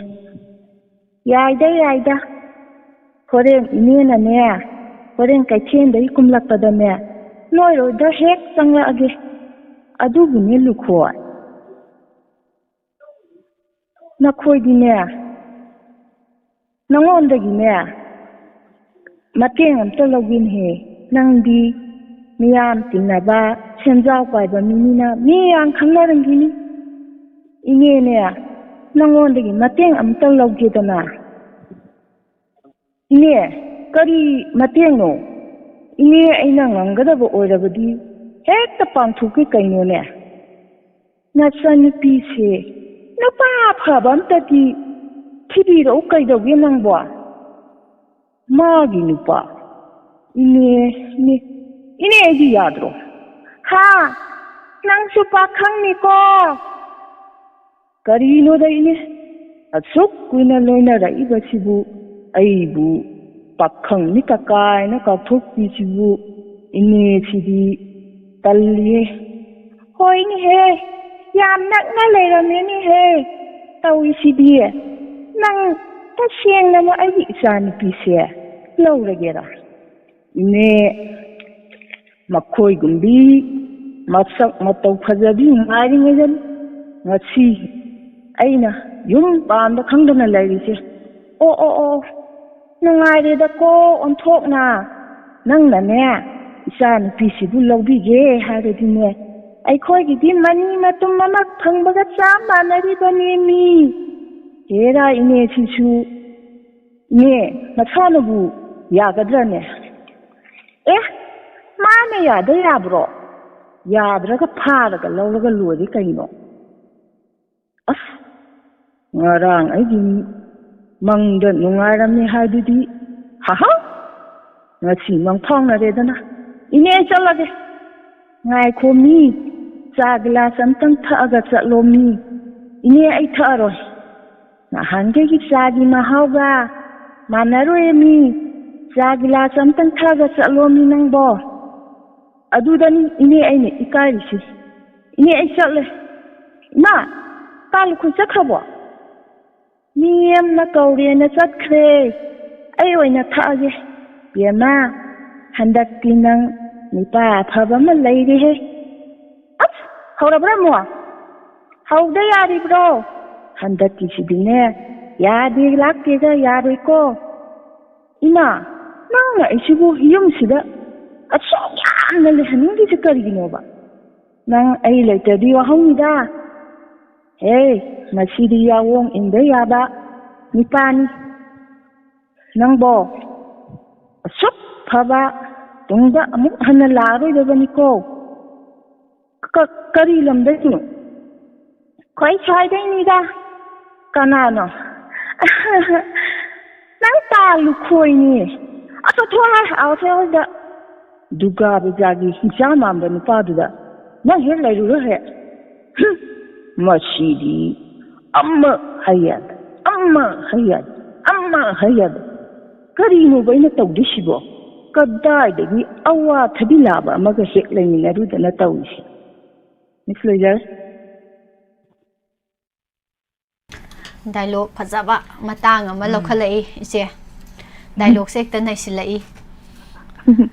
ꯌꯥꯏꯗ, ꯌꯥꯏꯗ꯫ ꯍꯣꯔꯦꯟ ꯏꯅꯦꯅꯅꯦ, ꯍꯣꯔꯦꯟ ꯀꯩꯊꯦꯜꯗꯒꯤ ꯀꯨꯝꯂꯛꯄꯗꯅꯦ, ꯅꯣꯏꯔꯣꯝꯗ ꯍꯦꯛ ꯆꯪꯂꯛꯑꯒꯦ꯫ ꯑꯗꯨꯕꯨꯅꯦ ꯂꯨꯈꯣꯏ, ꯅꯈꯣꯏꯗꯤꯅꯦ, ꯅꯉꯣꯟꯗꯒꯤꯅꯦ ꯃꯇꯦꯡ ꯑꯝꯇ ꯂꯧꯒꯦꯅꯦꯍꯦ꯫ ꯅꯪꯗꯤ ꯃꯤꯌꯥꯝ ꯇꯤꯟꯅꯕ, ꯁꯦꯟꯖꯥꯎ ꯄꯥꯏꯕ ꯃꯤꯅꯤꯅ ꯃꯤ ꯌꯥꯝ ꯈꯪꯅꯔꯝꯈꯤꯅꯤ꯫ ꯏꯅꯦꯅꯦ, ꯅꯉꯣꯟꯗꯒꯤ ꯃꯇꯦꯡ ꯑꯝꯇ ꯂꯧꯒꯦꯗꯅ꯫ ꯏꯅꯦ, ꯀꯔꯤ ꯃꯇꯦꯡꯅꯣ? ꯏꯅꯦ, ꯑꯩꯅ ꯉꯝꯒꯗꯕ ꯑꯣꯏꯔꯕꯗꯤ ꯍꯦꯛꯇ ꯄꯥꯡꯊꯣꯛꯀꯦ ꯀꯩꯅꯣꯅꯦ꯫ ꯅꯆꯥꯅꯨꯄꯤꯁꯦ ꯅꯨꯄꯥ ꯑꯐꯕ ꯑꯝꯇꯗꯤ ꯊꯤꯕꯤꯔꯛꯎ, ꯀꯩꯗꯧꯒꯦ ꯅꯪꯕꯣ? ꯃꯥꯒꯤ ꯅꯨꯄꯥ? ꯏꯅꯦ, ꯏꯅꯦ, ꯏꯅꯦ, ꯑꯩꯗꯤ ꯌꯥꯗ꯭ꯔꯣ? ꯍꯥ? ꯅꯪꯁꯨ ꯄꯥꯈꯪꯅꯤꯀꯣ? ꯀꯔꯤꯅꯣꯗ ꯏꯅꯦ, ꯑꯁꯨꯛ ꯀꯨꯏꯅ ꯂꯣꯏꯅꯔꯛꯏꯕꯁꯤꯕꯨ ꯑꯩꯕꯨ ꯄꯥꯈꯪꯅꯤ ꯀꯀꯥꯏꯅ ꯀꯥꯎꯊꯣꯛꯄꯤꯁꯤꯕꯨ ꯏꯅꯦꯁꯤꯗꯤ ꯇꯜꯂꯤꯍꯦ꯫ ꯍꯣꯏꯅꯦꯍꯦ, ꯌꯥꯝ ꯅꯛꯅ ꯂꯩꯔꯝꯃꯦꯅꯦꯍꯦ ꯇꯧꯔꯤꯁꯤꯗꯤ꯫ ꯅꯪ ꯇꯁꯦꯡꯅꯃꯛ ꯑꯩꯒꯤ ꯏꯆꯥꯅꯨꯄꯤꯁꯦ ꯂꯧꯔꯒꯦꯔꯥ? ꯏꯅꯦ, ꯃꯈꯣꯏꯒꯨꯝꯕꯤ ꯃꯁꯛ ꯃꯇꯧ ꯐꯖꯕꯤ ꯉꯥꯏꯔꯤꯉꯩꯗ ꯉꯁꯤ ꯑꯩꯅ ꯌꯨꯝ ꯄꯥꯟꯕ ꯈꯪꯗꯅ ꯂꯩꯔꯤꯁꯦ꯫ ꯑꯣ, ꯑꯣ, ꯑꯣ, ꯅꯨꯡꯉꯥꯏꯔꯦꯗꯀꯣ ꯑꯣꯟꯊꯣꯛꯅ꯫ ꯅꯪꯅꯅꯦ, ꯏꯆꯥ ꯅꯨꯄꯤꯁꯤꯕꯨ ꯂꯧꯕꯤꯒꯦ ꯍꯥꯏꯔꯗꯤꯅꯦ, ꯑꯩꯈꯣꯏꯒꯤꯗꯤ ꯃꯅꯤ ꯃꯇꯨꯝ ꯑꯃ ꯐꯪꯕꯒ ꯆꯞ ꯃꯥꯟꯅꯔꯤꯕꯅꯦꯃꯤ꯫ ꯍꯦꯔꯥ, ꯏꯅꯦꯁꯤꯁꯨ꯫ ꯏꯅꯦ, ꯃꯁꯥꯅꯕꯨ ꯌꯥꯒꯗ꯭ꯔꯅꯦ? ꯑꯦ, ꯃꯥꯅ ꯌꯥꯗ ꯌꯥꯕ꯭ꯔꯣ? ꯌꯥꯗ꯭ꯔꯒ ꯐꯥꯔꯒ ꯂꯧꯔꯒ ꯂꯣꯏꯔꯦ ꯀꯩꯅꯣ꯫ ꯑꯁ, ꯉꯔꯥꯡ ꯑꯩꯒꯤ ꯃꯪꯗ ꯅꯨꯡꯉꯥꯏꯔꯝꯃꯤ ꯍꯥꯏꯗꯨꯗꯤ, ꯍꯥꯍꯥ! ꯉꯁꯤ ꯃꯪ ꯐꯥꯎꯅꯔꯦꯗꯅ꯫ ꯏꯅꯦ, ꯑꯩ ꯆꯠꯂꯒꯦ꯫ ꯉꯥꯏꯈꯣ ꯃꯤ, ꯆꯥ ꯒꯤꯂꯥꯁ ꯑꯝꯇꯪ ꯊꯛꯑꯒ ꯆꯠꯂꯣ ꯃꯤ꯫ ꯏꯅꯦ, ꯑꯩ ꯊꯛꯑꯔꯣꯏ꯫ ꯅꯍꯥꯟꯈꯩꯒꯤ ꯆꯥꯒꯤ ꯃꯍꯥꯎꯒ ꯃꯥꯟꯅꯔꯣꯏ ꯃꯤ꯫ ꯆꯥ ꯒꯤꯂꯥꯁ ꯑꯝꯇꯪ ꯊꯛꯑꯒ ꯆꯠꯂꯣ ꯃꯤ ꯅꯪꯕꯣ꯫ ꯑꯗꯨꯗꯅꯤ ꯏꯅꯦ ꯑꯩꯅ ꯏꯀꯥꯏꯔꯤꯁꯦ꯫ ꯏꯅꯦ, ꯑꯩ ꯆꯠꯂꯦ꯫ ꯏꯃꯥ, ꯀꯥ ꯂꯨꯈꯨ ꯆꯠꯈ꯭ꯔꯕꯣ? ꯃꯤ ꯑꯃꯅ ꯀꯧꯔꯦꯅ ꯆꯠꯈ꯭ꯔꯦ꯫ ꯑꯩ ꯑꯣꯏꯅ ꯊꯛꯑꯒꯦ꯫ ꯕꯦꯝꯃ, ꯍꯟꯗꯛꯇꯤ ꯅꯪ ꯅꯨꯄꯥ ꯑꯐꯕ ꯑꯃ ꯂꯩꯔꯦꯍꯦ꯫ ꯑꯁ, ꯍꯧꯔꯕ꯭ꯔꯥ ꯑꯃꯨꯛ? ꯍꯧꯗ ꯌꯥꯔꯤꯕ꯭ꯔꯣ? ꯍꯟꯗꯛꯀꯤꯁꯤꯗꯤꯅꯦ, ꯌꯥꯗꯦ ꯂꯥꯛꯇꯦꯒ ꯌꯥꯔꯣꯏꯀꯣ꯫ ꯏꯃꯥ, ꯅꯪꯅ ꯑꯩꯁꯤꯕꯨ ꯌꯨꯝꯁꯤꯗ ꯑꯁꯨꯛ ꯌꯥꯝꯅ ꯂꯩꯍꯟꯅꯤꯡꯗ꯭ꯔꯤꯁꯦ ꯀꯔꯤꯒꯤꯅꯣꯕ? ꯅꯪ ꯑꯩ ꯂꯩꯇ꯭ꯔꯗꯤ ꯋꯥꯍꯧꯅꯤꯗ꯫ ꯍꯦ, ꯃꯁꯤꯗꯤ ꯌꯥꯑꯣꯡ ꯏꯟꯕ ꯌꯥꯕ ꯅꯨꯄꯥꯅꯤ꯫ ꯅꯪꯕꯣ ꯑꯁꯨꯛ ꯐꯕ ꯇꯨꯡꯗ ꯑꯃꯨꯛ ꯍꯟꯅ ꯂꯥꯛꯑꯔꯣꯏꯗꯕꯅꯤꯀꯣ꯫ ꯀ-, ꯀꯔꯤ ꯂꯝꯗꯒꯤꯅꯣ? ꯑꯩꯈꯣꯏ ꯁ꯭ꯋꯥꯏꯗꯩꯅꯤꯗ꯫ ꯀꯅꯥꯅꯣ? ꯅꯪ ꯇꯥ ꯂꯨꯈꯣꯏꯅꯤ꯫ ꯑꯁ, ꯊꯣꯛꯑꯣ, ꯑꯥ, ꯊꯣꯛꯑꯣ ꯁꯤꯗ꯫ ꯗꯨꯔꯒꯥ ꯄꯨꯖꯥꯒꯤ ꯍꯤꯡꯆꯥ ꯃꯥꯟꯕ ꯅꯨꯄꯥꯗꯨꯗ ꯅꯪ ꯍꯦꯛ ꯂꯩꯔꯨꯔꯣ ꯍꯦꯛ꯫ ꯍꯨꯝ, ꯃꯁꯤꯗꯤ ꯑꯃ ꯍꯥꯏ ꯌꯥꯗꯦ, ꯑꯃ ꯍꯥꯏ ꯌꯥꯗꯦ, ꯑꯃ ꯍꯥꯏ ꯌꯥꯗꯦ꯫ ꯀꯔꯤꯅꯣꯕ ꯑꯩꯅ ꯇꯧꯗꯣꯏꯁꯤꯕꯣ? ꯀꯗꯥꯏꯗꯒꯤ ꯑꯋꯥꯊꯕꯤ ꯂꯥꯕ ꯑꯃꯒ ꯍꯦꯛ ꯂꯩꯃꯤꯟꯅꯔꯨꯗꯅ ꯇꯧꯔꯤꯁꯦ? ꯃꯤꯁ ꯂꯣꯏꯖꯔꯦ꯫ ꯗꯥꯏꯂꯣꯛ ꯐꯖꯕ ꯃꯇꯥꯡ ꯑꯃ ꯂꯧꯈꯠꯂꯛꯏ ꯏꯆꯦ꯫ ꯗꯥꯏꯂꯣꯛꯁꯦ ꯍꯦꯛꯇ ꯅꯩꯁꯤꯜꯂꯛꯏ꯫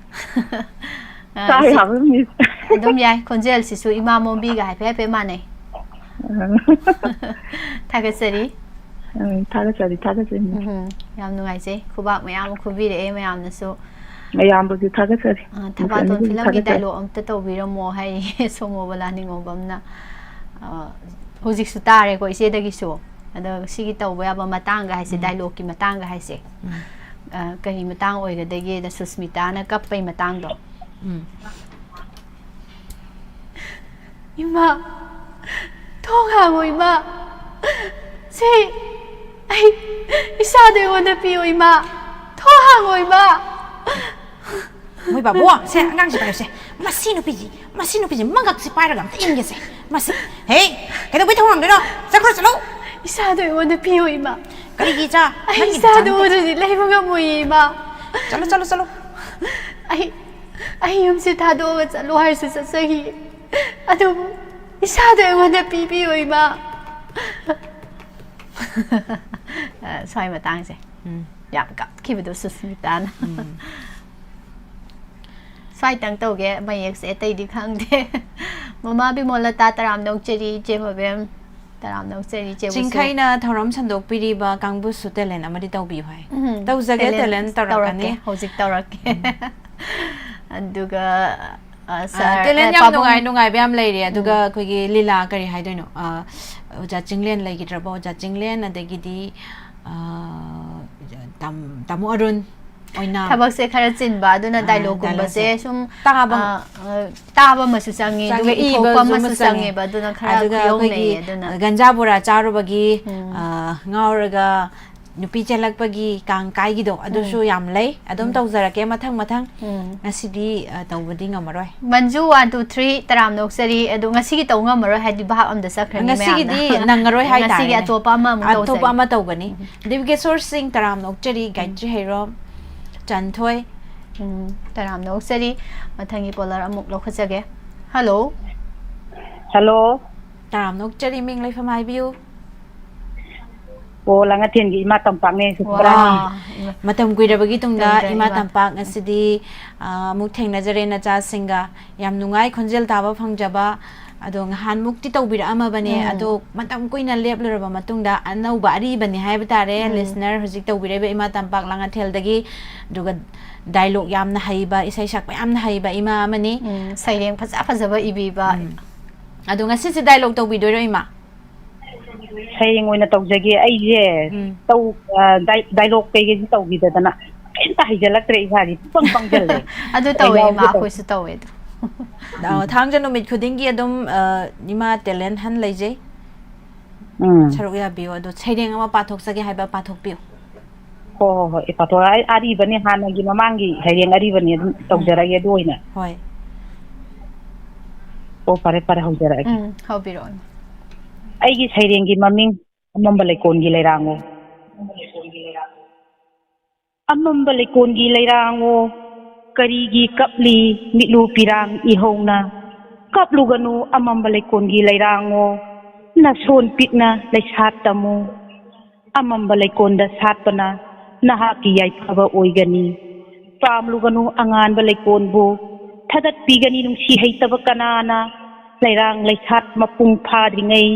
ꯑ, ꯇꯥ ꯏꯆꯦ, ꯌꯥꯕ꯭ꯔꯥ, ꯃꯤꯁ? ꯑꯗꯨꯝ ꯌꯥꯏ꯫ ꯈꯣꯟꯖꯦꯜꯁꯤꯁꯨ ꯏꯃꯥ ꯃꯣꯝꯕꯤꯒ ꯍꯥꯏꯐꯦꯠ ꯍꯥꯏꯐꯦꯠ ꯃꯥꯟꯅꯩ꯫ ꯊꯥꯒꯠꯆꯔꯤ꯫ ꯎꯝ, ꯊꯥꯒꯠꯆꯔꯤ, ꯊꯥꯒꯠꯆꯔꯤ, ꯃꯤꯁ꯫ ꯎꯝ, ꯌꯥꯝ ꯅꯨꯡꯉꯥꯏꯖꯩ꯫ ꯈꯨꯕꯥꯛ ꯃꯌꯥꯝ ꯑꯃ ꯈꯨꯕꯤꯔꯛꯑꯦ ꯃꯌꯥꯝꯅꯁꯨ꯫ ꯃꯌꯥꯝꯕꯨꯁꯨ ꯊꯥꯒꯠꯆꯔꯤ꯫ ꯑ, ꯊꯕꯥꯇꯣꯟ ꯃꯤꯁ ꯐꯤꯂꯝꯒꯤ ꯊꯥꯒꯠꯆꯔꯤ꯫ ꯗꯥꯏꯂꯣꯛ ꯑꯝꯇ ꯇꯧꯕꯤꯔꯝꯃꯣ ꯍꯥꯏꯔꯤ ꯁꯣꯃꯣꯕꯂꯥ ꯅꯤꯉꯣꯝꯕꯝꯅ꯫ ꯑ, ꯍꯧꯖꯤꯛꯁꯨ ꯇꯥꯔꯦꯀꯣ ꯏꯆꯦꯗꯒꯤꯁꯨ꯫ ꯑꯗꯣ ꯁꯤꯒꯤ ꯇꯧꯕ ꯌꯥꯕ ꯃꯇꯥꯡꯒ ꯍꯥꯏꯁꯦ, ꯗꯥꯏꯂꯣꯛꯀꯤ ꯃꯇꯥꯡꯒ ꯍꯥꯏꯁꯦ, ꯑ, ꯀꯔꯤ ꯃꯇꯥꯡ ꯑꯣꯏꯒꯗꯒꯦꯗ ꯁꯨꯁꯃꯤꯇꯥꯅ ꯀꯞꯄꯩ ꯃꯇꯥꯡꯗꯣ꯫ ꯎꯝ꯫ "ꯏꯃꯥ, ꯊꯣꯡ ꯍꯥꯡꯉꯣ ꯏꯃꯥ꯫ ꯁꯤ ꯑꯩ ꯏꯁꯥꯗ ꯑꯩꯉꯣꯟꯗ ꯄꯤꯌꯣ ꯏꯃꯥ꯫ ꯊꯣꯡ ꯍꯥꯡꯉꯣ ꯏꯃꯥ"꯫ ꯃꯣꯏ ꯕꯥꯕꯨ, ꯁꯦ ꯑꯉꯥꯡꯁꯦ ꯄꯥꯏꯌꯨꯁꯦ꯫ ꯃꯁꯤ ꯅꯨꯄꯤꯁꯤ, ꯃꯁꯤ ꯅꯨꯄꯤꯁꯤ ꯃꯉꯛꯁꯦ ꯄꯥꯏꯔꯒ ꯑꯝꯇ ꯏꯟꯒꯦꯁꯦ꯫ ꯃꯁꯤ, ꯍꯦ, ꯀꯩꯗꯧꯕꯩ ꯊꯣꯡ ꯍꯥꯡꯗꯣꯏꯅꯣ? ꯆꯠꯈ꯭ꯔꯣ ꯆꯠꯂꯣ꯫ "ꯏꯁꯥꯗ ꯑꯩꯉꯣꯟꯗ ꯄꯤꯌꯣ ꯏꯃꯥ꯫ ꯀꯔꯤꯒꯤ ꯏꯆꯥ? ꯑꯩ ꯅꯪꯒꯤ ꯏꯁꯥꯗ ꯅꯆꯥꯅꯨꯄꯤ- ꯎꯗ꯭ꯔꯗꯤ ꯂꯩꯕ ꯉꯝꯃꯣꯏꯌꯦ ꯏꯃꯥ꯫ ꯆꯠꯂꯣ ꯆꯠꯂꯣ ꯆꯠꯂꯣ꯫ ꯑꯩ, ꯑꯩ ꯌꯨꯝꯁꯦ ꯊꯥꯗꯣꯛꯑꯒ ꯆꯠꯂꯣ ꯍꯥꯏꯔꯁꯨ ꯆꯠꯆꯈꯤꯌꯦ꯫ ꯑꯗꯨꯕꯨ ꯏꯁꯥꯗ ꯑꯩꯉꯣꯟꯗ ꯄꯤꯕꯤꯌꯣ ꯏꯃꯥ"꯫ ꯑ, ꯁ꯭ꯋꯥꯏ ꯃꯇꯥꯡꯁꯦ꯫ ꯎꯝ꯫ ꯌꯥꯝ ꯀꯞꯈꯤꯕꯗꯣ ꯁꯨꯁꯃꯤꯇꯥꯅ꯫ ꯎꯝ꯫ ꯁ꯭ꯋꯥꯏꯇꯪ ꯇꯧꯒꯦ, ꯃꯌꯦꯛꯁꯦ ꯑꯇꯩꯗꯤ ꯈꯪꯗꯦ꯫ ꯃꯃꯥ ꯕꯤꯃꯣꯂꯇꯥ, ꯇꯔꯥꯝꯅ ꯑꯣꯛꯆꯔꯤ꯫ ꯏꯆꯦ ꯃꯕꯦꯝ, ꯇꯔꯥꯝꯅ ꯑꯣꯛꯆꯔꯤ꯫ ꯏꯆꯦꯕꯨꯁꯨ꯫ ꯆꯤꯡꯈꯩꯅ ꯊꯧꯔꯝ ꯁꯟꯗꯣꯛꯄꯤꯔꯤꯕ ꯀꯥꯡꯕꯨꯁꯨ ꯇꯦꯂꯦꯟ ꯑꯃꯗꯤ ꯇꯧꯕꯤꯌꯨ ꯍꯥꯏ꯫ ꯎꯝ, ꯇꯧꯖꯒꯦ, ꯇꯦꯂꯦꯟ ꯇꯦꯂꯦꯟ ꯇꯧꯔꯛꯀꯅꯤ꯫ ꯇꯧꯔꯛꯀꯦ, ꯍꯧꯖꯤꯛ ꯇꯧꯔꯛꯀꯦ꯫ ꯑꯗꯨꯒ, ꯑ, ꯑ, ꯁꯥꯔ, ꯇꯦꯂꯦꯟ ꯑ, ꯌꯥꯝ ꯄꯥꯕꯨꯡ-, ꯅꯨꯡꯉꯥꯏ ꯅꯨꯡꯉꯥꯏꯕ ꯌꯥꯝ ꯂꯩꯔꯤ꯫ ꯑꯗꯨꯒ ꯑꯩꯈꯣꯏꯒꯤ ꯂꯤꯂꯥ ꯀꯔꯤ ꯍꯥꯏꯗꯣꯏꯅꯣ? ꯑ, ꯑꯣꯖꯥ ꯆꯤꯡꯂꯦꯟ ꯂꯩꯈꯤꯗ꯭ꯔꯕꯣ? ꯑꯣꯖꯥ ꯆꯤꯡꯂꯦꯟ, ꯑꯗꯒꯤꯗꯤ, ꯑ, ꯇꯥꯝ-, ꯇꯥꯃꯣ ꯑꯔꯨꯟ ꯑꯣꯏꯅ꯫ ꯊꯕꯛꯁꯦ ꯈꯔ ꯆꯤꯟꯕ, ꯑꯗꯨꯅ ꯑ, ꯗꯥꯏꯂꯣꯛꯀꯨꯝꯕꯁꯦ ꯗꯥꯏꯂꯣꯛꯁꯦ꯫ ꯁꯨꯝ, ꯇꯥꯕ ꯑ, ꯑ, ꯇꯥꯕ ꯑꯃꯁꯨ ꯆꯪꯉꯤ, ꯆꯪꯉꯤ, ꯑꯗꯨꯒ ꯏꯊꯣꯛꯄ ꯏꯕꯁꯨ ꯑꯃꯁꯨ ꯑꯃ ꯆꯪꯉꯤ꯫ ꯆꯪꯉꯦꯕ, ꯑꯗꯨꯅ ꯈꯔ ꯑꯗꯨꯒ ꯈꯨꯌꯧꯅꯩꯌꯦ꯫ ꯑꯩꯈꯣꯏꯒꯤ ꯑꯗꯨꯅ ꯒꯟꯖꯥ ꯕꯣꯔꯥ ꯆꯥꯔꯨꯕꯒꯤ, ꯎꯝ꯫ ꯑ, ꯉꯥꯎꯔꯒ ꯅꯨꯄꯤ ꯆꯦꯜꯂꯛꯄꯒꯤ ꯀꯥꯡ ꯀꯥꯏꯒꯤꯗꯣ ꯑꯗꯨꯁꯨ ꯎꯝ꯫ ꯌꯥꯝ ꯂꯩ꯫ ꯑꯗꯨꯝ ꯎꯝ꯫ ꯇꯧꯖꯔꯛꯀꯦ ꯃꯊꯪ ꯃꯊꯪ꯫ ꯎꯝ꯫ ꯉꯁꯤꯗꯤ, ꯑ, ꯇꯧꯕꯗꯤ ꯉꯝꯃꯔꯣꯏ꯫ ꯃꯟꯖꯨ one two three ꯇꯔꯥꯝꯅ ꯑꯣꯛꯆꯔꯤ꯫ ꯑꯗꯣ ꯉꯁꯤꯒꯤ ꯇꯧ ꯉꯝꯃꯔꯣꯏ ꯍꯥꯏꯗꯤ ꯚꯥꯞ ꯑꯝꯗ ꯆꯠꯈ꯭ꯔꯅꯤ ꯉꯁꯤꯒꯤꯗꯤ ꯃꯌꯥꯝꯅ꯫ ꯅꯪꯉꯔꯣꯏ ꯉꯁꯤꯒꯤ ꯍꯥꯏꯇꯥꯔꯦꯅꯦ꯫ ꯑꯇꯣꯞꯄ ꯑꯃ ꯑꯃꯨꯛ ꯑꯇꯣꯞꯄ ꯇꯧꯖꯒꯦ꯫ ꯑꯃ ꯇꯧꯒꯅꯤ꯫ ꯎꯝ꯫ ꯗꯤꯕꯤꯀꯦꯁꯣꯔ ꯁꯤꯡ ꯇꯔꯥꯝꯅ ꯑꯣꯛꯆꯔꯤ, ꯎꯝ꯫ ꯒꯥꯌꯇ꯭ꯔꯤ ꯍꯩꯔꯣꯝ, ꯆꯟꯊꯣꯏ꯫ ꯎꯝ, ꯇꯔꯥꯝꯅ ꯑꯣꯛꯆꯔꯤ꯫ ꯃꯊꯪꯒꯤ caller ꯑꯃꯨꯛ ꯂꯧꯈꯠꯆꯒꯦ꯫ Hello꯫ Hello꯫ ꯇꯔꯥꯝꯅ ꯑꯣꯛꯆꯔꯤ, ꯃꯤꯡ ꯂꯩꯐꯝ ꯍꯥꯏꯕꯤꯌꯨ꯫ ꯑꯣ, ꯂꯥꯡꯉꯊꯦꯜꯒꯤ ꯏꯃꯥ ꯇꯝꯄꯥꯛꯅꯦ, ꯁꯤꯁꯇꯔ꯫ ꯋꯥ, ꯏꯃꯥ-, ꯃꯇꯝ ꯀꯨꯏꯔꯕꯒꯤ ꯇꯨꯡꯗ ꯇꯨꯡꯗ ꯏꯃꯥ ꯏꯃꯥ꯫ ꯇꯝꯄꯥꯛ ꯉꯁꯤꯗꯤ, ꯑ, ꯑꯃꯨꯛ ꯊꯦꯡꯅꯖꯔꯦ ꯅꯆꯥꯁꯤꯡꯒ꯫ ꯌꯥꯝ ꯅꯨꯡꯉꯥꯏ ꯈꯣꯟꯖꯦꯜ ꯇꯥꯕ ꯐꯪꯖꯕ꯫ ꯑꯗꯣ ꯉꯍꯥꯟꯃꯨꯛꯇꯤ ꯇꯧꯕꯤꯔꯛꯑꯝꯃꯕꯅꯦ, ꯎꯝ꯫ ꯑꯗꯣ ꯃꯇꯝ ꯀꯨꯏꯅ ꯂꯦꯞꯂꯨꯔꯕ ꯃꯇꯨꯡꯗ ꯑꯅꯧꯕ ꯑꯔꯤꯕꯅꯦ ꯍꯥꯏꯕ ꯇꯥꯔꯦ, ꯎꯝ꯫ Listener ꯍꯧꯖꯤꯛ ꯇꯧꯕꯤꯔꯛꯏꯕ ꯏꯃꯥ ꯇꯝꯄꯥꯛ ꯂꯥꯡꯉꯊꯦꯜꯗꯒꯤ꯫ ꯑꯗꯨꯒ dialogue ꯌꯥꯝꯅ ꯍꯩꯕ, ꯏꯁꯩ ꯁꯛꯄ ꯌꯥꯝꯅ ꯍꯩꯕ ꯏꯃꯥ ꯑꯃꯅꯤ꯫ ꯎꯝ, ꯁꯩꯔꯦꯡ ꯐꯖ ꯐꯖꯕ ꯏꯕꯤꯕ꯫ ꯎꯝ꯫ ꯑꯗꯣ ꯉꯁꯤꯁꯦ dialogue ꯇꯧꯕꯤꯗꯣꯏꯔꯣ, ꯏꯃꯥ? ꯁꯩꯔꯦꯡ ꯑꯣꯏꯅ ꯇꯧꯖꯒꯦ꯫ ꯑꯩꯁꯦ ꯎꯝ꯫ ꯇꯧ-, ꯑ, ꯗꯥꯏ-, dialogue ꯀꯩꯀꯩꯁꯤ ꯇꯧꯈꯤꯗꯗꯅ ꯀꯩꯝꯇ ꯍꯩꯖꯜꯂꯛꯇ꯭ꯔꯦ, ꯏꯁꯥꯁꯦ ꯄꯨꯡꯄꯪ ꯄꯪꯁꯜꯂꯦ꯫ ꯑꯗꯨ ꯇꯧꯋꯦ, ꯏꯃꯥ, ꯌꯥꯎꯒꯦ ꯇꯧ-, ꯑꯩꯈꯣꯏꯁꯨ ꯇꯧꯋꯦ ꯑꯗꯨ꯫ ꯑ, ꯊꯥꯡꯖ ꯅꯨꯃꯤꯠ ꯈꯨꯗꯤꯡꯒꯤ ꯑꯗꯨꯝ, ꯑ, ꯏꯃꯥ talent hunt ꯂꯩꯖꯩ꯫ ꯎꯝ꯫ ꯁꯔꯨꯛ ꯌꯥꯕꯤꯌꯨ꯫ ꯑꯗꯣ ꯁꯩꯔꯦꯡ ꯑꯃ ꯄꯥꯊꯣꯛꯆꯒꯦ ꯍꯥꯏꯕ, ꯄꯥꯊꯣꯛꯄꯤꯌꯨ꯫ ꯍꯣꯏ, ꯍꯣꯏ, ꯍꯣꯏ꯫ ꯑꯦ, ꯄꯥꯊꯣꯛ-, ꯑꯩ ꯑꯔꯤꯕꯅꯤ, ꯍꯥꯟꯅꯒꯤ ꯃꯃꯥꯡꯒꯤ ꯁꯩꯔꯦꯡ ꯑꯔꯤꯕꯅꯤ, ꯑꯗꯨꯝ ꯎꯝ꯫ ꯇꯧꯖꯔꯒꯦ ꯑꯗꯨ ꯑꯣꯏꯅ꯫ ꯍꯣꯏ꯫ ꯑꯣ, ꯐꯔꯦ, ꯐꯔꯦ, ꯍꯧꯖꯔꯛꯑꯒꯦ꯫ ꯎꯝ, ꯍꯧꯕꯤꯔꯛꯑꯣ, ꯏꯃꯥ꯫ ꯑꯩꯒꯤ ꯁꯩꯔꯦꯡꯒꯤ ꯃꯃꯤꯡ ꯑꯃꯝꯕ ꯂꯩꯀꯣꯟꯒꯤ ꯂꯩꯔꯥꯡꯉꯣ꯫ ꯑꯃꯝꯕ ꯂꯩꯀꯣꯟꯒꯤ ꯂꯩꯔꯥꯡꯉꯣ, ꯀꯔꯤꯒꯤ ꯀꯞꯂꯤ ꯃꯤꯠꯂꯨ ꯄꯤꯔꯥꯡ ꯏꯍꯧꯅ? ꯀꯞꯂꯨꯒꯅꯨ ꯑꯃꯝꯕ ꯂꯩꯀꯣꯟꯒꯤ ꯂꯩꯔꯥꯡꯉꯣ, ꯅꯁꯣꯟ ꯄꯤꯛꯅ ꯂꯩꯁꯥꯠ ꯇꯝꯃꯨ꯫ ꯑꯃꯝꯕ ꯂꯩꯀꯣꯟꯗ ꯁꯥꯠꯄꯅ ꯅꯍꯥꯛꯀꯤ ꯌꯥꯏꯐꯕ ꯑꯣꯏꯒꯅꯤ꯫ ꯄꯥꯝꯂꯨꯒꯅꯨ ꯑꯉꯥꯟꯕ ꯂꯩꯀꯣꯟꯕꯨ, ꯊꯗꯠꯄꯤꯒꯅꯤ ꯅꯨꯡꯁꯤ ꯍꯩꯇꯕ ꯀꯅꯥꯅ? ꯂꯩꯔꯥꯡ ꯂꯩꯁꯥꯠ ꯃꯄꯨꯡ ꯐꯥꯗ꯭ꯔꯤꯉꯩ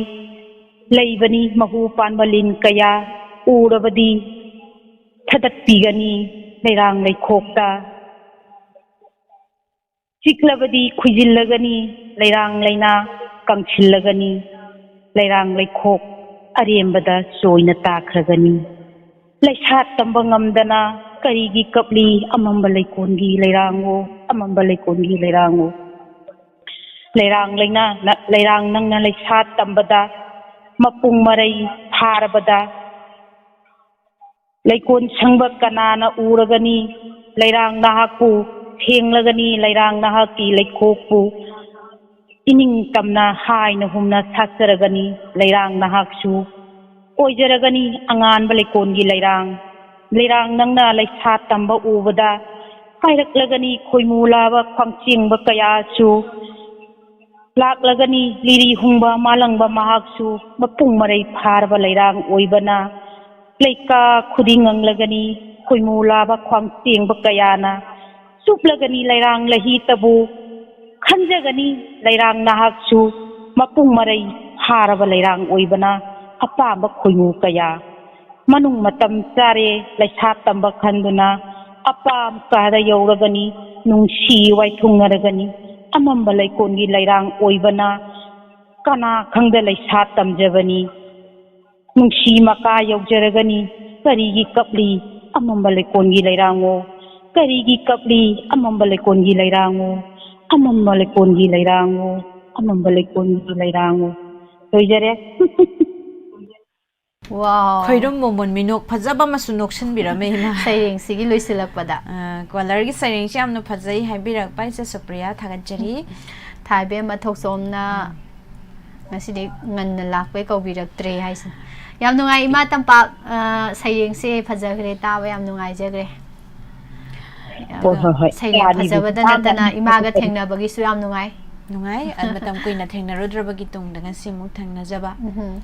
ꯂꯩꯕꯅꯤ ꯃꯍꯨ ꯄꯥꯟꯕ ꯂꯤꯟ ꯀꯌꯥ, ꯎꯔꯕꯗꯤ ꯊꯗꯠꯄꯤꯒꯅꯤ ꯂꯩꯔꯥꯡ ꯂꯩꯈꯣꯛꯇ꯫ ꯆꯤꯛꯂꯕꯗꯤ ꯈꯨꯏꯖꯤꯜꯂꯒꯅꯤ ꯂꯩꯔꯥꯡ ꯂꯩꯅꯥ ꯀꯪꯁꯤꯜꯂꯒꯅꯤ, ꯂꯩꯔꯥꯡ ꯂꯩꯈꯣꯛ ꯑꯔꯦꯝꯕꯗ ꯆꯣꯏꯅ ꯇꯥꯈ꯭ꯔꯒꯅꯤ꯫ ꯂꯩꯁꯥꯠ ꯇꯝꯕ ꯉꯝꯗꯅ ꯀꯔꯤꯒꯤ ꯀꯞꯂꯤ ꯑꯃꯝꯕ ꯂꯩꯀꯣꯟꯒꯤ ꯂꯩꯔꯥꯡꯉꯣ, ꯑꯃꯝꯕ ꯂꯩꯀꯣꯟꯒꯤ ꯂꯩꯔꯥꯡꯉꯣ? ꯂꯩꯔꯥꯡ ꯂꯩꯅꯥ, ꯂꯩꯔꯥꯡ ꯅꯪꯅ ꯂꯩꯁꯥꯠ ꯇꯝꯕꯗ ꯃꯄꯨꯡ ꯃꯔꯩ ꯐꯥꯔꯕꯗ ꯂꯩꯀꯣꯟ ꯁꯪꯕ ꯀꯅꯥꯅ ꯎꯔꯒꯅꯤ? ꯂꯩꯔꯥꯡ ꯅꯍꯥꯛꯄꯨ ꯊꯦꯡꯂꯒꯅꯤ, ꯂꯩꯔꯥꯡ ꯅꯍꯥꯛꯀꯤ ꯂꯩꯈꯣꯛꯄꯨ ꯏꯅꯤꯡ ꯇꯝꯅ ꯍꯥꯏꯅ ꯍꯨꯝꯅ ꯁꯥꯠꯆꯔꯒꯅꯤ꯫ ꯂꯩꯔꯥꯡ ꯅꯍꯥꯛꯁꯨ ꯑꯣꯏꯖꯔꯒꯅꯤ ꯑꯉꯥꯟꯕ ꯂꯩꯀꯣꯟꯒꯤ ꯂꯩꯔꯥꯡ꯫ ꯂꯩꯔꯥꯡ ꯅꯪꯅ ꯂꯩꯁꯥ ꯇꯝꯕ ꯎꯕꯗ ꯍꯥꯏꯔꯛꯂꯒꯅꯤ ꯈꯣꯏꯃꯨ ꯂꯥꯕ ꯈ꯭ꯋꯥꯡꯆꯦꯡꯕ ꯀꯌꯥꯁꯨ꯫ ꯂꯥꯛꯂꯒꯅꯤ ꯂꯤꯔꯤ ꯍꯨꯡꯕ ꯃꯥꯂꯪꯕ ꯃꯍꯥꯛꯁꯨ, ꯃꯄꯨꯡ ꯃꯔꯩ ꯐꯥꯔꯕ ꯂꯩꯔꯥꯡ ꯑꯣꯏꯕꯅ꯫ ꯂꯩꯀꯥ ꯈꯨꯗꯤꯡ ꯉꯪꯂꯒꯅꯤ ꯈꯣꯏꯃꯨ ꯂꯥꯕ ꯈ꯭ꯋꯥꯡ ꯇꯦꯡꯕ ꯀꯌꯥꯅ꯫ ꯆꯨꯞꯂꯒꯅꯤ ꯂꯩꯔꯥꯡ ꯂꯍꯤꯇꯕꯨ꯫ ꯈꯟꯖꯒꯅꯤ ꯂꯩꯔꯥꯡ ꯅꯍꯥꯛꯁꯨ, ꯃꯄꯨꯡ ꯃꯔꯩ ꯐꯥꯔꯕ ꯂꯩꯔꯥꯡ ꯑꯣꯏꯕꯅ꯫ ꯑꯄꯥꯝꯕ ꯈꯣꯏꯃꯨ ꯀꯌꯥ꯫ ꯃꯅꯨꯡ ꯃꯇꯝ ꯆꯥꯔꯦ ꯂꯩꯁꯥ ꯇꯝꯕ ꯈꯟꯗꯨꯅ꯫ ꯑꯄꯥꯝ ꯀꯥꯗ ꯌꯧꯔꯒꯅꯤ ꯅꯨꯡꯁꯤ ꯋꯥꯏꯊꯨꯡꯅꯔꯒꯅꯤ꯫ ꯑꯃꯝꯕ ꯂꯩꯀꯣꯟꯒꯤ ꯂꯩꯔꯥꯡ ꯑꯣꯏꯕꯅ꯫ ꯀꯅꯥ ꯈꯪꯗ ꯂꯩꯁꯥ ꯇꯝꯖꯕꯅꯤ꯫ ꯅꯨꯡꯁꯤ ꯃꯀꯥ ꯌꯧꯖꯔꯒꯅꯤ꯫ ꯀꯔꯤꯒꯤ ꯀꯞꯂꯤ ꯑꯃꯝꯕ ꯂꯩꯀꯣꯟꯒꯤ ꯂꯩꯔꯥꯡꯉꯣ? ꯀꯔꯤꯒꯤ ꯀꯞꯂꯤ ꯑꯃꯝꯕ ꯂꯩꯀꯣꯟꯒꯤ ꯂꯩꯔꯥꯡꯉꯣ? ꯑꯃꯝꯕ ꯂꯩꯀꯣꯟꯒꯤ ꯂꯩꯔꯥꯡꯉꯣ? ꯑꯃꯝꯕ ꯂꯩꯀꯣꯟꯒꯤ ꯂꯩꯔꯥꯡꯉꯣ? ꯂꯣꯏꯖꯔꯦ꯫ ꯋꯥꯎ꯫ ꯈꯣꯏꯔꯨꯝ ꯃꯣꯃꯣꯟ ꯃꯤꯅꯣꯛ ꯐꯖꯕ ꯑꯃꯁꯨ ꯅꯣꯛꯁꯤꯟꯕꯤꯔꯝꯃꯦ ꯏꯃꯥ꯫ ꯁꯩꯔꯦꯡꯁꯤꯒꯤ ꯂꯣꯏꯁꯤꯜꯂꯛꯄꯗ꯫ ꯑ, ꯀꯣꯂꯔꯒꯤ ꯁꯩꯔꯦꯡꯁꯤ ꯌꯥꯝꯅ ꯐꯖꯩ ꯍꯥꯏꯕꯤꯔꯛꯄ ꯏꯆꯦ ꯁꯨꯄ꯭ꯔꯤꯌꯥ, ꯊꯥꯒꯠꯆꯔꯤ꯫ ꯊꯥꯏꯕꯦꯝꯃ ꯊꯣꯛꯆꯣꯝꯅ ꯉꯁꯤꯗꯤ ꯉꯟꯅ ꯂꯥꯛꯄꯩ ꯀꯧꯕꯤꯔꯛꯇ꯭ꯔꯦ ꯍꯥꯏꯁꯦ꯫ ꯌꯥꯝ ꯅꯨꯡꯉꯥꯏ ꯏꯃꯥ ꯇꯝꯄꯥꯛ, ꯑ, ꯁꯩꯔꯦꯡꯁꯦ ꯐꯖꯈ꯭ꯔꯦ, ꯇꯥꯕ ꯌꯥꯝ ꯅꯨꯡꯉꯥꯏꯖꯈ꯭ꯔꯦ꯫ ꯍꯣꯏ, ꯍꯣꯏ, ꯍꯣꯏ꯫ ꯁꯩꯔꯦꯡ ꯌꯥꯔꯤꯕ ꯐꯖꯕꯗ ꯏꯁꯥꯅ ꯅꯠꯇꯅ ꯑꯗꯨꯝ ꯏꯃꯥꯒ ꯐꯖꯕ ꯊꯦꯡꯅꯕꯒꯤꯁꯨ ꯌꯥꯝ ꯅꯨꯡꯉꯥꯏ꯫ ꯅꯨꯡꯉꯥꯏ꯫ ꯑ, ꯃꯇꯝ ꯀꯨꯏꯅ ꯊꯦꯡꯅꯔꯨꯗ꯭ꯔꯕꯒꯤ ꯇꯨꯡꯗ ꯉꯁꯤ ꯑꯃꯨꯛ ꯊꯦꯡꯅꯖꯕ꯫ ꯎꯝ꯫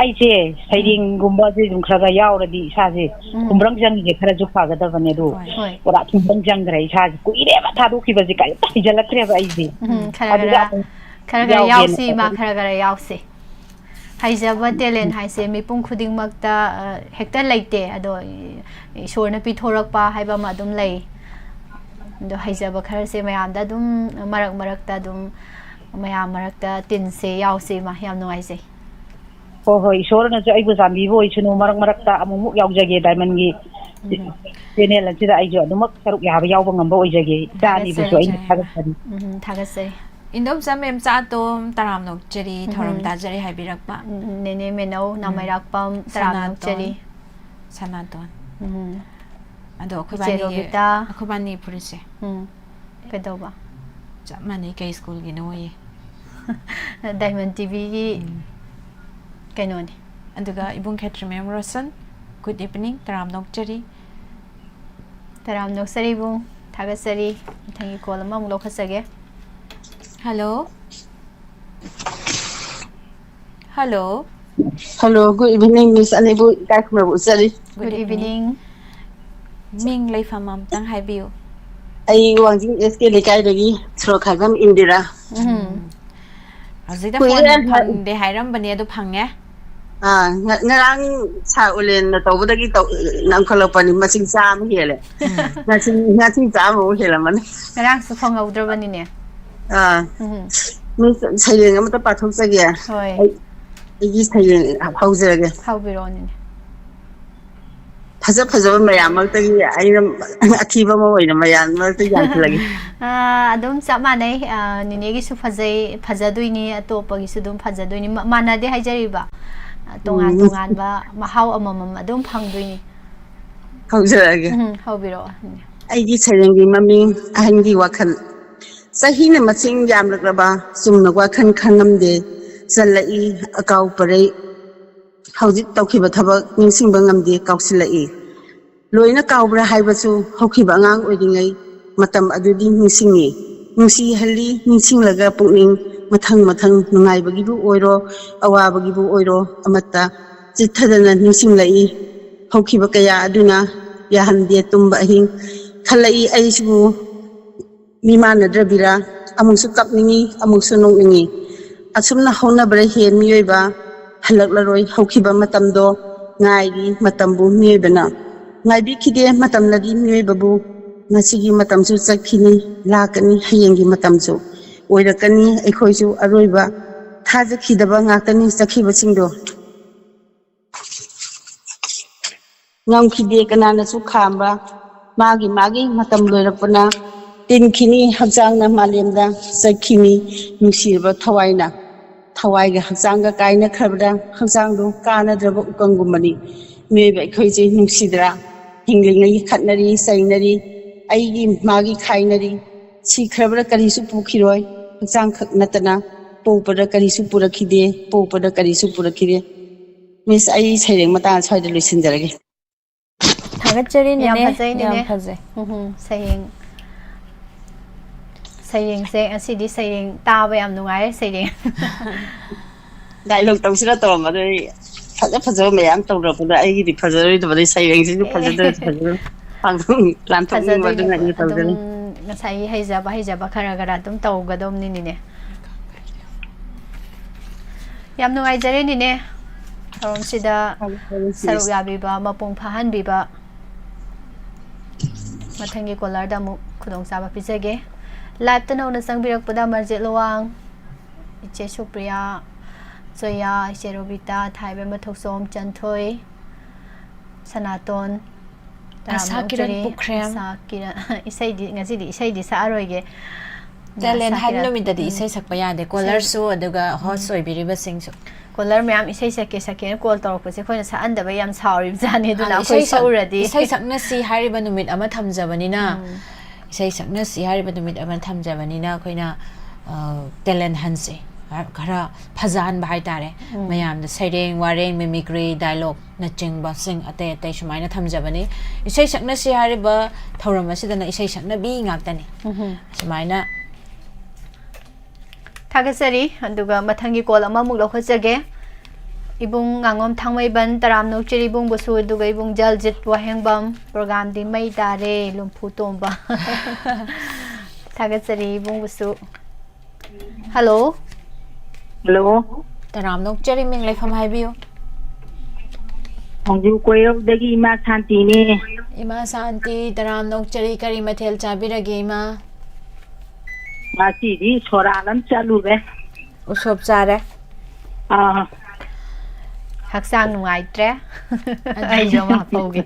ꯑꯩꯁꯦ ꯁꯩꯔꯦꯡꯒꯨꯝꯕꯁꯦ ꯑꯗꯨꯝ ꯈꯔ ꯈꯔ ꯌꯥꯎꯔꯗꯤ ꯏꯁꯥꯁꯦ ꯎꯝ꯫ ꯈꯨꯝꯕ꯭ꯔꯪ ꯆꯪꯉꯤꯁꯦ ꯈꯔꯁꯨ ꯐꯒꯗꯕꯅꯦ ꯑꯗꯨ꯫ ꯍꯣꯏ꯫ ꯍꯣꯏ꯫ ꯄꯨꯔꯥ ꯈꯨꯝꯕ꯭ꯔꯪ ꯆꯪꯈ꯭ꯔꯦ ꯏꯁꯥꯁꯦ, ꯀꯨꯏꯔꯦꯕ ꯊꯥꯗꯣꯛꯈꯤꯕꯁꯦ, ꯀꯔꯤꯝꯇ ꯍꯩꯖꯜꯂꯛꯇ꯭ꯔꯦꯕ ꯑꯩꯁꯦ꯫ ꯎꯝ, ꯈꯔ ꯑꯗꯨꯗ ꯈꯔ ꯑꯃꯨꯛ ꯈꯔ ꯈꯔ ꯌꯥꯎꯒꯦꯅ ꯌꯥꯎꯁꯤ ꯏꯃꯥ, ꯇꯧꯕꯅꯤ꯫ ꯈꯔ ꯈꯔ ꯌꯥꯎꯁꯤ꯫ ꯍꯩꯖꯕ talent ꯍꯥꯏꯁꯦ ꯃꯤꯄꯨꯝ ꯈꯨꯗꯤꯡꯃꯛꯇ, ꯑ, ꯍꯦꯛꯇ ꯂꯩꯇꯦ, ꯑꯗꯣ ꯏ-, ꯏꯁꯣꯔꯅ ꯄꯤꯊꯣꯔꯛꯄ ꯍꯥꯏꯕ ꯑꯃ ꯑꯗꯨꯝ ꯂꯩ꯫ ꯑꯗꯣ ꯍꯩꯖꯕ ꯈꯔꯁꯦ ꯃꯌꯥꯝꯗ ꯑꯗꯨꯝ ꯃꯔꯛ ꯃꯔꯛꯇ ꯑꯗꯨꯝ ꯃꯌꯥꯝ ꯃꯔꯛꯇ ꯇꯤꯟꯁꯦ, ꯌꯥꯎꯁꯦ ꯏꯃꯥ, ꯌꯥꯝ ꯅꯨꯡꯉꯥꯏꯖꯩ꯫ ꯍꯣꯏ, ꯍꯣꯏ, ꯏꯁꯣꯔꯅꯁꯨ ꯑꯩꯕꯨ ꯆꯥꯟꯕꯤꯕ ꯑꯣꯏꯁꯅꯨ, ꯃꯔꯛ ꯃꯔꯛꯇ ꯑꯃꯨꯛꯃꯨꯛ ꯌꯥꯎꯖꯒꯦ ꯗꯥꯏꯃꯟꯒꯤ ꯎꯝ꯫ channel ꯑꯁꯤꯗ ꯑꯩꯁꯨ ꯑꯗꯨꯃꯛ ꯁꯔꯨꯛ ꯌꯥꯕ ꯌꯥꯎꯕ ꯉꯝꯕ ꯑꯣꯏꯖꯒꯦ꯫ ꯏꯆꯥ ꯑꯅꯤꯕꯨꯁꯨ ꯑꯩꯅ ꯊꯥꯒꯠꯆꯔꯤ꯫ ꯊꯥꯒꯠꯆꯔꯤ꯫ ꯎꯝ, ꯊꯥꯒꯠꯆꯩ꯫ ꯏꯟꯗꯣꯝꯆꯥ ꯃꯦꯝꯆꯥ ꯑꯇꯣꯝ ꯇꯔꯥꯝꯅ ꯑꯣꯛꯆꯔꯤ, ꯊꯧꯔꯝ ꯎꯝ꯫ ꯇꯥꯖꯔꯤ ꯍꯥꯏꯕꯤꯔꯛꯄ꯫ ꯎꯝ, ꯅꯦꯅꯦ ꯃꯦꯅꯧ ꯅꯥꯃꯩꯔꯥꯛꯄꯝ ꯇꯔꯥꯝꯅ ꯁꯅꯥꯇꯣꯟ꯫ ꯑꯣꯛꯆꯔꯤ꯫ ꯁꯅꯥꯇꯣꯟ꯫ ꯎꯝ꯫ ꯑꯗꯣ ꯑꯩꯈꯣꯏ ꯏꯆꯦ ꯏꯕꯥꯅꯤꯒꯤ ꯔꯣꯕꯤꯇꯥ꯫ ꯑꯩꯈꯣꯏ ꯏꯕꯥꯅꯤ ꯐꯨꯔꯤꯠꯁꯦ ꯎꯝ꯫ ꯀꯩꯗꯧꯕ? ꯆꯞ ꯃꯥꯟꯅꯩ, ꯀꯩ ꯁ꯭ꯀꯨꯜꯒꯤꯅꯣꯌꯦ꯫ ꯗꯥꯏꯃꯟ ꯇꯤꯚꯤꯒꯤ ꯀꯩꯅꯣꯅꯤ꯫ ꯑꯗꯨꯒ ꯏꯕꯨꯡ ꯈꯦꯇ꯭ꯔꯤꯃꯌꯨꯝ ꯔꯣꯁꯟ, ꯒꯨꯗ ꯏꯚꯤꯅꯤꯡ, ꯇꯔꯥꯝ ꯅꯣꯛꯆꯔꯤ꯫ ꯇꯔꯥꯝ ꯅꯣꯛꯆꯔꯤ ꯏꯕꯨꯡ, ꯊꯥꯒꯠꯆꯔꯤ꯫ ꯃꯊꯪꯒꯤ ꯀꯣꯜ ꯑꯃꯃꯨꯛ ꯂꯧꯈꯠꯆꯒꯦ꯫ Hello. Hello. Hello, good evening, miss ꯑꯅꯤꯕꯨ ꯏꯀꯥꯏ ꯈꯨꯝꯅꯕ ꯎꯠꯆꯔꯤ꯫ Good evening. ꯃꯤꯡ, ꯂꯩꯐꯝ ꯑꯝꯇꯪ ꯍꯥꯏꯕꯤꯌꯨ꯫ ꯑꯩ ꯋꯥꯡꯖꯤꯡ ꯑꯦꯁ ꯀꯦ ꯂꯩꯀꯥꯏꯗꯒꯤ ꯁꯣꯔꯣꯛꯈꯥꯏꯕꯝ ꯏꯟꯗꯤꯔꯥ꯫ ꯎꯝ꯫ ꯍꯧꯖꯤꯛꯇ ꯀꯨꯏꯔꯦ ꯐꯣꯟ ꯍꯥꯏ- ꯐꯪꯗꯦ ꯍꯥꯏꯔꯝꯕꯅꯦ, ꯑꯗꯨ ꯐꯪꯉꯦ꯫ ꯑꯥ, ꯉ- ꯉꯔꯥꯡ ꯁꯥꯔ ꯎꯂꯦꯟꯅ ꯇꯧꯕꯗꯒꯤ ꯇꯧ- ꯅꯝꯈꯠꯂꯛꯄꯅꯤ, ꯃꯁꯤꯡ ꯆꯥꯝꯃ ꯍꯦꯜꯂꯦ꯫ ꯉꯁꯤ ꯉꯁꯤ ꯆꯥꯝꯃꯃꯨꯛ ꯍꯦꯜꯂꯝꯃꯅꯤ꯫ ꯉꯔꯥꯡꯁꯨ ꯐꯪꯍꯧꯗ꯭ꯔꯕꯅꯤꯅꯦ꯫ ꯑꯥ, ꯎꯝ꯫ ꯃꯤꯁ ꯁꯩꯔꯦꯡ ꯑꯃꯇ ꯄꯥꯊꯣꯛꯆꯒꯦ꯫ ꯍꯣꯏ꯫ ꯑꯩ- ꯑꯩꯒꯤ ꯁꯩꯔꯦꯡ ꯍꯧꯖꯔꯒꯦ꯫ ꯍꯧꯕꯤꯔꯛꯑꯣꯅꯤꯅꯦ꯫ ꯐꯖ ꯐꯖꯕ ꯃꯌꯥꯝ ꯃꯔꯛꯇꯒꯤ ꯑꯩꯅ ꯑꯊꯤꯕ ꯑꯃ ꯑꯣꯏꯅ ꯃꯌꯥꯝ ꯃꯔꯛꯇ ꯌꯥꯟꯁꯤꯜꯂꯒꯦ꯫ ꯑꯥ, ꯑꯗꯨꯝ ꯆꯞ ꯃꯥꯟꯅꯩ꯫ ꯑꯥ, ꯅꯤꯅꯦꯒꯤꯁꯨ ꯐꯖꯩ, ꯐꯖꯗꯣꯏꯅꯤ, ꯑꯇꯣꯞꯄꯒꯤꯁꯨ ꯑꯗꯨꯝ ꯐꯖꯗꯣꯏꯅꯤ꯫ ꯃ- ꯃꯥꯟꯅꯗꯦ ꯍꯥꯏꯖꯔꯤꯕ꯫ ꯑꯥ, ꯇꯣꯉꯥꯟ ꯎꯝ꯫ ꯇꯣꯉꯥꯟꯕ ꯃꯍꯥꯎ ꯑꯃꯃꯝ ꯑꯗꯨꯝ ꯐꯪꯗꯣꯏꯅꯤ꯫ ꯍꯧꯖꯔꯛꯑꯒꯦ꯫ ꯎꯝ, ꯍꯧꯕꯤꯔꯛꯑꯣ, ꯅꯤꯅꯦ꯫ ꯑꯩꯒꯤ ꯁꯩꯔꯦꯡꯒꯤ ꯃꯃꯤꯡ ꯑꯍꯟꯒꯤ ꯋꯥꯈꯜ꯫ ꯆꯍꯤꯅ ꯃꯁꯤꯡ ꯌꯥꯝꯂꯛꯂꯕ ꯆꯨꯝꯅ ꯋꯥꯈꯜ ꯈꯪꯉꯝꯗꯦ꯫ ꯆꯜꯂꯛꯏ ꯑꯀꯥꯎ ꯄꯔꯩ꯫ ꯍꯧꯖꯤꯛ ꯇꯧꯈꯤꯕ ꯊꯕꯛ ꯅꯤꯡꯁꯤꯡꯕ ꯉꯝꯗꯦ, ꯀꯥꯎꯁꯤꯜꯂꯛꯏ꯫ ꯂꯣꯏꯅ ꯀꯥꯎꯕ꯭ꯔꯥ ꯍꯥꯏꯕꯁꯨ ꯍꯧꯈꯤꯕ ꯑꯉꯥꯡ ꯑꯣꯏꯔꯤꯉꯩ ꯃꯇꯝ ꯑꯗꯨꯗꯤ ꯅꯤꯡꯁꯤꯡꯉꯤ꯫ ꯅꯨꯡꯁꯤꯍꯜꯂꯤ, ꯅꯤꯡꯁꯤꯡꯂꯒ ꯄꯨꯛꯅꯤꯡ ꯃꯊꯪ ꯃꯊꯪ ꯅꯨꯡꯉꯥꯏꯕꯒꯤꯕꯨ ꯑꯣꯏꯔꯣ, ꯑꯋꯥꯕꯒꯤꯕꯨ ꯑꯣꯏꯔꯣ, ꯑꯃꯠꯇ ꯆꯤꯠꯊꯗꯅ ꯅꯤꯡꯁꯤꯡꯂꯛꯏ꯫ ꯍꯧꯈꯤꯕ ꯀꯌꯥ ꯑꯗꯨꯅ ꯌꯥꯍꯟꯗꯦ ꯇꯨꯝꯕ ꯑꯍꯤꯡ꯫ ꯈꯜꯂꯛꯏ ꯑꯩꯁꯤꯕꯨ ꯃꯤꯃꯥꯟꯅꯗ꯭ꯔꯕꯤꯔꯥ? ꯑꯃꯨꯛꯁꯨ ꯀꯞꯅꯤꯡꯏ, ꯑꯃꯨꯛꯁꯨ ꯅꯣꯛꯅꯤꯡꯏ꯫ ꯑꯁꯨꯝꯅ ꯍꯧꯅꯕ꯭ꯔꯥ ꯍꯦ ꯃꯤꯑꯣꯏꯕ? ꯍꯜꯂꯛꯂꯔꯣꯏ ꯍꯧꯈꯤꯕ ꯃꯇꯝꯗꯣ, ꯉꯥꯏꯔꯤ ꯃꯇꯝꯕꯨ ꯃꯤꯑꯣꯏꯕꯅ꯫ ꯉꯥꯏꯕꯤꯈꯤꯗꯦ ꯃꯇꯝꯅꯗꯤ ꯃꯤꯑꯣꯏꯕꯕꯨ꯫ ꯉꯁꯤꯒꯤ ꯃꯇꯝꯁꯨ ꯆꯠꯈꯤꯅꯤ, ꯂꯥꯛꯀꯅꯤ ꯍꯌꯦꯡꯒꯤ ꯃꯇꯝꯁꯨ꯫ ꯑꯣꯏꯔꯛꯀꯅꯤ ꯑꯩꯈꯣꯏꯁꯨ ꯑꯔꯣꯏꯕ꯫ ꯊꯥꯖꯈꯤꯗꯕ ꯉꯥꯛꯇꯅꯤ ꯆꯠꯈꯤꯕꯁꯤꯡꯗꯣ꯫ ꯉꯝꯈꯤꯗꯦ ꯀꯅꯥꯅꯁꯨ ꯈꯥꯝꯕ꯫ ꯃꯥꯒꯤ ꯃꯥꯒꯤ ꯃꯇꯝ ꯂꯣꯏꯔꯛꯄꯅ ꯇꯤꯟꯈꯤꯅꯤ ꯍꯛꯆꯥꯡꯅ ꯃꯥꯂꯦꯝꯗ ꯆꯠꯈꯤꯅꯤ ꯅꯨꯡꯁꯤꯔꯕ ꯊꯋꯥꯏꯅ꯫ ꯊꯋꯥꯏꯒ ꯍꯛꯆꯥꯡꯒ ꯀꯥꯏꯅꯈ꯭ꯔꯕꯗ ꯍꯛꯆꯥꯡꯗꯣ ꯀꯥꯟꯅꯗ꯭ꯔꯕ ꯎꯀꯪꯒꯨꯝꯕꯅꯤ꯫ ꯃꯤꯑꯣꯏꯕ ꯑꯩꯈꯣꯏꯁꯦ ꯅꯨꯡꯁꯤꯗ꯭ꯔꯥ? ꯍꯤꯡꯂꯤꯉꯩꯒꯤ ꯈꯠꯅꯔꯤ ꯆꯩꯅꯔꯤ, ꯑꯩꯒꯤ ꯃꯥꯒꯤ ꯈꯥꯏꯅꯔꯤ꯫ ꯁꯤꯈ꯭ꯔꯕꯗ ꯀꯔꯤꯁꯨ ꯄꯨꯈꯤꯔꯣꯏ, ꯍꯛꯆꯥꯡ ꯈꯛ ꯅꯠꯇꯅ꯫ ꯄꯣꯛꯄꯗ ꯀꯔꯤꯁꯨ ꯄꯨꯔꯛꯈꯤꯗꯦ, ꯄꯣꯛꯄꯗ ꯀꯔꯤꯁꯨ ꯄꯨꯔꯛꯈꯤꯗꯦ꯫ ꯃꯤꯁ, ꯑꯩ ꯁꯩꯔꯦꯡ ꯃꯇꯥꯡ ꯁ꯭ꯋꯥꯏꯗ ꯂꯣꯏꯁꯤꯟꯖꯔꯒꯦ꯫ ꯊꯥꯒꯠꯆꯔꯤ ꯌꯥꯝ ꯅꯦꯅꯦ꯫ ꯐꯖꯩ, ꯅꯦꯅꯦ꯫ ꯌꯥꯝ ꯐꯖꯩ꯫ ꯎꯝ, ꯁꯩꯔꯦꯡ ꯁꯩꯔꯦꯡꯁꯦ ꯉꯁꯤꯗꯤ ꯁꯩꯔꯦꯡ ꯇꯥꯕ ꯌꯥꯝ ꯅꯨꯡꯉꯥꯏꯔꯦ꯫ ꯁꯩꯔꯦꯡ ꯗꯥꯏꯂꯣꯛ ꯇꯧꯁꯤꯔ ꯇꯧꯔꯝꯕꯗ ꯑꯩ ꯐꯖ ꯐꯖꯕ ꯃꯌꯥꯝ ꯇꯧꯔꯛꯄꯗ ꯑꯩꯒꯤꯗꯤ ꯐꯖꯔꯣꯏꯗꯕꯗꯤ ꯁꯩꯔꯦꯡꯁꯤꯁꯨ ꯐꯖꯗ꯭ꯔꯁꯨ ꯐꯖꯔꯣꯏ꯫ ꯂꯥꯟꯊꯣꯛꯅꯤꯡꯕ ꯑꯗꯨꯅ ꯐꯖꯗꯣꯏꯅꯦ꯫ ꯑꯩꯅ ꯑꯗꯨꯝ ꯇꯧꯖꯔꯦ꯫ ꯉꯁꯥꯏꯒꯤ ꯍꯩꯖꯕ ꯍꯩꯖꯕ ꯈꯔ ꯈꯔ ꯑꯗꯨꯝ ꯇꯧꯒꯗꯧꯅꯤꯅꯤꯅꯦ꯫ ꯌꯥꯝ ꯅꯨꯡꯉꯥꯏꯖꯔꯦ ꯅꯤꯅꯦ, ꯊꯧꯔꯝꯁꯤꯗ ꯁꯔꯨꯛ ꯌꯥꯕꯤꯕ, ꯃꯄꯨꯡ ꯐꯥꯍꯟꯕꯤꯕ꯫ ꯃꯊꯪꯒꯤ ꯀꯣꯂꯔꯗ ꯑꯃꯨꯛ ꯈꯨꯗꯣꯡꯆꯥꯕ ꯄꯤꯖꯒꯦ꯫ ꯂꯥꯏꯞꯇ ꯅꯧꯅ ꯆꯪꯕꯤꯔꯛꯄꯗ ꯃꯔꯖꯦꯠ ꯂꯨꯋꯥꯡ, ꯏꯆꯦ ꯁꯨꯄ꯭ꯔꯤꯌꯥ, ꯖꯣꯌꯥ, ꯏꯆꯦ ꯔꯣꯕꯤꯇꯥ, ꯊꯥꯏꯕꯦꯝꯃ ꯊꯣꯛꯆꯣꯝ, ꯆꯟꯊꯣꯏ, ꯁꯅꯥꯇꯣꯟ, ꯑꯁꯥ ꯇꯔꯥꯝꯅ ꯀꯤꯔꯟ ꯑꯣꯛꯆꯔꯤ, ꯄꯨꯈ꯭ꯔꯦꯝ꯫ ꯑꯁꯥ ꯀꯤꯔꯟ, ꯏꯁꯩꯗꯤ ꯉꯁꯤꯗꯤ ꯏꯁꯩꯗꯤ ꯁꯛꯑꯔꯣꯏꯒꯦ꯫ ꯇꯦꯂꯦꯟ ꯑꯁꯥ ꯍꯟ ꯀꯤꯔꯟ꯫ ꯅꯨꯃꯤꯠꯇꯗꯤ ꯎꯝ꯫ ꯏꯁꯩ ꯁꯛꯄ ꯌꯥꯗꯦ꯫ ꯀꯣꯂꯔꯁꯨ ꯑꯗꯨꯒ ꯍꯣꯁ ꯑꯣꯏꯕꯤꯔꯤꯕꯁꯤꯡꯁꯨ꯫ ꯀꯣꯂꯔ ꯃꯌꯥꯝ ꯏꯁꯩ ꯁꯛꯀꯦ ꯁꯛꯀꯦꯅ ꯀꯣꯜ ꯇꯧꯔꯛꯄꯁꯦ ꯑꯩꯈꯣꯏꯅ ꯁꯛꯍꯟꯗꯕ ꯌꯥꯝ ꯁꯥꯎꯔꯤꯕꯖꯥꯠꯅꯤ꯫ ꯑꯗꯨꯅ ꯑꯥ, ꯑꯩꯈꯣꯏ ꯏꯁꯩ ꯁꯛ- ꯁꯛꯎꯔꯗꯤ ꯏꯁꯩ ꯁꯛꯅꯁꯤ ꯍꯥꯏꯔꯤꯕ ꯅꯨꯃꯤꯠ ꯑꯃ ꯊꯝꯖꯕꯅꯤꯅ, ꯎꯝ꯫ ꯏꯁꯩ ꯁꯛꯅꯁꯤ ꯍꯥꯏꯔꯤꯕ ꯅꯨꯃꯤꯠ ꯑꯃ ꯊꯝꯖꯕꯅꯤꯅ ꯑꯩꯈꯣꯏꯅ, ꯑ, ꯇꯦꯂꯦꯟ ꯍꯟꯁꯦ꯫ ꯈꯔ ꯐꯖꯍꯟꯕ ꯍꯥꯏꯇꯥꯔꯦ꯫ ꯎꯝ꯫ ꯃꯌꯥꯝꯗ ꯁꯩꯔꯦꯡ, ꯋꯥꯔꯦꯡ, ꯃꯤꯃꯤꯀ꯭ꯔꯤ, ꯗꯥꯏꯂꯣꯛꯅꯆꯤꯡꯕꯁꯤꯡ ꯑꯇꯩ ꯑꯇꯩ ꯁꯨꯃꯥꯏꯅ ꯊꯝꯖꯕꯅꯤ꯫ ꯏꯁꯩ ꯁꯛꯅꯁꯤ ꯍꯥꯏꯔꯤꯕ ꯊꯧꯔꯝ ꯑꯁꯤꯗꯅ ꯏꯁꯩ ꯁꯛꯅꯕꯤ ꯉꯥꯛꯇꯅꯤ꯫ ꯎꯝꯍꯨꯝ꯫ ꯁꯨꯃꯥꯏꯅ ꯊꯥꯒꯠꯆꯔꯤ꯫ ꯑꯗꯨꯒ ꯃꯊꯪꯒꯤ ꯀꯣꯜ ꯑꯃꯃꯨꯛ ꯂꯧꯈꯠꯆꯒꯦ꯫ ꯏꯕꯨꯡ ꯉꯥꯉꯣꯝ ꯊꯥꯡꯃꯩꯕꯟ, ꯇꯔꯥꯝ ꯅꯣꯛꯆꯔꯤ ꯏꯕꯨꯡꯕꯨꯁꯨ, ꯑꯗꯨꯒ ꯏꯕꯨꯡ ꯖꯜꯖꯤꯠ ꯋꯥꯍꯦꯡꯕꯝ, ꯄ꯭ꯔꯣꯒꯥꯝꯗꯤ ꯃꯩ ꯇꯥꯔꯦ, ꯂꯨꯝꯐꯨ ꯇꯣꯝꯕ꯫ ꯊꯥꯒꯠꯆꯔꯤ ꯏꯕꯨꯡꯕꯨꯁꯨ꯫ ꯍꯜꯂꯣ꯫ ꯍꯜꯂꯣ꯫ ꯇꯔꯥꯝ ꯅꯣꯛꯆꯔꯤ, ꯃꯤꯡ ꯂꯩꯐꯝ ꯍꯥꯏꯕꯤꯌꯨ꯫ ꯊꯣꯡꯖꯨ ꯀꯣꯏꯔꯧꯗꯒꯤ ꯏꯃꯥ ꯁꯥꯟꯇꯤꯅꯦ꯫ ꯏꯃꯥ ꯁꯥꯟꯇꯤ, ꯇꯔꯥꯝ ꯅꯣꯛꯆꯔꯤ, ꯀꯔꯤ ꯃꯊꯦꯜ ꯆꯥꯕꯤꯔꯒꯦ ꯏꯃꯥ? ꯉꯁꯤꯗꯤ ꯁꯣꯔꯥꯟ ꯑꯃ ꯆꯠꯂꯨꯔꯦ꯫ ꯎꯁꯣꯞ ꯆꯥꯔꯦ꯫ ꯑꯥ꯫ ꯍꯛꯆꯥꯡ ꯅꯨꯡꯉꯥꯏꯇ꯭ꯔꯦ꯫ ꯑꯩꯁꯨ ꯑꯃ ꯍꯥꯞꯍꯧꯒꯦ꯫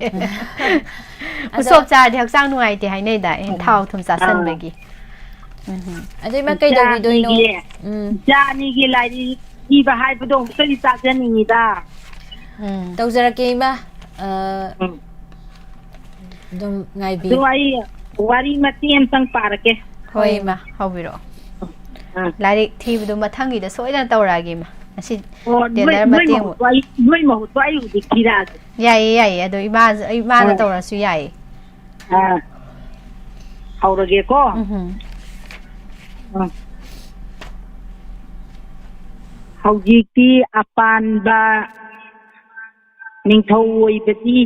ꯑꯗꯣ ꯎꯁꯣꯞ ꯆꯥꯔꯗꯤ ꯍꯛꯆꯥꯡ ꯅꯨꯡꯉꯥꯏꯇꯦ ꯍꯥꯏꯅꯩꯗ, ꯑꯦ, ꯊꯥꯎ ꯊꯨꯝ ꯆꯥꯁꯟꯕꯒꯤ꯫ ꯎꯝ꯫ ꯑꯗꯨ ꯏꯃꯥ, ꯀꯩꯗꯧꯕꯤꯗꯣꯏꯅꯣ? ꯏꯆꯥ ꯑꯅꯤꯒꯤ, ꯎꯝ꯫ ꯏꯆꯥ ꯑꯅꯤꯒꯤ ꯂꯥꯏꯔꯤꯛ ꯏꯕ ꯍꯥꯏꯕꯗꯣ ꯑꯃꯨꯛꯇꯗꯤ ꯇꯥꯖꯅꯤꯡꯉꯤꯗ꯫ ꯎꯝ꯫ ꯇꯧꯖꯔꯛꯀꯦ ꯏꯃꯥ꯫ ꯑ, ꯎꯝ꯫ ꯑꯗꯨꯝ ꯉꯥꯏꯕꯤꯌꯨ꯫ ꯑꯗꯨ ꯑꯩ ꯋꯥꯔꯤ ꯃꯇꯦꯛ ꯑꯃꯇꯪ ꯄꯥꯔꯛꯀꯦ꯫ ꯍꯣꯏ ꯏꯃꯥ, ꯍꯧꯕꯤꯔꯛꯑꯣ꯫ ꯑꯥ꯫ ꯂꯥꯏꯔꯤꯛ ꯊꯤꯕꯗꯣ ꯃꯊꯪꯒꯤꯗ ꯁꯣꯏꯗꯅ ꯇꯧꯔꯛꯑꯒꯦ ꯏꯃꯥ꯫ ꯉꯁꯤ ꯑꯣ, ꯅꯣꯏ, ꯇꯦꯂꯔ ꯅꯣꯏ ꯃꯇꯦꯡ ꯃꯍꯨꯠꯇꯣ ꯑꯩ, ꯅꯣꯏ ꯃꯍꯨꯠꯇꯣ ꯑꯩ ꯍꯧꯖꯤꯛ ꯊꯤꯔꯛꯑꯒꯦ꯫ ꯌꯥꯏꯌꯦ, ꯌꯥꯏꯌꯦ꯫ ꯑꯗꯣ ꯏꯃꯥ, ꯏꯃꯥꯅ ꯑꯥ꯫ ꯇꯧꯔꯁꯨ ꯌꯥꯏꯌꯦ꯫ ꯑꯥ꯫ ꯍꯧꯔꯒꯦꯀꯣ꯫ ꯎꯝꯍꯨꯝ꯫ ꯑꯥ꯫ ꯍꯧꯖꯤꯛꯇꯤ ꯑꯄꯥꯟꯕ ꯅꯤꯡꯊꯧ ꯑꯣꯏꯕꯗꯤ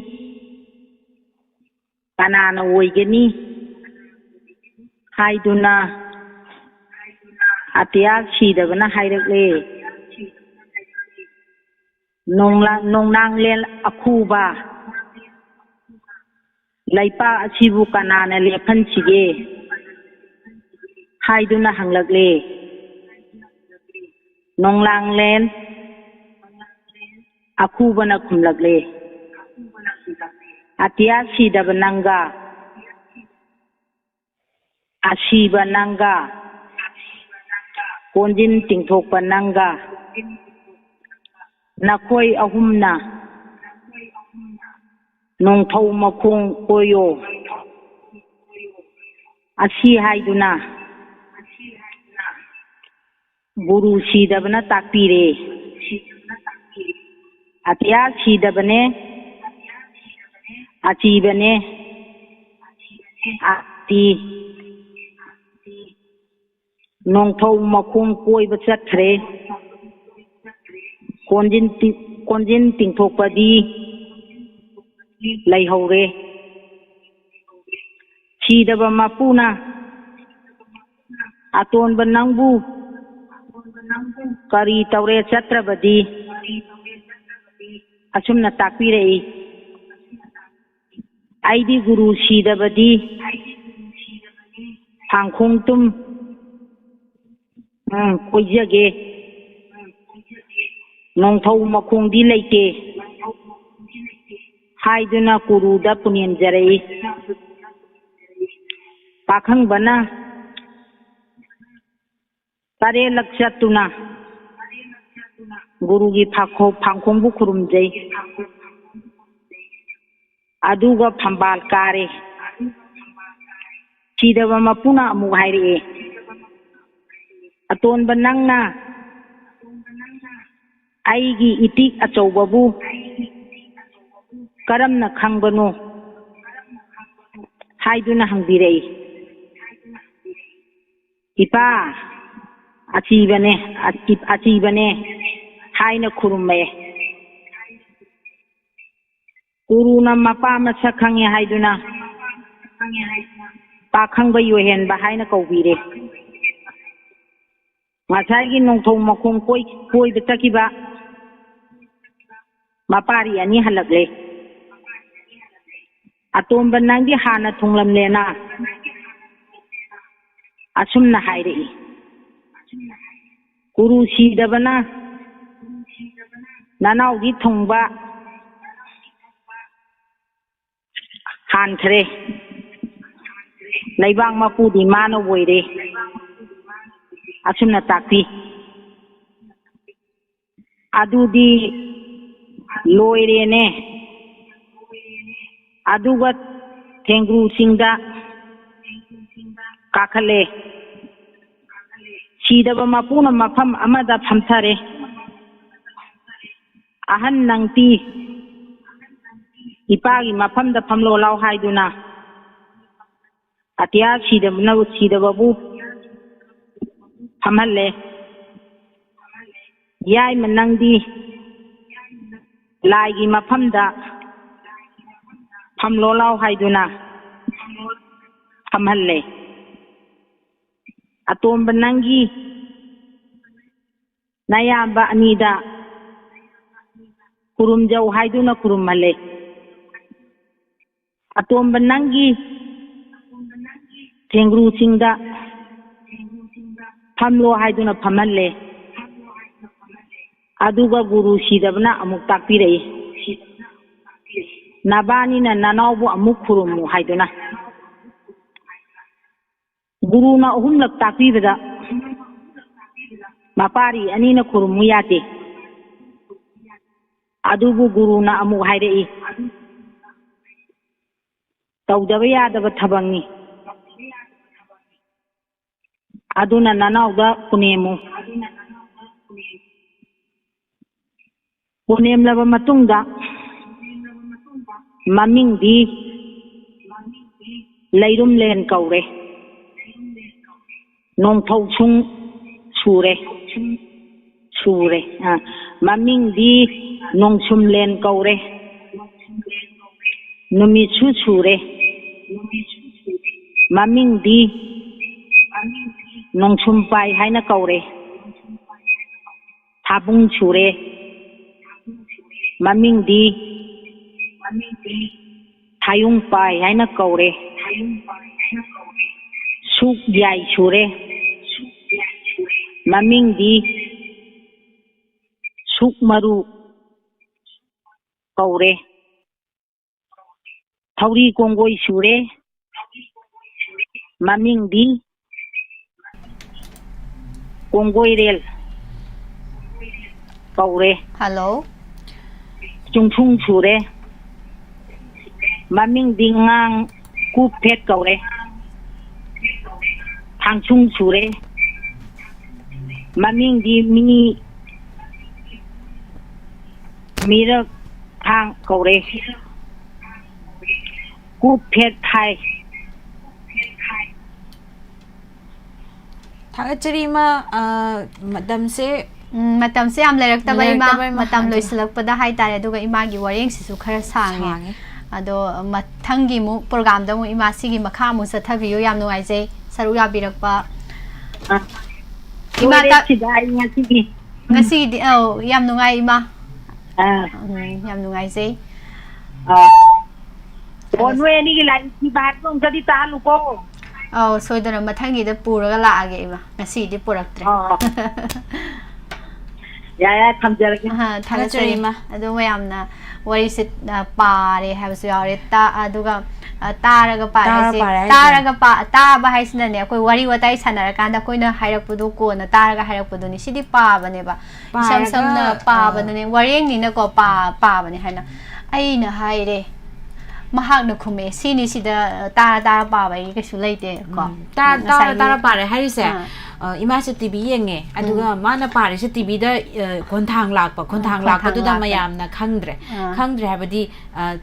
ꯀꯅꯥꯅ ꯑꯣꯏꯒꯅꯤ ꯍꯥꯏꯗꯨꯅ ꯑꯇꯤꯌꯥ ꯁꯤꯗꯕꯅ ꯍꯥꯏꯔꯛꯂꯦ꯫ ꯅꯣꯡꯂꯥ-, ꯅꯣꯡꯅꯥꯡꯂꯦꯟ ꯑꯈꯨꯕ ꯂꯩꯄꯥꯛ ꯑꯁꯤꯕꯨ ꯀꯅꯥꯅ ꯂꯦꯞꯍꯟꯁꯤꯒꯦ ꯍꯥꯏꯗꯨꯅ ꯍꯪꯂꯛꯂꯦ꯫ ꯅꯣꯡꯂꯥꯡꯂꯦꯟ ꯑꯈꯨꯕꯅ ꯈꯨꯝꯂꯛꯂꯦ, "ꯑꯇꯤꯌꯥ ꯁꯤꯗꯕ ꯅꯪꯒ, ꯑꯁꯤꯕ ꯅꯪꯒ, ꯀꯣꯟꯖꯤꯟ ꯇꯤꯡꯊꯣꯛꯄ ꯅꯪꯒ, ꯅꯈꯣꯏ ꯑꯍꯨꯝꯅ ꯅꯣꯡꯊꯧ ꯃꯈꯣꯡ ꯀꯣꯏꯌꯣ" ꯑꯁꯤ ꯍꯥꯏꯗꯨꯅ ꯒꯨꯔꯨ ꯁꯤꯗꯕꯅ ꯇꯥꯛꯄꯤꯔꯦ꯫ "ꯑꯇꯤꯌꯥ ꯁꯤꯗꯕꯅꯦ, ꯑꯁꯤꯕꯅꯦ, ꯑꯁꯤ ꯅꯣꯡꯊꯧ ꯃꯈꯣꯡ ꯀꯣꯏꯕ ꯆꯠꯈ꯭ꯔꯦ꯫ ꯀꯣꯟꯖꯤꯟ ꯇꯤ-, ꯀꯣꯟꯖꯤꯟ ꯇꯤꯡꯊꯣꯛꯄꯗꯤ ꯂꯩꯍꯧꯔꯦ꯫ ꯁꯤꯗꯕ ꯃꯄꯨꯅ ꯑꯇꯣꯟꯕ ꯅꯪꯕꯨ ꯀꯔꯤ ꯇꯧꯔꯦ ꯆꯠꯇ꯭ꯔꯕꯗꯤ?" ꯑꯁꯨꯝꯅ ꯇꯥꯛꯄꯤꯔꯛꯏ꯫ "ꯑꯩꯗꯤ ꯒꯨꯔꯨ ꯁꯤꯗꯕꯗꯤ ꯐꯥꯡꯈꯣꯡ ꯇꯨꯝ, ꯎꯝ, ꯀꯣꯏꯖꯒꯦ꯫ ꯅꯣꯡꯊꯧ ꯃꯈꯣꯡꯗꯤ ꯂꯩꯇꯦ" ꯍꯥꯏꯗꯨꯅ ꯀꯨꯔꯨꯗ ꯄꯨꯅꯦꯝꯖꯔꯛꯏ꯫ ꯄꯥꯈꯪꯕꯅ ꯇꯔꯦꯠꯂꯛ ꯆꯠꯇꯨꯅ ꯒꯨꯔꯨꯒꯤ ꯐꯥꯈꯣ-, ꯐꯥꯡꯈꯣꯡꯕꯨ ꯈꯨꯔꯨꯝꯖꯩ꯫ ꯑꯗꯨꯒ ꯐꯝꯕꯥꯜ ꯀꯥꯔꯦ꯫ ꯁꯤꯗꯕ ꯃꯄꯨꯅ ꯑꯃꯨꯛ ꯍꯥꯏꯔꯛꯑꯦ, "ꯑꯇꯣꯟꯕ, ꯅꯪꯅ ꯑꯩꯒꯤ ꯏꯇꯤꯛ ꯑꯆꯧꯕꯕꯨ ꯀꯔꯝꯅ ꯈꯪꯕꯅꯣ?" ꯍꯥꯏꯗꯨꯅ ꯍꯪꯕꯤꯔꯛꯏ꯫ "ꯏꯄꯥ, ꯑꯆꯤꯕꯅꯦ, ꯑꯆꯤ-, ꯑꯆꯤꯕꯅꯦ" ꯍꯥꯏꯅ ꯈꯨꯔꯨꯝꯃꯦ꯫ ꯒꯨꯔꯨꯅ ꯃꯄꯥ ꯃꯁꯛ ꯈꯪꯉꯦ ꯍꯥꯏꯗꯨꯅ ꯄꯥꯈꯪꯕ ꯌꯣꯏꯍꯦꯟꯕ ꯍꯥꯏꯅ ꯀꯧꯕꯤꯔꯦ꯫ ꯉꯁꯥꯏꯒꯤ ꯅꯣꯡꯊꯣꯡ ꯃꯈꯣꯡ ꯀꯣꯏ-, ꯀꯣꯏꯕ ꯆꯠꯈꯤꯕ ꯃꯄꯥꯔꯤ ꯑꯅꯤ ꯍꯜꯂꯛꯂꯦ꯫ "ꯑꯇꯣꯝꯕ, ꯅꯪꯗꯤ ꯍꯥꯟꯅ ꯊꯨꯡꯂꯝꯂꯦꯅ" ꯑꯁꯨꯝꯅ ꯍꯥꯏꯔꯛꯏ꯫ "ꯒꯨꯔꯨ ꯁꯤꯗꯕꯅ ꯅꯅꯥꯎꯗꯤ ꯊꯨꯡꯕ ꯍꯥꯟꯈ꯭ꯔꯦ꯫ ꯂꯩꯕꯥꯛ ꯃꯄꯨꯗꯤ ꯃꯥꯅ ꯑꯣꯏꯔꯦ" ꯑꯁꯨꯝꯅ ꯇꯥꯛꯄꯤ꯫ "ꯑꯗꯨꯗꯤ ꯂꯣꯏꯔꯦꯅꯦ" ꯑꯗꯨꯒ ꯊꯦꯡꯒ꯭ꯔꯨ ꯆꯤꯡꯗ ꯀꯥꯈꯠꯂꯦ꯫ ꯁꯤꯗꯕ ꯃꯄꯨꯅ ꯃꯐꯝ ꯑꯃꯗ ꯐꯝꯊꯔꯦ꯫ "ꯑꯍꯟ ꯅꯪꯗꯤ ꯏꯄꯥꯒꯤ ꯃꯐꯝꯗ ꯐꯝꯂꯣ ꯂꯥꯎ" ꯍꯥꯏꯗꯨꯅ ꯑꯇꯤꯌꯥ ꯁꯤꯗꯕꯅ, ꯁꯤꯗꯕꯕꯨ ꯐꯝꯍꯜꯂꯦ꯫ "ꯌꯥꯏꯃ, ꯅꯪꯗꯤ ꯂꯥꯏꯒꯤ ꯃꯐꯝꯗ ꯐꯝꯂꯣ ꯂꯥꯎ" ꯍꯥꯏꯗꯨꯅ ꯐꯝꯍꯜꯂꯦ꯫ "ꯑꯇꯣꯝꯕ, ꯅꯪꯒꯤ ꯅꯌꯥꯝꯕ ꯑꯅꯤꯗ ꯈꯨꯔꯨꯝꯖꯧ" ꯍꯥꯏꯗꯨꯅ ꯈꯨꯔꯨꯝꯍꯜꯂꯦ꯫ "ꯑꯇꯣꯝꯕ, ꯅꯪꯒꯤ ꯊꯦꯡꯒ꯭ꯔꯨ ꯆꯤꯡꯗ ꯐꯝꯂꯣ" ꯍꯥꯏꯗꯨꯅ ꯐꯝꯍꯜꯂꯦ꯫ ꯑꯗꯨꯒ ꯒꯨꯔꯨ ꯁꯤꯗꯕꯅ ꯑꯃꯨꯛ ꯇꯥꯛꯄꯤꯔꯛꯏ, "ꯅꯕꯥꯅꯤꯅ ꯅꯅꯥꯎꯕꯨ ꯑꯃꯨꯛ ꯈꯨꯔꯨꯝꯃꯨ" ꯍꯥꯏꯗꯨꯅ꯫ ꯒꯨꯔꯨꯅ ꯑꯍꯨꯝꯂꯛ ꯇꯥꯛꯄꯤꯕꯗ ꯃꯄꯥꯔꯤ ꯑꯅꯤꯅ ꯈꯨꯔꯨꯝꯃꯨ ꯌꯥꯗꯦ꯫ ꯑꯗꯨꯕꯨ ꯒꯨꯔꯨꯅ ꯑꯃꯨꯛ ꯍꯥꯏꯔꯛꯏ, "ꯇꯧꯗꯕ ꯌꯥꯗꯕ ꯊꯕꯛꯅꯤ꯫ ꯑꯗꯨꯅ ꯅꯅꯥꯎꯗ ꯄꯨꯅꯦꯝꯃꯨ"꯫ ꯄꯨꯅꯦꯝꯂꯕ ꯃꯇꯨꯡꯗ ꯃꯃꯤꯡꯗꯤ ꯂꯩꯔꯨꯝꯂꯦꯟ ꯀꯧꯔꯦ꯫ ꯅꯣꯡꯊꯧꯁꯨꯡ ꯁꯨꯔꯦ꯫ ꯁꯨꯔꯦ꯫ ꯑ, ꯃꯃꯤꯡꯗꯤ ꯅꯣꯡꯁꯨꯝꯂꯦꯟ ꯀꯧꯔꯦ꯫ ꯅꯨꯃꯤꯠꯁꯨ ꯁꯨꯔꯦ꯫ ꯃꯃꯤꯡꯗꯤ ꯅꯣꯡꯁꯨꯝꯄꯥꯏ ꯍꯥꯏꯅ ꯀꯧꯔꯦ꯫ ꯊꯥꯕꯨꯡ ꯁꯨꯔꯦ꯫ ꯃꯃꯤꯡꯗꯤ ꯊꯥꯌꯨꯡꯄꯥꯏ ꯍꯥꯏꯅ ꯀꯧꯔꯦ꯫ ꯁꯨꯛ ꯌꯥꯏ ꯁꯨꯔꯦ꯫ ꯃꯃꯤꯡꯗꯤ ꯁꯨꯛ ꯃꯔꯨ ꯀꯧꯔꯦ꯫ ꯊꯧꯔꯤ ꯀꯣꯡꯒꯣꯏ ꯁꯨꯔꯦ꯫ ꯃꯃꯤꯡꯗꯤ ꯀꯣꯡꯒꯣꯏꯔꯦꯜ ꯀꯧꯔꯦ꯫ ꯍꯜꯂꯣ꯫ ꯆꯨꯡꯁꯨꯡ ꯁꯨꯔꯦ꯫ ꯃꯃꯤꯡꯗꯤ ꯉꯥꯡ ꯀꯨꯞ ꯐꯦꯠ ꯀꯧꯔꯦ꯫ ꯊꯥꯡꯁꯨꯡ ꯁꯨꯔꯦ꯫ ꯃꯃꯤꯡꯗꯤ ꯃꯤ ꯃꯤꯔꯛ ꯊꯥꯡ ꯀꯧꯔꯦ꯫ ꯀꯨꯞ ꯐꯦꯠ ꯊꯥꯏ꯫ ꯊꯥꯒꯠꯆꯔꯤ ꯏꯃꯥ꯫ ꯑ, ꯃꯇꯝꯁꯦ ꯎꯝ, ꯃꯇꯝꯁꯦ ꯌꯥꯝ ꯂꯩꯔꯛꯇꯕ ꯏꯃꯥ꯫ ꯂꯩꯔꯛꯇꯕ ꯏꯃꯥ꯫ ꯃꯇꯝ ꯑꯗꯨ ꯂꯣꯏꯁꯤꯜꯂꯛꯄꯗ ꯍꯥꯏꯇꯥꯔꯦ, ꯑꯗꯨꯒ ꯏꯃꯥꯒꯤ ꯋꯥꯔꯦꯡꯁꯤꯁꯨ ꯈꯔ ꯁꯥꯡꯉꯦ꯫ ꯁꯥꯡꯉꯦ꯫ ꯑꯗꯣ ꯃꯊꯪꯒꯤ ꯑꯃꯨꯛ ꯄ꯭ꯔꯣꯒ꯭ꯔꯥꯝꯗ ꯑꯃꯨꯛ ꯏꯃꯥ ꯁꯤꯒꯤ ꯃꯈꯥ ꯑꯃꯨꯛ ꯆꯠꯊꯕꯤꯌꯨ꯫ ꯌꯥꯝ ꯅꯨꯡꯉꯥꯏꯖꯩ ꯁꯔꯨꯛ ꯌꯥꯕꯤꯔꯛꯄ꯫ ꯑ, ꯏꯃꯥ ꯂꯣꯏꯔꯦ ꯇ- ꯁꯤꯗ ꯑꯩ ꯉꯁꯤꯒꯤ꯫ ꯉꯁꯤꯒꯤꯗꯤ ꯑꯧ, ꯌꯥꯝ ꯅꯨꯡꯉꯥꯏ ꯏꯃꯥ꯫ ꯑ, ꯎꯝ, ꯌꯥꯝ ꯅꯨꯡꯉꯥꯏꯖꯩ꯫ ꯑ꯫ ꯑꯣ, ꯅꯣꯏ ꯑꯅꯤꯒꯤ ꯂꯥꯏꯔꯤꯛ ꯊꯤꯕ ꯍꯥꯏꯕꯗꯣ ꯑꯝꯇꯗꯤ ꯇꯥꯍꯜꯂꯨꯀꯣ꯫ ꯑꯧ, ꯁꯣꯏꯗꯅ ꯃꯊꯪꯒꯤꯗ ꯄꯨꯔꯒ ꯂꯥꯛꯑꯒꯦ ꯏꯃꯥ꯫ ꯉꯁꯤꯗꯤ ꯄꯨꯔꯛꯇ꯭ꯔꯦ꯫ ꯑ꯫ ꯌꯥꯔꯦ, ꯌꯥꯔꯦ, ꯊꯝꯖꯔꯒꯦ꯫ ꯑꯍ, ꯊꯥꯒꯠꯆꯔꯤ, ꯊꯥꯒꯠꯆꯔꯤ꯫ ꯏꯃꯥ꯫ ꯑꯗꯣ ꯃꯌꯥꯝꯅ ꯋꯥꯔꯤꯁꯦ, ꯑ, ꯄꯥꯔꯦ ꯍꯥꯏꯕꯁꯨ ꯌꯥꯎꯔꯦ꯫ ꯇꯥ-, ꯑꯗꯨꯒ, ꯑ, ꯇꯥꯔꯒ ꯄꯥꯔꯦ ꯇꯥꯔ ꯍꯥꯏꯁꯦ, ꯄꯥꯔꯦ ꯍꯥꯏꯁꯦ꯫ ꯇꯥꯔꯒ ꯄꯥ-, ꯇꯥꯕ ꯍꯥꯏꯁꯤꯅꯅꯦ, ꯑꯩꯈꯣꯏ ꯋꯥꯔꯤ ꯋꯥꯇꯥꯏ ꯁꯥꯟꯅꯔꯀꯥꯟꯗ ꯑꯩꯈꯣꯏꯅ ꯍꯥꯏꯔꯛꯄꯗꯣ ꯀꯣꯟꯅ ꯇꯥꯔꯒ ꯍꯥꯏꯔꯛꯄꯗꯨꯅꯤ꯫ ꯁꯤꯗꯤ ꯄꯥꯕꯅꯦꯕ꯫ ꯏꯁꯝ ꯄꯥꯔꯒ, ꯁꯝꯅ ꯑ, ꯄꯥꯕꯗꯅꯦ, ꯋꯥꯔꯦꯡꯅꯤꯅꯀꯣ, ꯄꯥ-, ꯄꯥꯕꯅꯦ ꯍꯥꯏꯅ꯫ ꯑꯩꯅ ꯍꯥꯏꯔꯦ, ꯃꯍꯥꯛꯅ ꯈꯨꯝꯃꯛꯑꯦ꯫ ꯁꯤꯅꯤ, ꯁꯤꯗ, ꯑ, ꯇꯥꯔ ꯇꯥꯔ ꯄꯥꯕꯒꯤ ꯀꯩꯁꯨ ꯂꯩꯇꯦ ꯀꯣ꯫ ꯎꯝ꯫ ꯇꯥ-, ꯇꯥꯔ ꯉꯁꯥꯏꯒꯤ ꯇꯥꯔ ꯄꯥꯔꯦ ꯍꯥꯏꯔꯤꯁꯦ, ꯑꯥ꯫ ꯑ, ꯏꯃꯥꯁꯦ ꯇꯤ ꯚꯤ ꯌꯦꯡꯉꯦ, ꯑꯗꯨꯒ ꯎꯝ꯫ ꯃꯥꯅ ꯄꯥꯔꯤꯁꯦ ꯇꯤ ꯚꯤꯗ, ꯑ, ꯈꯣꯟꯊꯥꯡ ꯂꯥꯛꯄ, ꯈꯣꯟꯊꯥꯡ ꯈꯣꯟꯊꯥꯡ ꯂꯥꯛꯄꯗꯨꯗ ꯂꯥꯛꯄ꯫ ꯃꯌꯥꯝꯅ ꯈꯪꯗ꯭ꯔꯦ꯫ ꯑꯥ꯫ ꯈꯪꯗ꯭ꯔꯦ ꯍꯥꯏꯕꯗꯤ, ꯑ,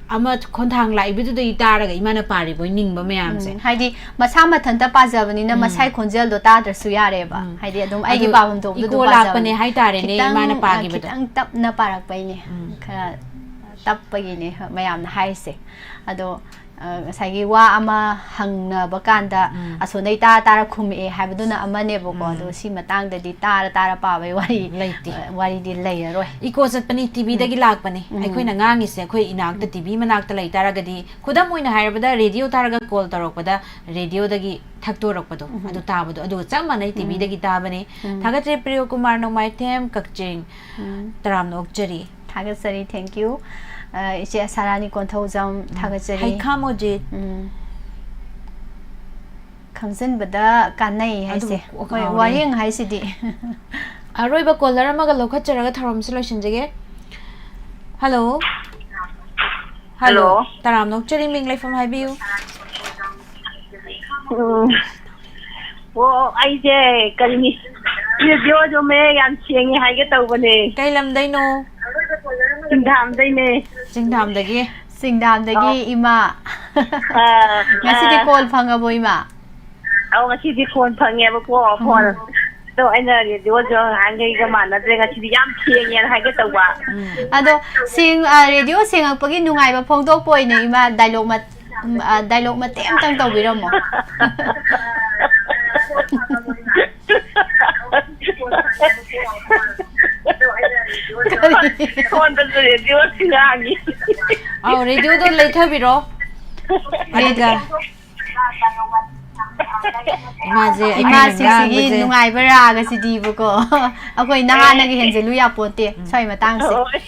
ꯑꯃ ꯈꯣꯟꯊꯥꯡ ꯂꯥꯛꯏꯕꯗꯨꯗꯒꯤ ꯇꯥꯔꯒ ꯏꯃꯥꯅ ꯄꯥꯔꯤꯕꯣꯏ ꯅꯤꯡꯕ ꯃꯌꯥꯝꯁꯦ꯫ ꯎꯝ, ꯍꯥꯏꯗꯤ ꯃꯁꯥ ꯃꯊꯟꯇ ꯄꯥꯖꯕꯅꯤꯅ ꯎꯝ꯫ ꯃꯁꯥꯏ ꯈꯣꯟꯖꯦꯜꯗꯣ ꯇꯥꯗ꯭ꯔꯁꯨ ꯌꯥꯔꯦꯕ꯫ ꯎꯝ꯫ ꯍꯥꯏꯗꯤ ꯑꯗꯨꯝ ꯑꯩꯒꯤ ꯑꯗꯨ ꯄꯥꯐꯝ ꯊꯣꯛꯄꯗꯣ ꯏꯀꯣ ꯑꯗꯨꯝ ꯂꯥꯛꯄꯅꯦ ꯄꯥꯖꯕꯅꯦ꯫ ꯍꯥꯏꯇꯥꯔꯦꯅꯦ, ꯈꯤꯇꯪ, ꯏꯃꯥꯅ ꯑ, ꯄꯥꯈꯤꯕꯗꯣ꯫ ꯈꯤꯇꯪ ꯇꯞꯅ ꯄꯥꯔꯛꯄꯩꯅꯦ꯫ ꯎꯝ꯫ ꯈꯔ ꯇꯞꯄꯒꯤꯅꯦ ꯃꯌꯥꯝꯅ ꯍꯥꯏꯔꯤꯁꯦ꯫ ꯑꯗꯣ, ꯑ, ꯉꯁꯥꯏꯒꯤ ꯋꯥ ꯑꯃ ꯍꯪꯅꯕ ꯀꯥꯟꯗ ꯎꯝ꯫ ꯑꯁꯣꯝꯗꯩ ꯇꯥꯔ ꯇꯥꯔ ꯈꯨꯝꯃꯛꯑꯦ ꯍꯥꯏꯕꯗꯨꯅ ꯑꯃꯅꯦꯕꯀꯣ꯫ ꯎꯝ꯫ ꯑꯗꯣ ꯁꯤ ꯃꯇꯥꯡꯗꯗꯤ ꯇꯥꯔ ꯇꯥꯔ ꯄꯥꯕꯩ ꯋꯥꯔꯤ, ꯂꯩꯇꯦ꯫ ꯑ, ꯋꯥꯔꯤꯗꯤ ꯂꯩꯔꯔꯣꯏ꯫ ꯏꯀꯣ ꯆꯠꯄꯅꯤ, ꯇꯤ ꯚꯤꯗꯒꯤ ꯎꯝ꯫ ꯂꯥꯛꯄꯅꯤ꯫ ꯎꯝ꯫ ꯑꯩꯈꯣꯏꯅ ꯉꯥꯡꯉꯤꯁꯦ ꯑꯩꯈꯣꯏ ꯏꯅꯥꯛꯇ ꯎꯝ꯫ ꯇꯤ ꯚꯤ ꯃꯅꯥꯛꯇ ꯂꯩ ꯇꯥꯔꯒꯗꯤ, ꯈꯨꯗꯝ ꯑꯣꯏꯅ ꯍꯥꯏꯔꯕꯗ, ꯔꯦꯗꯤꯑꯣ ꯇꯥꯔꯒ ꯀꯣꯜ ꯇꯧꯔꯛꯄꯗ ꯔꯦꯗꯤꯑꯣꯗꯒꯤ ꯊꯛꯇꯣꯔꯛꯄꯗꯣ, ꯎꯝ꯫ ꯑꯗꯨ ꯇꯥꯕꯗꯣ, ꯑꯗꯨꯒ ꯆꯞ ꯃꯥꯟꯅꯩ ꯎꯝ꯫ ꯇꯤ ꯚꯤꯗꯒꯤ ꯇꯥꯕꯅꯤ꯫ ꯎꯝ꯫ ꯊꯥꯒꯠꯆꯔꯤ, ꯄ꯭ꯔꯤꯌꯣ ꯀꯨꯃꯥꯔ ꯅꯣꯡꯃꯥꯏꯊꯦꯝ, ꯀꯛꯆꯤꯡ꯫ ꯎꯝ꯫ ꯇꯔꯥꯝꯅ ꯑꯣꯛꯆꯔꯤ꯫ ꯊꯥꯒꯠꯆꯔꯤ, thank you꯫ ꯑ, ꯏꯆꯦ ꯁꯥꯔꯥꯅꯤ ꯀꯣꯟꯊꯧꯖꯝ, ꯎꯝ꯫ ꯊꯥꯒꯠꯆꯔꯤ꯫ ꯍꯩꯈꯥ ꯃꯣꯖꯤꯠ꯫ ꯎꯝ꯫ ꯈꯪꯖꯤꯟꯕꯗ ꯀꯥꯟꯅꯩ ꯑꯗꯨꯕꯨ ꯍꯥꯏꯁꯦ꯫ ꯀꯣꯛ ꯍꯣꯏ, ꯉꯥꯎꯔꯦ꯫ ꯋꯥꯔꯦꯡ ꯍꯥꯏꯁꯤꯗꯤ꯫ ꯑꯔꯣꯏꯕ ꯀꯣꯂꯔ ꯑꯃꯒ ꯂꯧꯈꯠꯆꯔꯒ ꯊꯧꯔꯝꯁꯤ ꯂꯣꯏꯁꯤꯟꯖꯒꯦ꯫ ꯍꯜꯂꯣ꯫ ꯍꯜꯂꯣ꯫ ꯍꯜꯂꯣ꯫ ꯇꯔꯥꯝꯅ ꯑꯣꯛꯆꯔꯤ, ꯃꯤꯡ ꯂꯩꯐꯝ ꯍꯥꯏꯕꯤꯌꯨ꯫ ꯎꯝ꯫ ꯑꯣ, ꯑꯩꯁꯦ ꯀꯔꯤꯅꯤ, ꯔꯦꯗꯤꯑꯣꯗꯣ ꯃꯌꯦꯛ ꯌꯥꯝ ꯁꯦꯡꯉꯦ ꯍꯥꯏꯒꯦ ꯇꯧꯕꯅꯦ꯫ ꯀꯩ ꯂꯝꯗꯩꯅꯣ? ꯆꯤꯡꯗꯥꯝꯗꯩꯅꯦ꯫ ꯆꯤꯡꯗꯥꯝꯗꯒꯤ꯫ ꯆꯤꯡꯗꯥꯝꯗꯒꯤ ꯑꯣ꯫ ꯏꯃꯥ꯫ ꯑꯥ, ꯉꯁꯤꯗꯤ ꯑꯥ꯫ ꯀꯣꯜ ꯐꯪꯉꯕꯣ, ꯏꯃꯥ? ꯑꯧ, ꯉꯁꯤꯗꯤ ꯐꯣꯟ ꯐꯪꯉꯦꯕꯀꯣ, ꯐꯣꯟ꯫ ꯎꯝ꯫ ꯑꯗꯣ ꯑꯩꯅ ꯔꯦꯗꯤꯑꯣꯁꯨ ꯅꯍꯥꯟꯈꯩꯒ ꯃꯥꯟꯅꯗ꯭ꯔꯦ, ꯉꯁꯤꯗꯤ ꯌꯥꯝ ꯁꯦꯡꯉꯦꯅ ꯍꯥꯏꯒꯦ ꯇꯧꯕ꯫ ꯎꯝ꯫ ꯑꯗꯣ ꯁꯦꯡ-, ꯑ, ꯔꯦꯗꯤꯑꯣ ꯁꯦꯡꯉꯛꯄꯒꯤ ꯅꯨꯡꯉꯥꯏꯕ ꯐꯣꯡꯗꯣꯛꯄ ꯑꯣꯏꯅ, ꯏꯃꯥ, ꯗꯥꯏꯂꯣꯛ ꯃꯠ-, ꯎꯝ, ꯑ, ꯗꯥꯏꯂꯣꯛ ꯃꯇꯦꯛ ꯑꯃꯇꯪ ꯇꯧꯕꯤꯔꯝꯃꯣ꯫ ꯀꯔꯤ? ꯐꯣꯟꯗꯁꯨ ꯔꯦꯗꯤꯑꯣꯁꯤ ꯉꯥꯡꯉꯤ꯫ ꯑꯧ, ꯔꯦꯗꯤꯑꯣꯗꯣ ꯂꯩꯊꯕꯤꯔꯣ꯫ ꯑꯗꯨꯒ ꯏꯃꯥꯁꯦ ꯑꯩꯈꯣꯏꯅ ꯏꯃꯥꯁꯤꯡꯁꯤꯒꯤ ꯉꯥꯡꯕꯁꯦ ꯅꯨꯡꯉꯥꯏꯕ ꯔꯥꯒꯁꯤꯗꯤꯕꯀꯣ, ꯑꯩꯈꯣꯏ ꯅꯍꯥꯟꯅꯒ ꯍꯦꯟꯖꯜꯂꯨ ꯌꯥꯄꯣꯟꯇꯦ ꯁ꯭ꯋꯥꯏ ꯃꯇꯥꯡꯁꯦ꯫ ꯍꯣꯏ꯫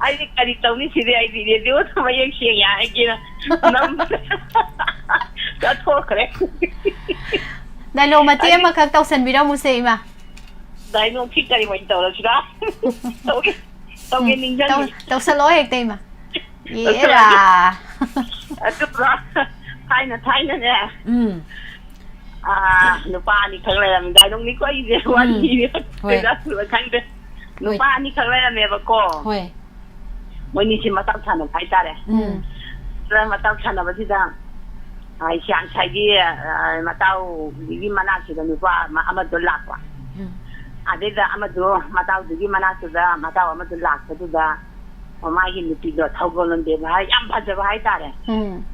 ꯑꯩꯗꯤ ꯀꯔꯤ ꯇꯧꯅꯤ ꯁꯤꯗꯤ, ꯑꯩꯗꯤ ꯔꯦꯗꯤꯑꯣꯗ ꯃꯌꯦꯛ ꯁꯦꯡꯉꯦ ꯍꯥꯏꯒꯦꯅ ꯅꯝꯕꯗ ꯆꯠꯊꯣꯛꯈ꯭ꯔꯦ꯫ ꯗꯥꯏꯂꯣꯛ ꯃꯇꯦꯛ ꯑꯩꯗꯤ ꯑꯃꯈꯛ ꯇꯧꯁꯟꯕꯤꯔꯝꯃꯨꯁꯦ, ꯏꯃꯥ꯫ ꯗꯥꯏꯂꯣꯛꯁꯤ ꯀꯔꯤ ꯑꯣꯏꯅ ꯇꯧꯔꯁꯤꯔꯥ? ꯇꯧꯒꯦ, ꯇꯧꯒꯦ, ꯎꯝ, ꯅꯤꯡꯁꯤꯡꯉꯤ꯫ ꯇꯧ-, ꯇꯧꯁꯜꯂꯛꯑꯣ ꯍꯦꯛꯇ, ꯏꯃꯥ꯫ ꯇꯧꯁꯜꯂꯛꯑꯒꯦ꯫ ꯑꯦꯔꯥ꯫ ꯑꯗꯨꯒ ꯊꯥꯏꯅ, ꯊꯥꯏꯅꯅꯦ, ꯎꯝ꯫ ꯑꯥ, ꯅꯨꯄꯥ ꯑꯅꯤꯈꯛ ꯂꯩꯔꯝꯃꯤ꯫ ꯗꯥꯏꯂꯣꯛꯅꯤꯀꯣ ꯑꯩꯁꯦ, ꯎꯝ꯫ ꯋꯥꯔꯤꯅꯦ꯫ ꯍꯣꯏ꯫ ꯀꯩꯗꯧꯔꯕ ꯈꯪꯗꯦ꯫ ꯍꯣꯏ꯫ ꯅꯨꯄꯥ ꯑꯅꯤꯈꯛ ꯂꯩꯔꯝꯃꯦꯕꯀꯣ꯫ ꯍꯣꯏ꯫ ꯃꯣꯏꯅꯤꯁꯦ ꯃꯇꯥꯎ ꯁꯥꯟꯅꯕ ꯍꯥꯏꯇꯥꯔꯦ꯫ ꯎꯝ꯫ ꯑꯗꯨꯗ ꯃꯇꯥꯎ ꯁꯥꯟꯅꯕꯁꯤꯗ, ꯑꯥ, ꯉꯁꯥꯏꯒꯤ, ꯑꯥ, ꯃꯇꯥꯎꯗꯨꯒꯤ ꯃꯅꯥꯛꯁꯤꯗ ꯅꯨꯄꯥ ꯑꯃ, ꯑꯃꯗꯣ ꯂꯥꯛꯄ꯫ ꯎꯝ꯫ ꯑꯗꯩꯗ ꯑꯃꯗꯣ, ꯃꯇꯥꯎꯗꯨꯒꯤ ꯃꯅꯥꯛꯇꯨꯗ ꯃꯇꯥꯎ ꯑꯃꯗꯣ ꯂꯥꯛꯄꯗꯨꯗ, ꯃꯥꯒꯤ ꯅꯨꯄꯤꯗꯣ ꯊꯧꯒꯜꯂꯣꯟ ꯕꯦꯕꯥꯔ ꯌꯥꯝ ꯐꯖꯕ ꯍꯥꯏꯇꯥꯔꯦ꯫ ꯎꯝ꯫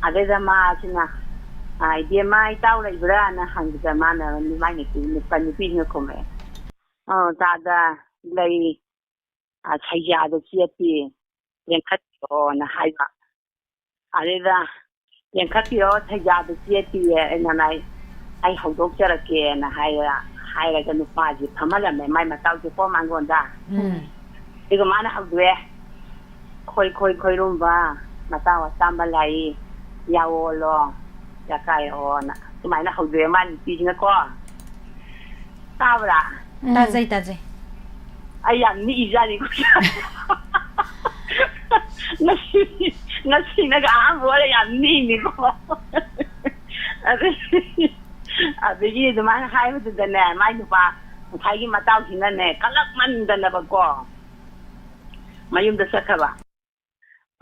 ꯑꯗꯩꯗ ꯃꯥꯁꯤꯅ, ꯑꯥ, "ꯏꯕꯦꯝꯃ, ꯏꯇꯥꯎ ꯂꯩꯕ꯭ꯔꯥꯅ?" ꯍꯪꯕꯗ ꯃꯥꯅ, ꯃꯥꯏ ꯅꯨꯄꯤ, ꯅꯨꯄꯥ, ꯅꯨꯄꯤꯁꯤꯅ ꯈꯨꯝꯃꯛꯑꯦ, "ꯑ, ꯇꯥꯗ ꯂꯩ, ꯑ, ꯁꯩꯖꯥꯗ ꯆꯦꯞꯄꯤ, ꯂꯦꯡꯈꯠꯄꯤꯔꯛꯑꯣꯅ" ꯍꯥꯏꯕ꯫ ꯑꯗꯩꯗ, "ꯂꯦꯡꯈꯠꯄꯤꯔꯛꯑꯣ, ꯁꯩꯖꯥꯗ ꯆꯦꯞꯄꯤꯌꯦ, ꯑꯩꯅ ꯅꯥꯏ-, ꯑꯩ ꯍꯧꯗꯣꯛꯆꯔꯛꯀꯦꯅ" ꯍꯥꯏꯔ-, ꯍꯥꯏꯔꯒ ꯅꯨꯄꯥꯁꯤ ꯐꯝꯍꯜꯂꯝꯃꯦ ꯃꯥꯏ ꯃꯇꯥꯎꯁꯦ ꯀꯣ ꯃꯥꯡꯒꯣꯟꯗ꯫ ꯎꯝ꯫ ꯑꯗꯨꯒ ꯃꯥꯅ ꯍꯧꯗꯣꯛꯑꯦ, "ꯈꯣꯏ ꯈꯣꯏ ꯈꯣꯏꯔꯨꯝꯕ, ꯃꯇꯥꯎ ꯑꯆꯥꯝꯕ ꯂꯥꯛꯏ, ꯌꯥꯑꯣꯂꯣ, ꯌꯥꯀꯥꯏꯔꯛꯑꯣꯅ" ꯁꯨꯃꯥꯏꯅ ꯍꯧꯗꯣꯛꯑꯦ ꯃꯥꯏ ꯅꯨꯄꯤꯁꯤꯅꯀꯣ꯫ ꯇꯥꯕ꯭ꯔꯥ? ꯎꯝ꯫ ꯇꯥꯖꯩ, ꯇꯥꯖꯩ꯫ ꯑꯩ ꯌꯥꯝ ꯅꯤꯛꯏꯖꯥꯠꯅꯤꯀꯣ꯫ ꯉꯁꯤ, ꯉꯁꯤꯅꯒ ꯑꯍꯥꯟꯕ ꯑꯣꯏꯔꯦ ꯌꯥꯝ ꯅꯤꯛꯏꯅꯤꯀꯣ꯫ ꯑꯗꯩ, ꯑꯗꯒꯤ ꯑꯗꯨꯃꯥꯏꯅ ꯍꯥꯏꯕꯗꯨꯗꯅꯦ, ꯃꯥꯏ ꯅꯨꯄꯥ ꯉꯁꯥꯏꯒꯤ ꯃꯇꯥꯎꯁꯤꯅꯅꯦ, ꯀꯜꯂꯛꯃꯟꯗꯅꯕꯀꯣ, ꯃꯌꯨꯝꯗ ꯆꯠꯈ꯭ꯔꯕ꯫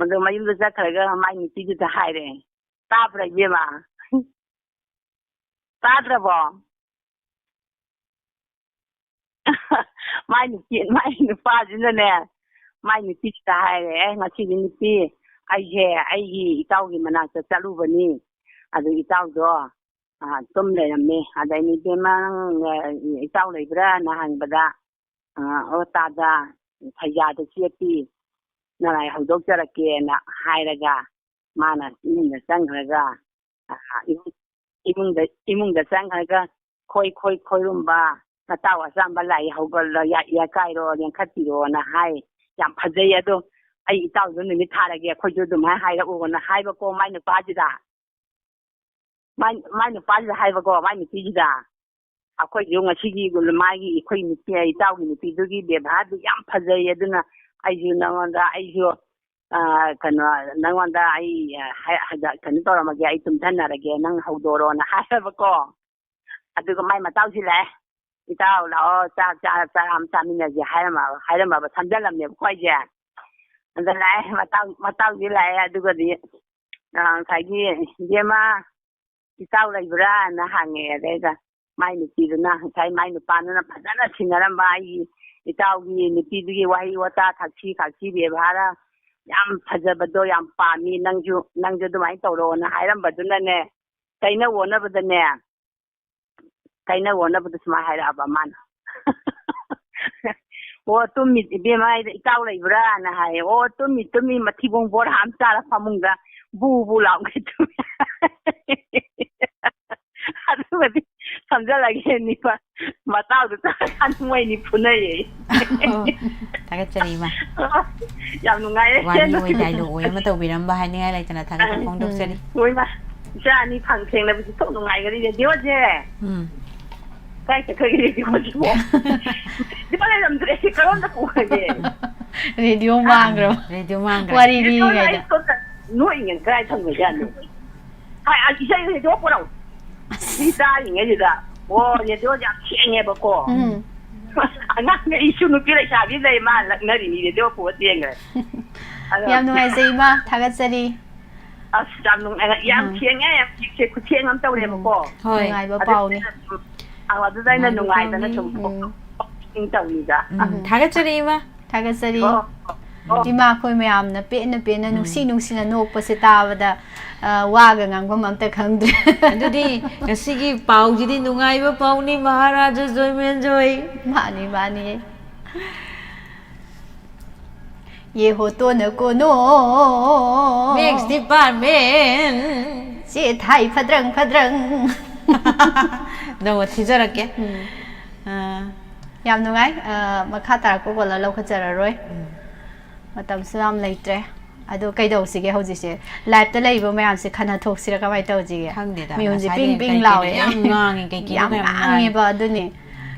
ꯑꯗꯣ ꯃꯌꯨꯝꯗ ꯆꯠꯈ꯭ꯔꯒ ꯃꯥꯏ ꯅꯨꯄꯤꯗꯨꯗ ꯍꯥꯏꯔꯦ, "ꯇꯥꯕ꯭ꯔꯥ ꯏꯕꯦꯝꯃ? ꯇꯥꯗ꯭ꯔꯕꯣ?" ꯃꯥꯏ ꯅꯨꯄꯤ, ꯃꯥꯏ ꯅꯨꯄꯥꯁꯤꯅꯅꯦ, ꯃꯥꯏ ꯅꯨꯄꯤꯁꯤꯗ ꯍꯥꯏꯔꯦ, "ꯑꯦ, ꯉꯁꯤꯗꯤ ꯅꯨꯄꯤ, ꯑꯩꯁꯦ ꯑꯩꯒꯤ ꯏꯇꯥꯎꯒꯤ ꯃꯅꯥꯛꯇ ꯆꯠꯂꯨꯕꯅꯤ꯫ ꯑꯗꯨ ꯏꯇꯥꯎꯗꯣ, ꯑ, ꯇꯨꯝ ꯂꯩꯔꯝꯃꯦ꯫ ꯑꯗ ꯑꯩꯅ, 'ꯏꯕꯦꯝꯃ, ꯅꯪ, ꯑ, ꯏꯇꯥꯎ ꯂꯩꯕ꯭ꯔꯥꯅ?' ꯍꯪꯕꯗ, ꯑ, 'ꯑꯣ, ꯇꯥꯗ, ꯁꯩꯖꯥꯗ ꯆꯦꯞꯄꯤ, ꯅꯔꯥꯏ ꯍꯧꯗꯣꯛꯆꯔꯛꯀꯦꯅ' ꯍꯥꯏꯔꯒ ꯃꯥꯅ ꯏꯃꯨꯡꯗ ꯆꯪꯈ꯭ꯔꯒ, ꯑ, ꯏꯃꯨꯡ ꯏꯃꯨꯡꯗ, ꯏꯃꯨꯡꯗ ꯆꯪꯉꯒ ꯈꯣꯏ, ꯈꯣꯏ, ꯈꯣꯏꯔꯨꯝꯕ, "ꯅꯇꯥꯎ ꯑꯆꯥꯝꯕ ꯂꯥꯏ ꯍꯧꯒꯠꯂ-, ꯌꯥ-, ꯌꯥꯀꯥꯏꯔꯣ, ꯂꯦꯡꯈꯠꯄꯤꯔꯣꯅ" ꯍꯥꯏ꯫ ꯌꯥꯝ ꯐꯖꯩ꯫ ꯑꯗꯣ ꯑꯩ ꯏꯇꯥꯎꯗꯣ ꯅꯨꯃꯤꯠ ꯊꯥꯔꯒꯦ, ꯑꯩꯈꯣꯏꯁꯨ ꯑꯗꯨꯃꯥꯏꯅ ꯍꯥꯏꯔꯛꯎꯅ ꯍꯥꯏꯕꯀꯣ, ꯃꯥꯏ ꯅꯨꯄꯥꯁꯤꯗ꯫ ꯃꯥꯏ, ꯃꯥꯏ ꯅꯨꯄꯥꯁꯤꯗ ꯍꯥꯏꯕꯀꯣ, ꯃꯥꯏ ꯅꯨꯄꯤꯁꯤꯗ꯫ ꯑꯩꯈꯣꯏꯁꯨ ꯉꯁꯤꯒꯤ ꯃꯥꯒꯤ, ꯑꯩꯈꯣꯏ ꯅꯨꯄꯤ, ꯏꯇꯥꯎꯒꯤ ꯅꯨꯄꯤꯗꯨꯒꯤ ꯕꯦꯕꯥꯔꯗꯨ ꯌꯥꯝ ꯐꯖꯩ꯫ ꯑꯗꯨꯅ ꯑꯩꯁꯨ ꯅꯉꯣꯟꯗ, ꯑꯩꯁꯨ, ꯑ, ꯀꯩꯅꯣ, ꯅꯉꯣꯟꯗ ꯑꯩ, ꯑ, ꯍꯥꯏ-, ꯍꯥꯏꯗ-, ꯀꯩꯅꯣ ꯇꯧꯔꯝꯃꯒꯦ, ꯑꯩ ꯇꯨꯝꯊꯅꯔꯒꯦ, ꯅꯪ ꯍꯧꯗꯣꯔꯣꯅ ꯍꯥꯏꯔꯕꯀꯣ꯫ ꯑꯗꯨꯒ ꯃꯥꯏ ꯃꯇꯥꯎꯁꯤ ꯂꯥꯛꯑꯦ꯫ "ꯏꯇꯥꯎ ꯂꯥꯛꯑꯣ, ꯆꯥꯛ ꯆꯥ-, ꯆꯔꯥ ꯑꯃ ꯆꯥꯃꯤꯟꯅꯁꯦ" ꯍꯥꯏꯔꯝꯃꯕ, ꯍꯥꯏꯔꯝꯃꯕ ꯁꯝꯖꯜꯂꯝꯅꯦꯕꯀꯣ ꯑꯩꯁꯦ꯫ ꯑꯗ ꯂꯥꯛꯑꯦ, ꯃꯇꯥꯎ-, ꯃꯇꯥꯎꯁꯤ ꯂꯥꯛꯑꯦ꯫ ꯑꯗꯨꯒꯗꯤ, ꯑ, ꯉꯁꯥꯏꯒꯤ, "ꯏꯕꯦꯝꯃ, ꯏꯇꯥꯎ ꯂꯩꯕ꯭ꯔꯥꯅ" ꯍꯪꯉꯦ꯫ ꯑꯗꯩꯗ ꯃꯥꯏ ꯅꯨꯄꯤꯗꯨꯅ, ꯉꯁꯥꯏ ꯃꯥꯏ ꯅꯨꯄꯥꯗꯨꯅ ꯐꯖꯅ ꯁꯤꯟꯅꯔꯝꯕ, ꯑꯩꯒꯤ ꯏꯇꯥꯎꯒꯤ ꯅꯨꯄꯤꯗꯨꯒꯤ ꯋꯥꯍꯩ ꯋꯥꯇꯥ, ꯊꯛꯁꯤ ꯈꯥꯁꯤ, ꯕꯦꯕꯥꯔ ꯌꯥꯝ ꯐꯖꯕꯗꯣ ꯌꯥꯝ ꯄꯥꯝꯃꯤ, ꯅꯪꯁꯨ, ꯅꯪꯁꯨ ꯑꯗꯨꯃꯥꯏꯅ ꯇꯧꯔꯛꯑꯣꯅ ꯍꯥꯏꯔꯝꯕꯗꯨꯅꯅꯦ, ꯀꯩꯅ ꯑꯣꯟꯅꯕꯗꯅꯦ, ꯀꯩꯅ ꯑꯣꯟꯅꯕꯗ ꯁꯨꯃꯥꯏꯅ ꯍꯥꯏꯔꯛꯑꯕ ꯃꯥꯅ꯫ "ꯑꯣ, ꯇꯨꯝꯃꯤ ꯏꯕꯦꯝꯃ" ꯍꯥꯏꯗ, "ꯏꯇꯥꯎ ꯂꯩꯕ꯭ꯔꯥꯅ" ꯍꯥꯏꯌꯦ꯫ "ꯑꯣ, ꯇꯨꯝꯃꯤ, ꯇꯨꯝꯃꯤ, ꯃꯊꯤꯕꯣꯡ ꯕꯣꯔꯥ ꯑꯃ ꯆꯥꯔ ꯐꯃꯨꯡꯗ ꯕꯨ ꯕꯨ ꯂꯥꯎꯒꯩ ꯇꯨꯝꯃꯤ"꯫ ꯑꯗꯨꯒꯗꯤ ꯁꯝꯖꯜꯂꯒꯦ ꯅꯤꯄꯥ ꯃꯇꯥꯎꯗꯨ ꯆꯥꯔꯀꯥꯟꯗ ꯃꯣꯏ ꯑꯅꯤ ꯐꯨꯅꯩꯌꯦ꯫ ꯑꯣ, ꯊꯥꯒꯠꯆꯔꯤ, ꯏꯃꯥ꯫ ꯌꯥꯝ ꯅꯨꯡꯉꯥꯏꯔꯦ꯫ ꯋꯥꯔꯤ ꯑꯣꯏ, ꯗꯥꯏꯂꯣꯛ ꯑꯣꯏ ꯑꯃ ꯇꯧꯕꯤꯔꯝꯕ ꯍꯥꯏꯅꯤꯡꯉꯥꯏ ꯂꯩꯇꯅ ꯊꯥꯒꯠꯄ ꯐꯣꯡꯗꯣꯛꯆꯔꯤ꯫ ꯍꯣꯏ, ꯏꯃꯥ꯫ ꯏꯆꯥ ꯑꯅꯤ ꯐꯪ ꯊꯦꯡꯅꯕꯁꯤ ꯊꯣꯛ ꯅꯨꯡꯉꯥꯏꯒꯅꯤ ꯔꯦꯗꯤꯑꯣꯁꯦ꯫ ꯎꯝ꯫ ꯀꯥꯏ ꯆꯠꯈ꯭ꯔꯒꯦ ꯔꯦꯗꯤꯑꯣꯁꯤꯕꯣ? ꯔꯦꯗꯤꯑꯣ ꯂꯩꯔꯝꯗ꯭ꯔꯦ꯫ ꯀꯔꯣꯝꯗ ꯄꯨꯈ꯭ꯔꯒꯦ? ꯔꯦꯗꯤꯑꯣ ꯃꯥꯡꯈ꯭ꯔꯕ? ꯔꯦꯗꯤꯑꯣ ꯃꯥꯡꯈ꯭ꯔꯦ꯫ ꯋꯥꯔꯤ ꯔꯦꯗꯤꯑꯣ ꯂꯤꯔꯤꯉꯩꯗ꯫ ꯂꯥꯏꯔꯤꯛꯇꯣ ꯅꯣꯛꯏꯉꯩ ꯀꯗꯥꯏ ꯊꯝꯈ꯭ꯔꯖꯥꯠꯅꯣ? ꯍꯥꯏ, ꯑ, ꯏꯁꯩ ꯔꯦꯗꯤꯑꯣ ꯄꯨꯔꯛꯎ꯫ ꯃꯤ ꯇꯥꯔꯤꯉꯩꯁꯤꯗ꯫ ꯑꯣ, ꯔꯦꯗꯤꯑꯣꯁꯦ ꯌꯥꯝ ꯊꯦꯡꯉꯦꯕꯀꯣ꯫ ꯎꯝ꯫ ꯑꯉꯥꯡ, ꯑꯩꯁꯨ ꯅꯨꯄꯤ ꯂꯩꯁꯥꯕꯤ ꯂꯩ, ꯃꯥ ꯂꯛꯅꯔꯤꯅꯤ, ꯔꯦꯗꯤꯑꯣ ꯄꯨꯔ ꯆꯦꯟꯈ꯭ꯔꯦ꯫ ꯑꯗꯣ ꯌꯥꯝ ꯅꯨꯡꯉꯥꯏꯖꯩ, ꯏꯃꯥ꯫ ꯊꯥꯒꯠꯆꯔꯤ꯫ ꯑꯁ, ꯌꯥꯝ ꯅꯨꯡꯉꯥꯏ, ꯌꯥꯝ ꯎꯝ꯫ ꯊꯦꯡꯉꯦ, ꯌꯥꯝ ꯊꯦꯡꯉꯦ, ꯈꯨꯊꯦꯡ ꯑꯃ ꯇꯧꯔꯦꯕꯀꯣ꯫ ꯎꯝ꯫ ꯍꯣꯏ꯫ ꯅꯨꯡꯉꯥꯏꯕ ꯑꯗꯨꯗ ꯄꯥꯎꯅꯤ꯫ ꯑꯩꯅ ꯁꯨꯝ, ꯑ, ꯑꯗꯨꯗ ꯑꯩꯅ ꯅꯨꯡꯉꯥꯏꯕ ꯅꯨꯡꯉꯥꯏꯗꯅ ꯄꯥꯎꯅꯤ꯫ ꯁꯨꯝ ꯎꯝ꯫ ꯐꯣꯡꯗꯣꯛꯅꯤꯡ ꯇꯧꯅꯤꯗ꯫ ꯎꯝ, ꯎꯝ꯫ ꯊꯥꯒꯠꯆꯔꯤ, ꯏꯃꯥ꯫ ꯊꯥꯒꯠꯆꯔꯤ꯫ ꯑꯣ, ꯑꯣ꯫ ꯏꯃꯥ, ꯑꯩꯈꯣꯏ ꯃꯌꯥꯝꯅ ꯄꯦꯟꯅ ꯄꯦꯟꯅ, ꯎꯝ꯫ ꯅꯨꯡꯁꯤ ꯅꯨꯡꯁꯤꯅ ꯅꯣꯛꯄꯁꯦ ꯇꯥꯕꯗ, ꯑ, ꯋꯥꯒ ꯉꯥꯡꯐꯝ ꯑꯝꯇ ꯈꯪꯗ꯭ꯔꯦ꯫ ꯑꯗꯨꯗꯤ ꯉꯁꯤꯒꯤ ꯄꯥꯎꯁꯤꯗꯤ ꯅꯨꯡꯉꯥꯏꯕ ꯄꯥꯎꯅꯤ, ꯃꯍꯥꯔꯥꯖ ꯖꯣꯏꯃꯦꯟ ꯖꯣꯏ꯫ ꯃꯥꯅꯤ, ꯃꯥꯅꯤ꯫ ꯌꯦ ꯍꯣ ꯇꯣ ꯅ ꯀꯣ ꯅꯣ꯫ Next department꯫ ꯆꯦ ꯊꯥꯏ ꯐꯗ꯭ꯔꯪ ꯐꯗ꯭ꯔꯪ꯫ ꯅꯣꯡꯃ ꯊꯤꯖꯔꯛꯀꯦ꯫ ꯎꯝ꯫ ꯑꯥ, ꯌꯥꯝ ꯅꯨꯡꯉꯥꯏ꯫ ꯑ, ꯃꯈꯥ ꯇꯥꯔꯛꯄ ꯀꯣꯂꯔ ꯂꯧꯈꯠꯆꯔꯔꯣꯏ꯫ ꯎꯝ. ꯃꯇꯝꯁꯨ ꯌꯥꯝ ꯂꯩꯇ꯭ꯔꯦ꯫ ꯑꯗꯣ ꯀꯩꯗꯧꯁꯤꯒꯦ ꯍꯧꯖꯤꯛꯁꯦ? ꯂꯥꯏꯞꯇ ꯂꯩꯕ ꯃꯌꯥꯝꯁꯦ ꯈꯟꯅ ꯊꯣꯛꯁꯤꯔ ꯀꯃꯥꯏꯅ ꯇꯧꯁꯤꯒꯦ? ꯈꯪꯗꯦꯗ, ꯃꯤꯍꯨꯟꯁꯦ ꯉꯁꯥꯏꯗꯩ ꯄꯤꯡ ꯄꯤꯡ ꯀꯩ ꯂꯥꯎꯔꯦ꯫ ꯀꯩꯅꯣ ꯌꯥꯝ ꯉꯥꯡꯉꯦ, ꯀꯩ ꯀꯩꯅꯣ ꯌꯥꯝ ꯌꯥꯝ ꯉꯥꯡꯉꯦꯕ ꯑꯗꯨꯅꯤ꯫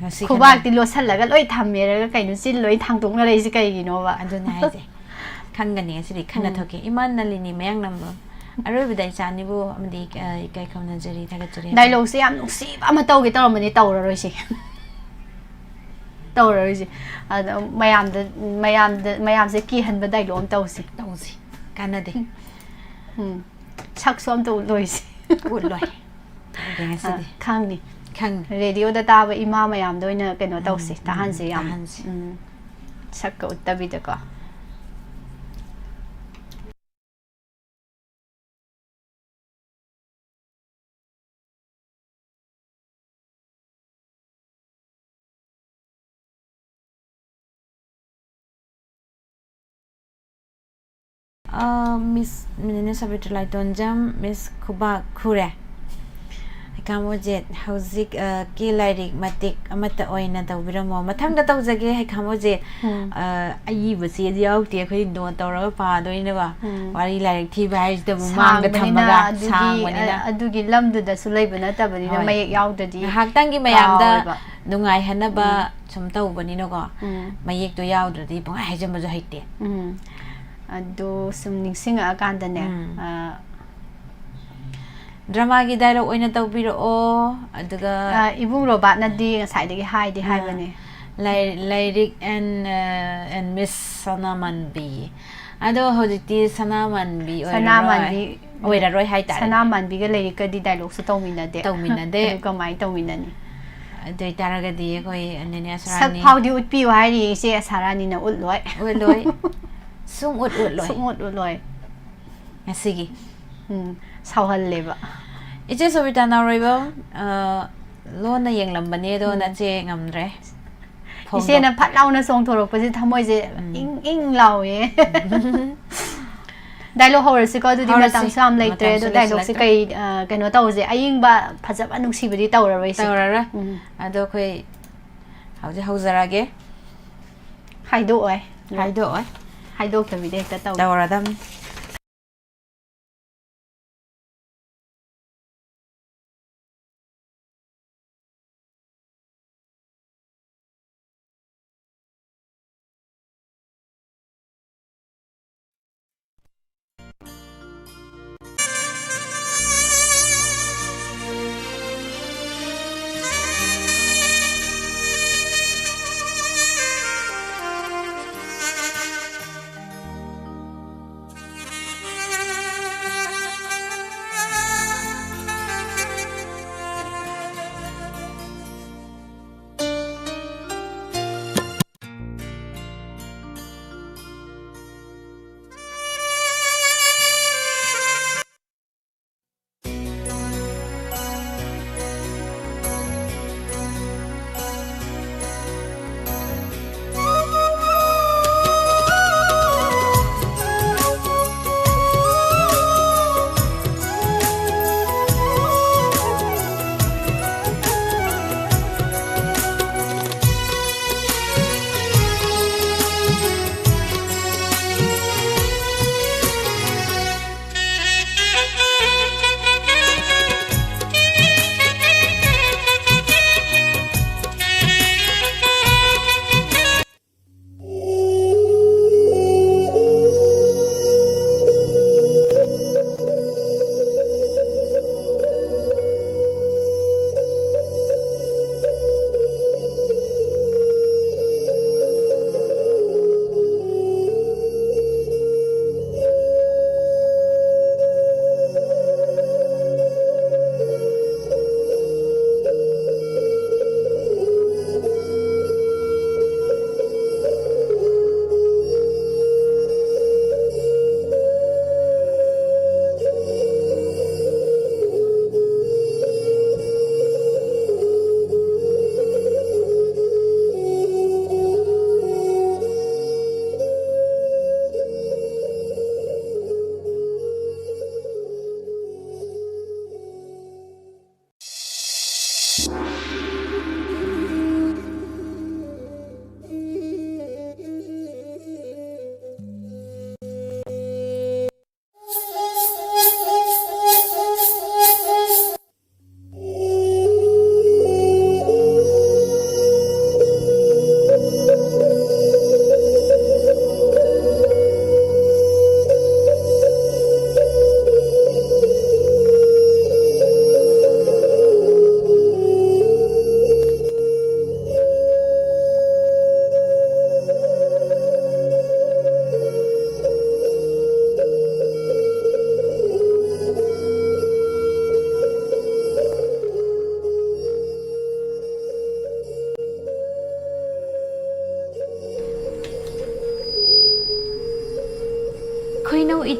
ꯉꯁꯤ ꯈꯨꯕꯥꯛꯇꯤ ꯂꯣꯠꯁꯜꯂꯒ ꯂꯣꯏ ꯊꯝꯃꯦꯔꯒ ꯀꯩꯅꯣ ꯆꯤꯟ ꯂꯣꯏ ꯊꯥꯡꯗꯣꯛꯅꯔꯛꯏꯁꯦ ꯀꯩꯒꯤꯅꯣꯕ? ꯑꯗꯨꯅꯦ ꯍꯥꯏꯁꯦ꯫ ꯈꯪꯒꯅꯤ ꯉꯁꯤꯗꯤ ꯈꯟꯅ ꯎꯝ. ꯊꯣꯛꯀꯦ꯫ ꯏꯃꯥ ꯅꯂꯤꯅꯤ ꯃꯌꯥꯡ ꯅꯝꯕ ꯑꯔꯣꯏꯕꯗ ꯏꯆꯥꯅꯤꯕꯨ ꯑꯃꯗꯤ, ꯑ, ꯏꯀꯥꯏ ꯈꯨꯝꯅꯖꯔꯤ, ꯊꯥꯒꯠꯆꯔꯤ꯫ ꯗꯥꯏꯂꯣꯛꯁꯦ ꯌꯥꯝ ꯅꯨꯡꯁꯤꯕ ꯑꯃ ꯇꯧꯒꯦ ꯇꯧꯔꯝꯕꯅꯤ, ꯇꯧꯔꯔꯣꯏꯁꯦ꯫ ꯇꯧꯔꯔꯣꯏꯁꯦ꯫ ꯑꯗꯣ ꯃꯌꯥꯝꯗ, ꯃꯌꯥꯝꯗ, ꯃꯌꯥꯝꯁꯦ ꯀꯤꯍꯟꯕ ꯗꯥꯏꯂꯣꯛ ꯑꯃ ꯇꯧꯁꯦ꯫ ꯇꯧꯁꯤ꯫ ꯀꯥꯟꯅꯗꯦ꯫ ꯎꯝ. ꯁꯛꯁꯨ ꯑꯝꯇ ꯎꯠꯂꯣꯏꯁꯦ꯫ ꯎꯠꯂꯣꯏ꯫ ꯎꯠꯂꯣꯏ ꯉꯁꯤꯗꯤ꯫ ꯑ, ꯈꯪꯅꯤ꯫ ꯈꯪꯅꯤ꯫ ꯔꯦꯗꯤꯑꯣꯗ ꯇꯥꯕ ꯏꯃꯥ ꯃꯌꯥꯝꯗ ꯑꯣꯏꯅ ꯀꯩꯅꯣ ꯇꯧꯁꯤ, ꯎꯝ, ꯇꯥꯍꯟꯁꯤ ꯌꯥꯝ꯫ ꯇꯥꯍꯟꯁꯤ꯫ ꯎꯝ. ꯁꯛꯀ ꯎꯠꯇꯕꯤꯗꯀꯣ꯫ ꯑ, ꯃꯤꯁ ꯃꯤꯅꯤꯅ ꯁꯕꯤꯇ꯭ꯔ ꯂꯥꯏꯇꯣꯟꯖꯝ, ꯃꯤꯁ ꯈꯨꯕꯥꯛ ꯈꯨꯔꯦ꯫ ꯍꯩꯈꯥꯝ ꯑꯣꯖꯦꯠ, ꯍꯧꯖꯤꯛ, ꯑ, ꯀꯤ ꯂꯥꯏꯔꯤꯛ ꯃꯇꯦꯛ ꯑꯃꯠꯇ ꯑꯣꯏꯅ ꯇꯧꯕꯤꯔꯝꯃꯣ꯫ ꯃꯊꯪꯗ ꯇꯧꯖꯒꯦ, ꯍꯩꯈꯥꯝ ꯑꯣꯖꯦꯠ꯫ ꯎꯝ. ꯑ, ꯑꯏꯕꯁꯤ ꯌꯥꯎꯗꯦ, ꯑꯩꯈꯣꯏ ꯅꯣꯠ ꯇꯧꯔꯒ ꯄꯥꯗꯣꯏꯅꯦꯕ꯫ ꯎꯝ. ꯋꯥꯔꯤ ꯂꯥꯏꯔꯤꯛ ꯊꯤꯕ ꯍꯥꯏꯁꯤꯗꯕꯨ ꯃꯥꯡꯗ ꯁꯥꯡꯕꯅꯤꯅ ꯊꯝꯃꯒ, ꯑꯗꯨꯒꯤ, ꯁꯥꯡꯕꯅꯤꯅ꯫ ꯑ, ꯑꯗꯨꯒꯤ ꯂꯝꯗꯨꯗꯁꯨ ꯂꯩꯕ ꯅꯠꯇꯕꯅꯤꯅ ꯍꯣꯏ. ꯃꯌꯦꯛ ꯌꯥꯎꯗ꯭ꯔꯗꯤ ꯉꯥꯏꯍꯥꯛꯇꯪꯒꯤ ꯃꯌꯥꯝꯗ ꯀꯥꯎꯋꯦꯕ꯫ ꯅꯨꯡꯉꯥꯏꯍꯟꯅꯕ ꯎꯝ. ꯁꯨꯝ ꯇꯧꯕꯅꯤꯅꯀꯣ꯫ ꯎꯝ. ꯃꯌꯦꯛꯇꯣ ꯌꯥꯎꯗ꯭ꯔꯗꯤ ꯄꯨꯡꯍꯥꯏ ꯍꯥꯏꯖꯟꯕꯁꯨ ꯍꯩꯇꯦ꯫ ꯎꯝ. ꯑꯗꯨ ꯁꯨꯝ ꯅꯤꯡꯁꯤꯡꯉꯛꯑꯀꯥꯟꯗꯅꯦ, ꯎꯝ. ꯑ, ꯗ꯭ꯔꯃꯥꯒꯤ ꯗꯥꯏꯂꯣꯛ ꯑꯣꯏꯅ ꯇꯧꯕꯤꯔꯛꯑꯣ, ꯑꯗꯨꯒ ꯑ, ꯏꯕꯨꯡ ꯔꯣꯕꯥꯠꯅꯗꯤ ꯉꯁꯥꯏꯗꯒꯤ ꯍꯥꯏꯗꯤ ꯑ, ꯍꯥꯏꯕꯅꯦ꯫ ꯂꯥꯏ-, ꯂꯥꯏꯔꯤꯛ and, ꯑ, and Miss ꯁꯅꯥꯃꯟꯕꯤ꯫ ꯑꯗꯣ ꯍꯧꯖꯤꯛꯇꯤ ꯁꯅꯥꯃꯟꯕꯤ ꯑꯣꯏꯔꯔꯣꯏ꯫ ꯁꯅꯥꯃꯟꯕꯤ ꯑꯣꯏꯔꯔꯣꯏ ꯍꯥꯏꯇꯥꯔꯦ꯫ ꯁꯅꯥꯃꯟꯕꯤꯒ ꯂꯥꯏꯔꯤꯛꯀꯗꯤ ꯗꯥꯏꯂꯣꯛꯁꯨ ꯇꯧꯃꯤꯟꯅꯗꯦ꯫ ꯇꯧꯃꯤꯟꯅꯗꯦ꯫ ꯑꯗꯨ ꯀꯃꯥꯏꯅ ꯇꯧꯃꯤꯟꯅꯅꯤ? ꯑꯗꯨ ꯑꯣꯏꯇꯥꯔꯒꯗꯤ ꯑꯩꯈꯣꯏ ꯅꯦꯅꯦ ꯁꯛ ꯁꯔꯥꯅꯤ ꯐꯥꯎꯗꯤ ꯎꯠꯄꯤꯌꯨ ꯍꯥꯏꯔꯤ ꯏꯆꯦ ꯑꯁꯥꯔꯥꯅꯤꯅ ꯎꯠꯂꯣꯏ꯫ ꯎꯠꯂꯣꯏ꯫ ꯁꯨꯡ ꯎꯠ ꯎꯠꯂꯣꯏ꯫ ꯁꯨꯡ ꯎꯠ ꯎꯠꯂꯣꯏ꯫ ꯉꯁꯤꯒꯤ꯫ ꯎꯝ, ꯁꯥꯎꯍꯜꯂꯦꯕ꯫ ꯏꯆꯦ ꯁꯣꯕꯤꯇꯥ ꯅꯥꯎꯔꯣꯏꯕꯝ, ꯑ, ꯂꯣꯟꯅ ꯌꯦꯡꯂꯝꯕꯅꯦ ꯑꯗꯣ ꯎꯝ. ꯅꯆꯦ ꯉꯝꯗ꯭ꯔꯦ꯫ ꯏꯆꯦꯅ ꯐꯣꯡꯗꯣꯛ- ꯐꯠ ꯂꯥꯎꯅ ꯆꯣꯡꯊꯣꯔꯛꯄꯁꯦ ꯊꯃꯣꯏꯁꯦ ꯎꯝ. ꯏꯪ ꯏꯪ ꯂꯥꯎꯋꯦ꯫ ꯗꯥꯏꯂꯣꯛ ꯍꯧꯔꯁꯤꯀꯣ, ꯑꯗꯨꯗꯤ ꯍꯧꯔꯁꯤ꯫ ꯃꯇꯝꯁꯨ ꯌꯥꯝ ꯂꯩꯇ꯭ꯔꯦ꯫ ꯃꯇꯝꯁꯨ ꯑꯗꯣ ꯗꯥꯏꯂꯣꯛꯁꯦ ꯂꯩꯁꯤꯜꯂꯛꯇ꯭ꯔꯦ꯫ ꯀꯩ, ꯑ, ꯀꯩꯅꯣ ꯇꯧꯁꯦ? ꯑꯌꯤꯡꯕ ꯐꯖꯕ ꯅꯨꯡꯁꯤꯕꯗꯤ ꯇꯧꯔꯔꯣꯏꯁꯦ꯫ ꯇꯧꯔꯔꯣꯏ꯫ ꯎꯝ꯫ ꯑꯗꯣ ꯑꯩꯈꯣꯏ ꯍꯧꯖꯤꯛ ꯍꯧꯖꯔꯛꯑꯒꯦ꯫ ꯍꯥꯏꯗꯣꯛꯑꯣꯏ꯫ ꯍꯥꯏꯗꯣꯛꯑꯣꯏ꯫ ꯍꯥꯏꯗꯣꯛꯇꯕꯤꯗ ꯍꯦꯛꯇ ꯇꯧ꯫ ꯇꯧꯔꯗꯝꯅꯤ꯫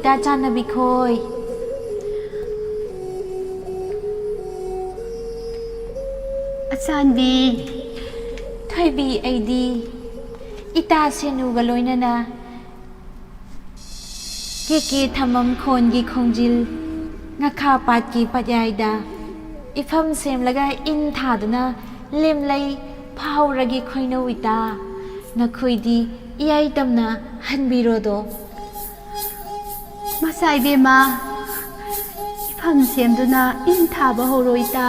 ꯏꯇꯥ ꯆꯥꯟꯅꯕꯤ ꯈꯣꯏ꯫ ꯑꯆꯥꯟꯕꯤ꯫ ꯊꯣꯏꯕꯤ, ꯑꯩꯗꯤ ꯏꯇꯥ ꯁꯦꯅꯨꯒ ꯂꯣꯏꯅꯅ ꯀꯦ ꯀꯦ ꯊꯝꯃꯝ ꯈꯣꯟꯒꯤ ꯈꯣꯡꯖꯤꯜ ꯉꯥꯈꯥ ꯄꯥꯠꯀꯤ ꯄꯠꯌꯥꯏꯗ ꯏꯐꯝ ꯁꯦꯝꯂꯒ ꯏꯟ ꯊꯥꯗꯨꯅ ꯂꯦꯝꯂꯩ ꯐꯥꯍꯧꯔꯒꯦ ꯈꯣꯏꯅꯧ ꯏꯇꯥ꯫ ꯅꯈꯣꯏꯗꯤ ꯏꯌꯥꯏ ꯇꯝꯅ ꯍꯟꯕꯤꯔꯣꯗꯣ꯫ ꯃꯆꯥ ꯏꯕꯦꯝꯃ, ꯏꯐꯝ ꯁꯦꯝꯗꯨꯅ ꯏꯟ ꯊꯥꯕ ꯍꯧꯔꯣ ꯏꯇꯥ꯫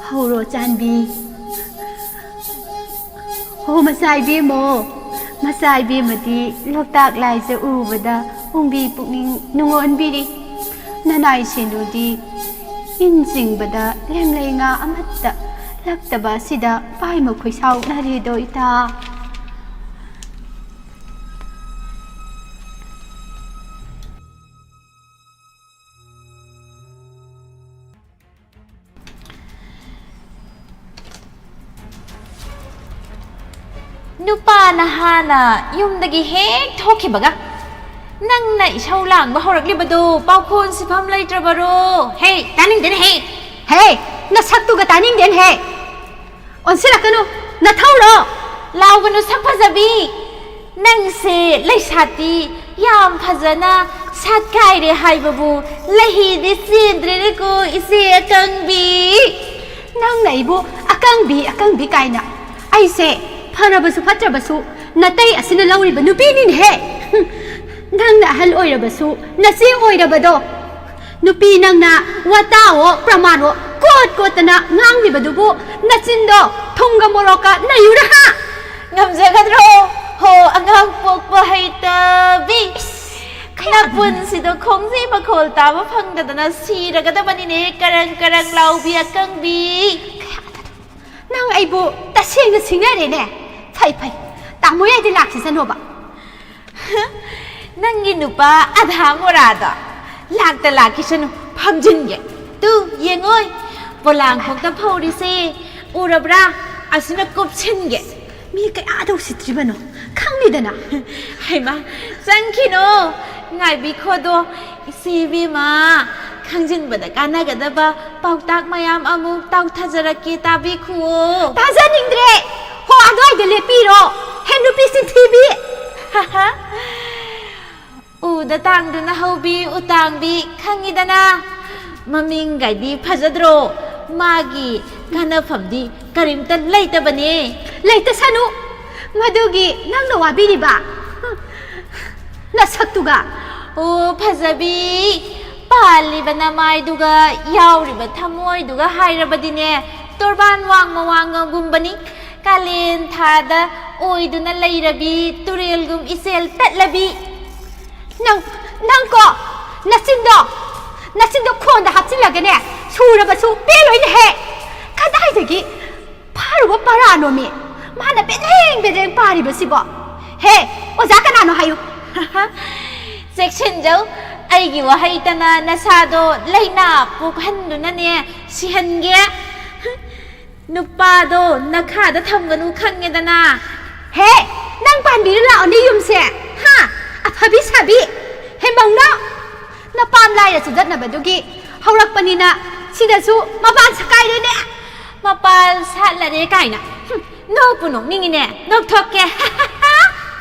ꯍꯧꯔꯣ ꯆꯥꯟꯕꯤ꯫ ꯍꯣ ꯃꯆꯥ ꯏꯕꯦꯝꯃꯣ, ꯃꯆꯥ ꯏꯕꯦꯝꯃꯗꯤ ꯂꯣꯛꯇꯥꯛ ꯂꯥꯏꯖ ꯎꯔꯨꯕꯗ ꯎꯪꯕꯤ ꯄꯨꯛꯅꯤꯡ ꯅꯨꯡꯉꯣꯟꯕꯤꯔꯤ꯫ ꯅꯅꯥꯏ ꯁꯦꯟꯗꯨꯗꯤ ꯏꯟ ꯆꯤꯡꯕꯗ ꯂꯦꯝꯂꯩ ꯉꯥ ꯑꯃꯠꯇ ꯂꯛꯇꯕ ꯑꯁꯤꯗ ꯄꯥꯏꯃ ꯈꯣꯏꯁꯥꯎꯅꯔꯦꯗꯣ ꯏꯇꯥ꯫ ꯅꯨꯄꯥ ꯅꯍꯥꯅ ꯌꯨꯝꯗꯒꯤ ꯍꯦꯛ ꯊꯣꯛꯈꯤꯕꯒ ꯅꯪꯅ ꯏꯁꯧ ꯂꯥꯡꯕ ꯍꯧꯔꯛꯂꯤꯕꯗꯨ ꯄꯥꯎꯈꯣꯟ ꯁꯤꯐꯝ ꯂꯩꯇ꯭ꯔꯕꯔꯣ? ꯍꯦ, ꯇꯥꯅꯤꯡꯗꯦꯅꯦ ꯍꯦ! ꯍꯦ, ꯅꯁꯛꯇꯨꯒ ꯇꯥꯅꯤꯡꯗꯦꯅꯦ ꯍꯦ! ꯑꯣꯟꯁꯤꯜꯂꯛꯀꯅꯨ, ꯅꯊꯧꯔꯣ? ꯂꯥꯎꯒꯅꯨ ꯁꯛ ꯐꯖꯕꯤ, ꯅꯪꯁꯦ ꯂꯩꯁꯥꯇꯤ ꯌꯥꯝ ꯐꯖꯅ ꯁꯥꯠꯀꯥꯏꯔꯦ ꯍꯥꯏꯕꯕꯨ ꯂꯩꯍꯤꯗꯤ ꯆꯦꯟꯗ꯭ꯔꯦꯅꯦꯀꯣ ꯏꯆꯦ ꯑꯀꯪꯕꯤ꯫ ꯅꯪꯅ ꯑꯩꯕꯨ ꯑꯀꯪꯕꯤ ꯑꯀꯪꯕꯤ ꯀꯥꯏꯅ꯫ ꯑꯩꯁꯦ ꯐꯔꯕꯁꯨ ꯐꯠꯇ꯭ꯔꯕꯁꯨ ꯅꯇꯩ ꯑꯁꯤꯅ ꯂꯧꯔꯤꯕ ꯅꯨꯄꯤꯅꯤꯅꯦꯍꯦ꯫ ꯍꯨꯝ, ꯅꯪꯅ ꯑꯍꯜ ꯑꯣꯏꯔꯕꯁꯨ ꯅꯆꯦ ꯑꯣꯏꯔꯕꯗꯣ꯫ ꯅꯨꯄꯤ ꯅꯪꯅ ꯋꯥꯇꯥꯋꯣ ꯄ꯭ꯔꯃꯥꯟꯋꯣ ꯀꯣꯠ ꯀꯣꯠꯇꯅ ꯉꯥꯡꯂꯤꯕꯗꯨꯕꯨ ꯅꯆꯤꯟꯗꯣ ꯊꯨꯝꯒ ꯃꯣꯔꯣꯛꯀ ꯅꯩꯌꯨꯔꯥ ꯍꯥ? ꯉꯝꯖꯒꯗ꯭ꯔꯣ? ꯍꯣ, ꯑꯉꯥꯡ ꯄꯣꯛꯄ ꯍꯩꯇꯕꯤ꯫ ꯅꯄꯨꯟꯁꯤꯗꯣ ꯈꯣꯡꯖꯤ ꯃꯈꯣꯜ ꯇꯥꯕ ꯐꯪꯗꯗꯅ ꯁꯤꯔꯒꯗꯕꯅꯤꯅꯦ, ꯀꯔꯪ ꯀꯔꯪ ꯂꯥꯎꯕꯤ ꯑꯀꯪꯕꯤ꯫ ꯅꯪ ꯑꯩꯕꯨ ꯇꯁꯦꯡꯅ ꯁꯤꯡꯅꯔꯦꯅꯦ꯫ ꯐꯩ, ꯐꯩ꯫ ꯇꯥꯃꯣ ꯌꯥꯏꯗ ꯂꯥꯛꯈꯤꯁꯅꯣꯕ꯫ ꯅꯪꯒꯤ ꯅꯨꯄꯥ ꯑꯙꯥ ꯃꯣꯔꯥꯗꯣ ꯂꯥꯛꯇ ꯂꯥꯛꯈꯤꯁꯅꯨ, ꯐꯝꯖꯤꯟꯒꯦ꯫ ꯇꯨ, ꯌꯦꯡꯉꯣꯏ, ꯄꯣꯂꯥꯡꯈꯣꯛꯇ ꯐꯧꯔꯤꯁꯦ ꯎꯔꯕ꯭ꯔꯥ? ꯑꯁꯤꯅ ꯀꯨꯞꯁꯤꯟꯒꯦ꯫ ꯃꯤ ꯀꯌꯥꯗ ꯎꯁꯤꯠꯇ꯭ꯔꯤꯕꯅꯣ? ꯈꯪꯅꯤꯗꯅ꯫ ꯍꯩꯃꯥ, ꯆꯪꯈꯤꯅꯣ, ꯉꯥꯏꯕꯤꯈꯣꯗꯣ꯫ ꯏꯆꯦ ꯏꯕꯦꯝꯃ, ꯈꯪꯖꯤꯟꯕꯗ ꯀꯥꯟꯅꯒꯗꯕ ꯄꯥꯎꯇꯥꯛ ꯃꯌꯥꯝ ꯑꯃꯨꯛ ꯇꯥꯎꯊꯖꯔꯛꯀꯦ, ꯇꯥꯕꯤꯈꯨꯑꯣ꯫ ꯇꯥꯖꯅꯤꯡꯗ꯭ꯔꯦ꯫ ꯍꯣ, ꯑꯗꯨꯋꯥꯏꯗ ꯂꯦꯞꯄꯤꯔꯣ꯫ ꯍꯦ, ꯅꯨꯄꯤ ꯆꯤꯟꯊꯤꯕꯤ꯫ ꯎꯗ ꯇꯥꯡꯗꯨꯅ ꯍꯧꯕꯤ ꯎꯇꯥꯡꯕꯤ, ꯈꯪꯉꯤꯗꯅ꯫ ꯃꯃꯤꯡꯒꯥꯏꯗꯤ ꯐꯖꯗ꯭ꯔꯣ? ꯃꯥꯒꯤ ꯀꯥꯟꯅꯐꯝꯗꯤ ꯀꯔꯤꯝꯇ ꯂꯩꯇꯕꯅꯦ꯫ ꯂꯩꯇꯁꯅꯨ꯫ ꯃꯗꯨꯒꯤ ꯅꯪꯅ ꯋꯥꯕꯤꯔꯤꯕ ꯅꯁꯛꯇꯨꯒ꯫ ꯑꯣ, ꯐꯖꯕꯤ, ꯄꯥꯜꯂꯤꯕ ꯅꯃꯥꯏꯗꯨꯒ ꯌꯥꯎꯔꯤꯕ ꯊꯃꯣꯏꯗꯨꯒ ꯍꯥꯏꯔꯕꯗꯤꯅꯦ, ꯇꯣꯔꯕꯥꯟ ꯋꯥꯡꯃ ꯋꯥꯡꯃꯒꯨꯝꯕꯅꯤ꯫ ꯀꯥꯂꯦꯟ ꯊꯥꯗ ꯑꯣꯏꯗꯨꯅ ꯂꯩꯔꯕꯤ, ꯇꯨꯔꯦꯜꯒꯨꯝ ꯏꯆꯦꯜ ꯇꯠꯂꯕꯤ꯫ ꯅꯪ, ꯅꯪ ꯀꯣ, ꯅꯆꯤꯟꯗꯣ, ꯅꯆꯤꯟꯗꯣ ꯈꯣꯟꯗ ꯍꯥꯞꯆꯤꯜꯂꯒꯅꯦ, ꯁꯨꯔꯕꯁꯨ ꯄꯦꯜꯂꯣꯏꯅꯦꯍꯦ꯫ ꯀꯗꯥꯏꯗꯒꯤ ꯐꯥꯔꯨꯕ ꯄꯔꯥꯅꯣꯃꯤ? ꯃꯥꯅ ꯕꯦꯗ꯭ꯔꯦꯡ ꯕꯦꯗ꯭ꯔꯦꯡ ꯄꯥꯔꯤꯕꯁꯤꯕꯣ꯫ ꯍꯦ, ꯑꯣꯖꯥ ꯀꯅꯥꯅꯣ ꯍꯥꯏꯌꯨ꯫ ꯆꯦꯛꯁꯤꯟꯖꯧ, ꯑꯩꯒꯤ ꯋꯥꯍꯩꯇꯅ ꯅꯁꯥꯗꯣ ꯂꯥꯏꯅꯥ ꯄꯣꯛꯍꯟꯗꯨꯅꯅꯦ ꯁꯤꯍꯟꯒꯦ꯫ ꯅꯨꯄꯥꯗꯣ ꯅꯈꯥꯗ ꯊꯝꯒꯅꯨ, ꯈꯪꯉꯦꯗꯅ꯫ ꯍꯦ, ꯅꯪ ꯄꯥꯟꯕꯤꯔ ꯂꯥꯛꯑꯣꯅꯦ ꯌꯨꯝꯁꯦ꯫ ꯍꯥ? ꯑꯐꯕꯤ ꯁꯥꯕꯤ꯫ ꯍꯦ, ꯃꯧꯅ꯫ ꯅꯄꯥꯝ ꯂꯥꯏꯔ ꯆꯨꯗꯠꯅꯕꯗꯨꯒꯤ ꯍꯧꯔꯛꯄꯅꯤꯅ ꯁꯤꯗꯁꯨ ꯃꯄꯥꯟ ꯁꯀꯥꯏꯔꯦꯅꯦ꯫ ꯃꯄꯥꯜ ꯁꯥꯠꯂꯔꯦ ꯀꯥꯏꯅ꯫ ꯍꯨꯝ, ꯅꯣꯛꯄꯨ ꯅꯣꯛꯅꯤꯡꯉꯤꯅꯦ, ꯅꯣꯛꯊꯣꯛꯀꯦ꯫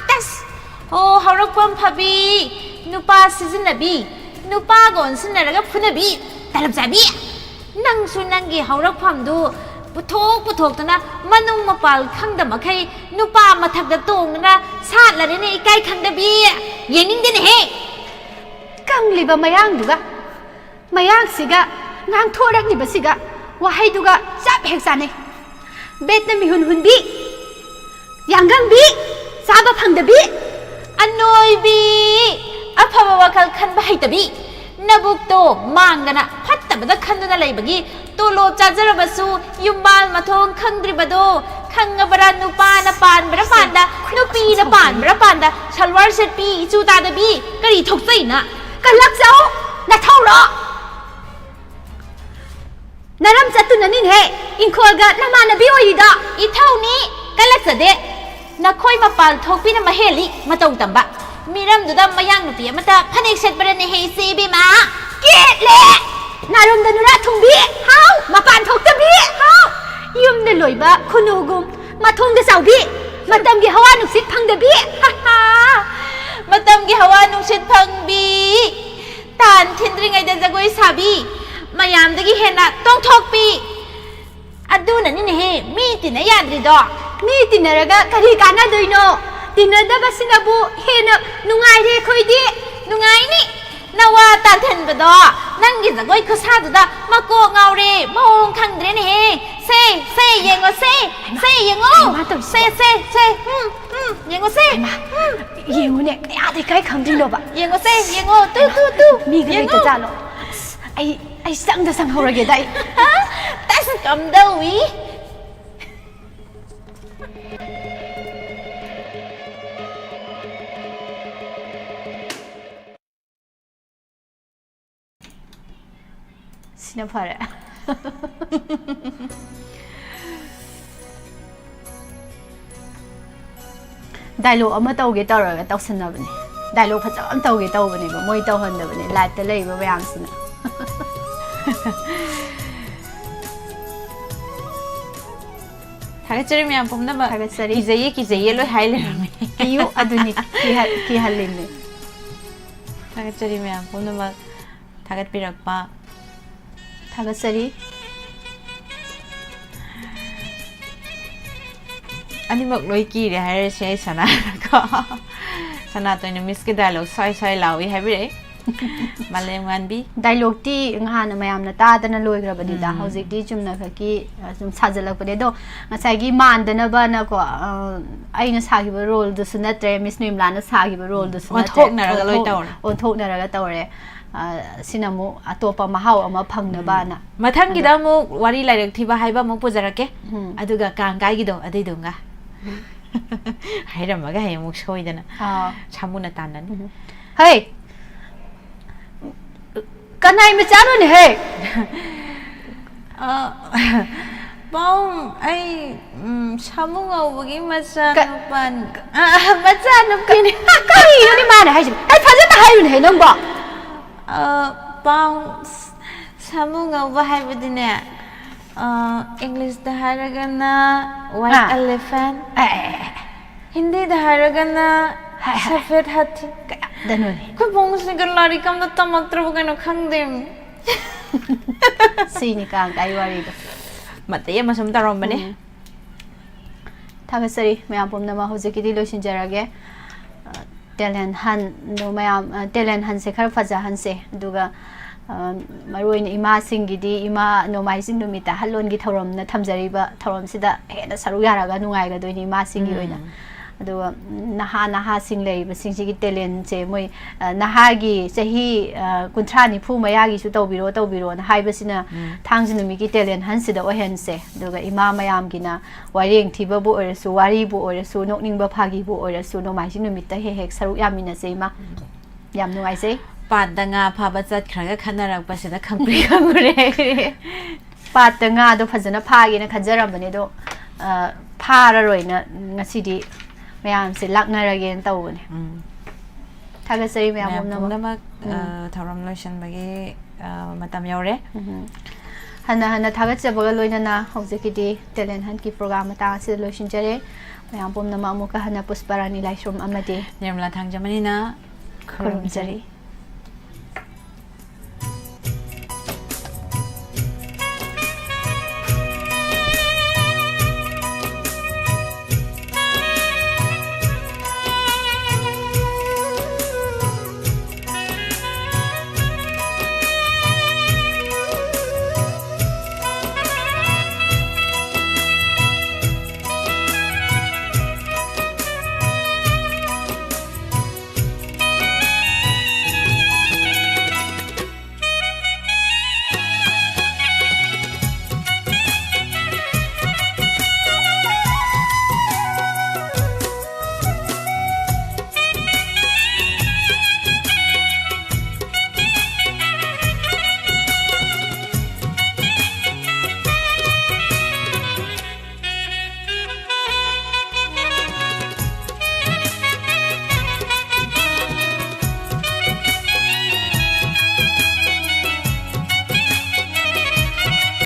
ꯇꯁ! ꯑꯣ, ꯍꯧꯔꯛꯐꯝ ꯐꯕꯤ, ꯅꯨꯄꯥ ꯁꯤꯖꯤꯟꯅꯕꯤ, ꯅꯨꯄꯥꯒ ꯑꯣꯟꯁꯤꯟꯅꯔꯒ ꯐꯨꯅꯕꯤ, ꯇꯂꯞ ꯆꯥꯕꯤ꯫ ꯅꯪꯁꯨ ꯅꯪꯒꯤ ꯍꯧꯔꯛꯐꯝꯗꯨ ꯄꯨꯊꯣꯛ ꯄꯨꯊꯣꯛꯇꯅ ꯃꯅꯨꯡ ꯃꯄꯥꯜ ꯈꯪꯗ ꯃꯈꯩ ꯅꯨꯄꯥ ꯃꯊꯛꯇ ꯇꯣꯡꯗꯅ ꯁꯥꯠꯂꯔꯦꯅꯦ, ꯏꯀꯥꯏ ꯈꯪꯗꯕꯤ꯫ ꯌꯦꯡꯅꯤꯡꯗꯦꯅꯦꯍꯦ꯫ ꯀꯪꯂꯤꯕ ꯃꯌꯥꯡꯗꯨꯒ, ꯃꯌꯥꯡꯁꯤꯒ ꯉꯥꯡꯊꯣꯔꯛꯂꯤꯕꯁꯤꯒ ꯋꯥꯍꯩꯗꯨꯒ ꯆꯞ ꯍꯦꯛ ꯆꯥꯅꯩ꯫ ꯕꯦꯠꯅ ꯃꯤꯍꯨꯟ ꯍꯨꯟꯕꯤ, ꯌꯥꯡꯒꯪꯕꯤ, ꯆꯥꯕ ꯐꯪꯗꯕꯤ꯫ ꯑꯅꯣꯏꯕꯤ, ꯑꯐꯕ ꯋꯥꯈꯜ ꯈꯟꯕ ꯍꯩꯇꯕꯤ, ꯅꯕꯨꯛꯇꯣ ꯃꯥꯡꯗꯅ ꯐꯠꯇꯕꯗ ꯈꯟꯗꯨꯅ ꯂꯩꯕꯒꯤ ꯇꯣꯂꯣꯞ ꯆꯥꯖꯔꯕꯁꯨ ꯌꯨꯝꯕꯥꯜ ꯃꯊꯣꯡ ꯈꯪꯗ꯭ꯔꯤꯕꯗꯣ ꯈꯪꯉꯕꯔꯥ? ꯅꯨꯄꯥꯅ ꯄꯥꯟꯕ꯭ꯔꯥ ꯄꯥꯟꯗ, ꯅꯨꯄꯤꯅ ꯄꯥꯟꯕ꯭ꯔꯥ ꯄꯥꯟꯗ, ꯁꯜꯋꯥꯔ ꯁꯦꯠꯄꯤ ꯏꯆꯨ ꯇꯥꯗꯕꯤ, ꯀꯔꯤ ꯊꯣꯛꯆꯩꯅ? ꯀꯜꯂꯛꯆꯧ, ꯅꯊꯧꯔꯣ? ꯅꯔꯝ ꯆꯠꯇꯨꯅꯅꯤꯅꯦꯍꯦ ꯏꯪꯈꯣꯜꯒ ꯅꯃꯥꯟꯅꯕꯤ ꯑꯣꯏꯔꯤꯗꯣ꯫ ꯏꯊꯧꯅꯤ, ꯀꯜꯂꯛꯆꯗꯦ꯫ ꯅꯈꯣꯏ ꯃꯄꯥꯜ ꯊꯣꯛꯄꯤꯅ ꯃꯍꯦꯜꯂꯤ ꯃꯇꯧ ꯇꯝꯕ꯫ ꯃꯤꯔꯝꯗꯨꯗ ꯃꯌꯥꯡ ꯅꯨꯄꯤ ꯑꯃꯠꯇ ꯐꯅꯦꯛ ꯁꯦꯠꯄ꯭ꯔꯅꯦꯍꯦ, ꯏꯆꯦ ꯏꯕꯦꯝꯃ? ꯀꯦꯠꯂꯦ! ꯅꯥꯔꯣꯝꯗ ꯅꯨꯔꯥ ꯊꯨꯡꯕꯤ! ꯍꯥꯎ! ꯃꯄꯥꯟ ꯊꯣꯛꯇꯕꯤ! ꯍꯥꯎ! ꯌꯨꯝꯗ ꯂꯣꯏꯕ ꯈꯨꯅꯨꯒꯨꯝ ꯃꯊꯣꯡꯗ ꯆꯥꯎꯕꯤ! ꯃꯇꯝꯒꯤ ꯍꯋꯥ ꯅꯨꯡꯁꯤꯠ ꯐꯪꯗꯕꯤ! ꯍꯥ ꯍꯥ! ꯃꯇꯝꯒꯤ ꯍꯋꯥ ꯅꯨꯡꯁꯤꯠ ꯐꯪꯕꯤ! ꯇꯥꯟ ꯊꯤꯟꯗ꯭ꯔꯤꯉꯩꯗ ꯖꯒꯣꯏ ꯁꯥꯕꯤ! ꯃꯌꯥꯝꯗꯒꯤ ꯍꯦꯟꯅ ꯇꯣꯡꯊꯣꯛꯄꯤ! ꯑꯗꯨꯅꯅꯤꯅꯦꯍꯦ ꯃꯤ ꯇꯤꯟꯅ ꯌꯥꯗ꯭ꯔꯤꯗꯣ꯫ ꯃꯤ ꯇꯤꯟꯅꯔꯒ ꯀꯔꯤ ꯀꯥꯟꯅꯗꯣꯏꯅꯣ? ꯇꯤꯟꯅꯗꯕꯁꯤꯅꯕꯨ ꯍꯦꯟꯅ ꯅꯨꯡꯉꯥꯏꯔꯦ ꯑꯩꯈꯣꯏꯗꯤ꯫ ꯅꯨꯡꯉꯥꯏꯅꯤ꯫ ꯅꯋꯥ ꯇꯥꯟꯊꯟꯕꯗꯣ ꯅꯪꯒꯤ ꯖꯒꯣꯏ ꯈꯨꯁꯥꯗꯨꯗ ꯃꯀꯣꯛ ꯉꯥꯎꯔꯦ, ꯃꯑꯣꯡ ꯈꯪꯗ꯭ꯔꯦꯅꯦꯍꯦ꯫ ꯁꯦ, ꯁꯦ, ꯌꯦꯡꯉꯣ ꯁꯦ꯫ ꯁꯦ, ꯌꯦꯡꯉꯣ꯫ ꯀꯩꯅꯣ ꯇꯧꯔꯤꯁꯤꯕꯣ? ꯁꯦ, ꯁꯦ, ꯁꯦ꯫ ꯎꯝ, ꯎꯝ, ꯌꯦꯡꯉꯣ ꯁꯦ꯫ ꯍꯩꯃꯥ, ꯎꯝ꯫ ꯌꯦꯡꯉꯨꯅꯦ, ꯀꯌꯥꯗ ꯏꯀꯥꯏ ꯈꯪꯗ꯭ꯔꯤꯅꯣꯕ꯫ ꯌꯦꯡꯉꯣ ꯁꯦ, ꯌꯦꯡꯉꯣ꯫ Two, two, two. ꯃꯤꯒ ꯌꯦꯡꯉꯣ꯫ ꯂꯩꯇꯖꯥꯠꯂꯣ? ꯑꯁ, ꯑꯩ, ꯑꯩ ꯆꯪꯗ ꯆꯪꯍꯧꯔꯒꯦꯗ ꯑꯩ꯫ ꯍꯥ? ꯇꯁ ꯀꯝꯗꯧꯏ? ꯁꯤꯅ ꯐꯔꯦ꯫ ꯗꯥꯏꯂꯣꯛ ꯑꯃ ꯇꯧꯒꯦ ꯇꯧꯔꯒ ꯇꯧꯁꯟꯅꯕꯅꯦ꯫ ꯗꯥꯏꯂꯣꯛ ꯐꯖꯕ ꯑꯃ ꯇꯧꯒꯦ ꯇꯧꯕꯅꯦꯕ, ꯃꯣꯏ ꯇꯧꯍꯟꯗꯕꯅꯦ, ꯂꯥꯏꯞꯇ ꯂꯩꯕ ꯃꯌꯥꯝꯁꯤꯅ꯫ ꯊꯥꯒꯠꯆꯔꯤ ꯃꯌꯥꯝ ꯄꯨꯝꯅꯃꯛ꯫ ꯊꯥꯒꯠꯆꯔꯤ꯫ ꯀꯤꯖꯩꯌꯦ, ꯀꯤꯖꯩꯌꯦ ꯂꯣꯏ ꯍꯥꯏ ꯂꯩꯔꯝꯃꯦ꯫ ꯀꯤꯌꯨ, ꯑꯗꯨꯅꯤ, ꯀꯤꯍꯜ-, ꯀꯤꯍꯜꯂꯤꯅꯦ꯫ ꯊꯥꯒꯠꯆꯔꯤ ꯃꯌꯥꯝ ꯄꯨꯝꯅꯃꯛ ꯊꯥꯒꯠꯄꯤꯔꯛꯄ꯫ ꯊꯥꯒꯠꯆꯔꯤ꯫ ꯑꯅꯤꯃꯛ ꯂꯣꯏ ꯀꯤꯔꯦ ꯍꯥꯏꯔꯁꯦ ꯑꯩ ꯁꯅꯥꯀꯣ꯫ ꯁꯅꯥꯇꯣꯏꯅ ꯃꯤꯁꯀꯤ ꯗꯥꯏꯂꯣꯛ "ꯁ꯭ꯋꯥꯏ ꯁ꯭ꯋꯥꯏ ꯂꯥꯎꯏ" ꯍꯥꯏꯕꯤꯔꯛꯑꯦ꯫ ꯃꯥꯂꯦꯝ ꯉꯥꯟꯕꯤ꯫ ꯗꯥꯏꯂꯣꯛꯇꯤ ꯉꯍꯥꯟꯅ ꯃꯌꯥꯝꯅ ꯇꯥꯗꯅ ꯂꯣꯏꯈ꯭ꯔꯕꯅꯤꯗ꯫ ꯎꯝ꯫ ꯍꯧꯖꯤꯛꯇꯤ ꯆꯨꯝꯅ ꯈꯛꯀꯤ, ꯑ, ꯁꯨꯝ ꯁꯥꯖꯜꯂꯛꯄꯅꯦ꯫ ꯑꯗꯣ ꯉꯁꯥꯏꯒꯤ ꯃꯥꯟꯗꯅꯕꯅꯀꯣ, ꯑ, ꯑꯩꯅ ꯁꯥꯈꯤꯕ ꯔꯣꯜꯗꯨꯁꯨ ꯅꯠꯇ꯭ꯔꯦ, ꯃꯤꯁ ꯅꯤꯔꯃꯂꯥꯅ ꯁꯥꯈꯤꯕ ꯔꯣꯜꯗꯨꯁꯨ ꯅꯠꯇ꯭ꯔꯦ꯫ ꯑꯣꯟꯊꯣꯛꯅꯔꯒ ꯂꯣꯏ ꯑꯣꯟꯊꯣꯛ-, ꯇꯧꯔꯦ꯫ ꯑꯣꯟꯊꯣꯛꯅꯔꯒ ꯇꯧꯔꯦ꯫ ꯑ, ꯁꯤꯅ ꯑꯃꯨꯛ ꯑꯇꯣꯞꯄ ꯃꯍꯥꯎ ꯑꯃ ꯐꯪꯅꯕꯅ꯫ ꯎꯝ꯫ ꯃꯊꯪꯒꯤꯗ ꯑꯗꯣ ꯑꯃꯨꯛ ꯋꯥꯔꯤ ꯂꯥꯏꯔꯤꯛ ꯊꯤꯕ ꯍꯥꯏꯕ ꯑꯃꯨꯛ ꯄꯨꯖꯔꯛꯀꯦ꯫ ꯎꯝ꯫ ꯑꯗꯨꯒ ꯀꯥꯡ ꯀꯥꯏꯒꯤꯗꯣ ꯑꯗꯨꯏꯗꯨꯒ꯫ ꯎꯝ꯫ ꯍꯥꯏꯔꯝꯃꯒ ꯍꯌꯦꯡ ꯑꯃꯨꯛ ꯁꯣꯏꯗꯅ ꯑꯥ꯫ ꯁꯥꯃꯨꯅ ꯇꯥꯟꯅꯅꯤ꯫ ꯎꯝ꯫ ꯍꯩ! ꯀꯅꯥꯏ ꯃꯆꯥꯅꯣꯅꯦꯍꯦ? ꯑ, ꯄꯥꯎ, ꯑꯩ ꯎꯝ, ꯁꯥꯃꯨ ꯉꯧꯕꯒꯤ ꯃꯆꯥꯅꯨꯄꯥꯅꯤ꯫ ꯑ, ꯃꯆꯥꯅꯨꯄꯤꯅꯤ꯫ ꯀꯔꯤꯅꯣꯅꯦ ꯃꯥꯅ ꯍꯥꯏꯁꯤꯕꯣ? ꯑꯩ ꯐꯖꯅ ꯍꯥꯏꯌꯨꯅꯦꯍꯦ ꯅꯪꯕꯣ꯫ ꯑ, ꯄꯥꯎ, ꯁꯥꯃꯨ ꯉꯧꯕ ꯍꯥꯏꯕꯗꯤꯅꯦ, ꯑ, ꯏꯪꯂꯤꯁꯇ ꯍꯥꯏꯔꯒꯅ white ꯑꯥ꯫ elephant, ꯑꯦ, ꯑꯦ, ꯑꯦ, ꯑꯦ, ꯍꯤꯟꯗꯤꯗ ꯍꯥꯏꯔꯒꯅ ꯍꯥꯏ, ꯍꯥꯏ꯫ ꯁꯐꯦꯠ ꯍꯥꯊꯤ꯫ ꯀꯌꯥꯗꯅꯣꯅꯦ? ꯑꯩꯈꯣꯏ ꯄꯥꯎꯁꯤꯒ ꯂꯥꯏꯔꯤꯛ ꯑꯝꯇ ꯇꯝꯃꯛꯇ꯭ꯔꯕ ꯀꯩꯅꯣ ꯈꯪꯗꯦ꯫ ꯁꯤꯅꯤ ꯀꯥꯡ ꯀꯥꯏ ꯋꯥꯔꯤꯗꯣ꯫ ꯃꯇꯦꯛ ꯑꯃ ꯁꯨꯝ ꯇꯧꯔꯝꯕꯅꯦ꯫ ꯎꯝ꯫ ꯊꯥꯒꯠꯆꯔꯤ ꯃꯌꯥꯝ ꯄꯨꯝꯅꯃꯛ꯫ ꯍꯧꯖꯤꯛꯀꯤꯗꯤ ꯂꯣꯏꯁꯤꯟꯖꯔꯒꯦ꯫ ꯇꯦꯂꯦꯟ ꯍꯟꯗꯣ ꯃꯌꯥꯝ, ꯇꯦꯂꯦꯟ ꯍꯟꯁꯦ ꯈꯔ ꯐꯖꯍꯟꯁꯦ꯫ ꯑꯗꯨꯒ, ꯑ, ꯃꯔꯨ ꯑꯣꯏꯅ ꯏꯃꯥꯁꯤꯡꯒꯤꯗꯤ ꯏꯃꯥ ꯅꯣꯡꯃꯥꯏꯖꯤꯡ ꯅꯨꯃꯤꯠꯇ ꯑꯍꯜꯂꯣꯟꯒꯤ ꯊꯧꯔꯝꯅ ꯊꯝꯖꯔꯤꯕ ꯊꯧꯔꯝꯁꯤꯗ ꯍꯦꯟꯅ ꯁꯔꯨꯛ ꯌꯥꯔꯒ ꯅꯨꯡꯉꯥꯏꯒꯗꯣꯏꯅꯤ ꯏꯃꯥꯁꯤꯡꯒꯤ ꯑꯣꯏꯅ꯫ ꯑꯗꯨꯒ ꯅꯍꯥ ꯅꯍꯥꯁꯤꯡ ꯂꯩꯔꯤꯕꯁꯤꯡꯁꯤꯒꯤ ꯇꯦꯂꯦꯟꯁꯦ ꯃꯣꯏ, ꯑ, ꯅꯍꯥꯒꯤ ꯆꯍꯤ, ꯑ, ꯀꯨꯟꯊ꯭ꯔꯥ ꯅꯤꯐꯨ ꯃꯌꯥꯒꯤꯁꯨ ꯇꯧꯕꯤꯔꯣ ꯇꯧꯕꯤꯔꯣꯅ ꯍꯥꯏꯕꯁꯤꯅ ꯊꯥꯡꯖ ꯅꯨꯃꯤꯠꯀꯤ ꯇꯦꯂꯦꯟ ꯍꯟꯁꯤꯗ ꯑꯣꯏꯍꯟꯁꯦ꯫ ꯑꯗꯨꯒ ꯏꯃꯥ ꯃꯌꯥꯝꯒꯤꯅ ꯋꯥꯔꯦꯡ ꯊꯤꯕꯕꯨ ꯑꯣꯏꯔꯁꯨ, ꯋꯥꯔꯤꯕꯨ ꯑꯣꯏꯔꯁꯨ, ꯅꯣꯛꯅꯤꯡꯕ ꯐꯥꯒꯤꯕꯨ ꯑꯣꯏꯔꯁꯨ, ꯅꯣꯡꯃꯥꯏꯖꯤꯡ ꯅꯨꯃꯤꯠꯇ ꯍꯦꯛ ꯍꯦꯛ ꯁꯔꯨꯛ ꯌꯥꯃꯤꯟꯅꯁꯦ ꯏꯃꯥ꯫ ꯌꯥꯝ ꯅꯨꯡꯉꯥꯏꯖꯩ꯫ ꯄꯥꯠꯇ ꯉꯥ ꯐꯥꯕ ꯆꯠꯈ꯭ꯔꯒ ꯈꯠꯅꯔꯛꯄꯁꯤꯗ ꯈꯪꯄ꯭ꯔꯦꯛ ꯈꯪꯉꯨꯔꯦ꯫ ꯄꯥꯠꯇ ꯉꯥꯗꯣ ꯐꯖꯅ ꯐꯥꯒꯦꯅ ꯈꯟꯖꯔꯝꯕꯅꯦ ꯑꯗꯣ, ꯑ, ꯐꯥꯔꯔꯣꯏꯅ ꯉꯁꯤꯗꯤ ꯃꯌꯥꯝꯁꯦ ꯂꯥꯛꯅꯔꯒꯦꯅ ꯇꯧꯕꯅꯦ꯫ ꯎꯝ꯫ ꯊꯥꯒꯠꯆꯔꯤ ꯃꯌꯥꯝ ꯃꯌꯥꯝ ꯄꯨꯝꯅꯃꯛ꯫ ꯄꯨꯝꯅꯃꯛ, ꯎꯝ꯫ ꯑ, ꯊꯧꯔꯝ ꯂꯣꯏꯁꯤꯟꯕꯒꯤ, ꯑ, ꯃꯇꯝ ꯌꯧꯔꯦ꯫ ꯎꯝ꯫ ꯍꯟꯅ ꯍꯟꯅ ꯊꯥꯒꯠꯆꯕꯒ ꯂꯣꯏꯅꯅ ꯍꯧꯖꯤꯛꯀꯤꯗꯤ ꯇꯦꯂꯦꯟ ꯍꯟꯀꯤ ꯄ꯭ꯔꯣꯒ꯭ꯔꯥꯝ ꯃꯇꯥꯡ ꯑꯁꯤꯗ ꯂꯣꯏꯁꯤꯟꯖꯔꯦ꯫ ꯃꯌꯥꯝ ꯄꯨꯝꯅꯃꯛ ꯑꯃꯨꯛꯀ ꯍꯟꯅ ꯄꯨꯁꯄꯔꯥꯅꯤ ꯂꯥꯏꯁ꯭ꯔꯝ ꯑꯃꯗꯤ ꯅꯤꯔꯃꯂꯥ ꯊꯥꯡꯖꯃꯅꯤꯅ ꯈꯨꯔꯨꯝꯖꯔꯤ꯫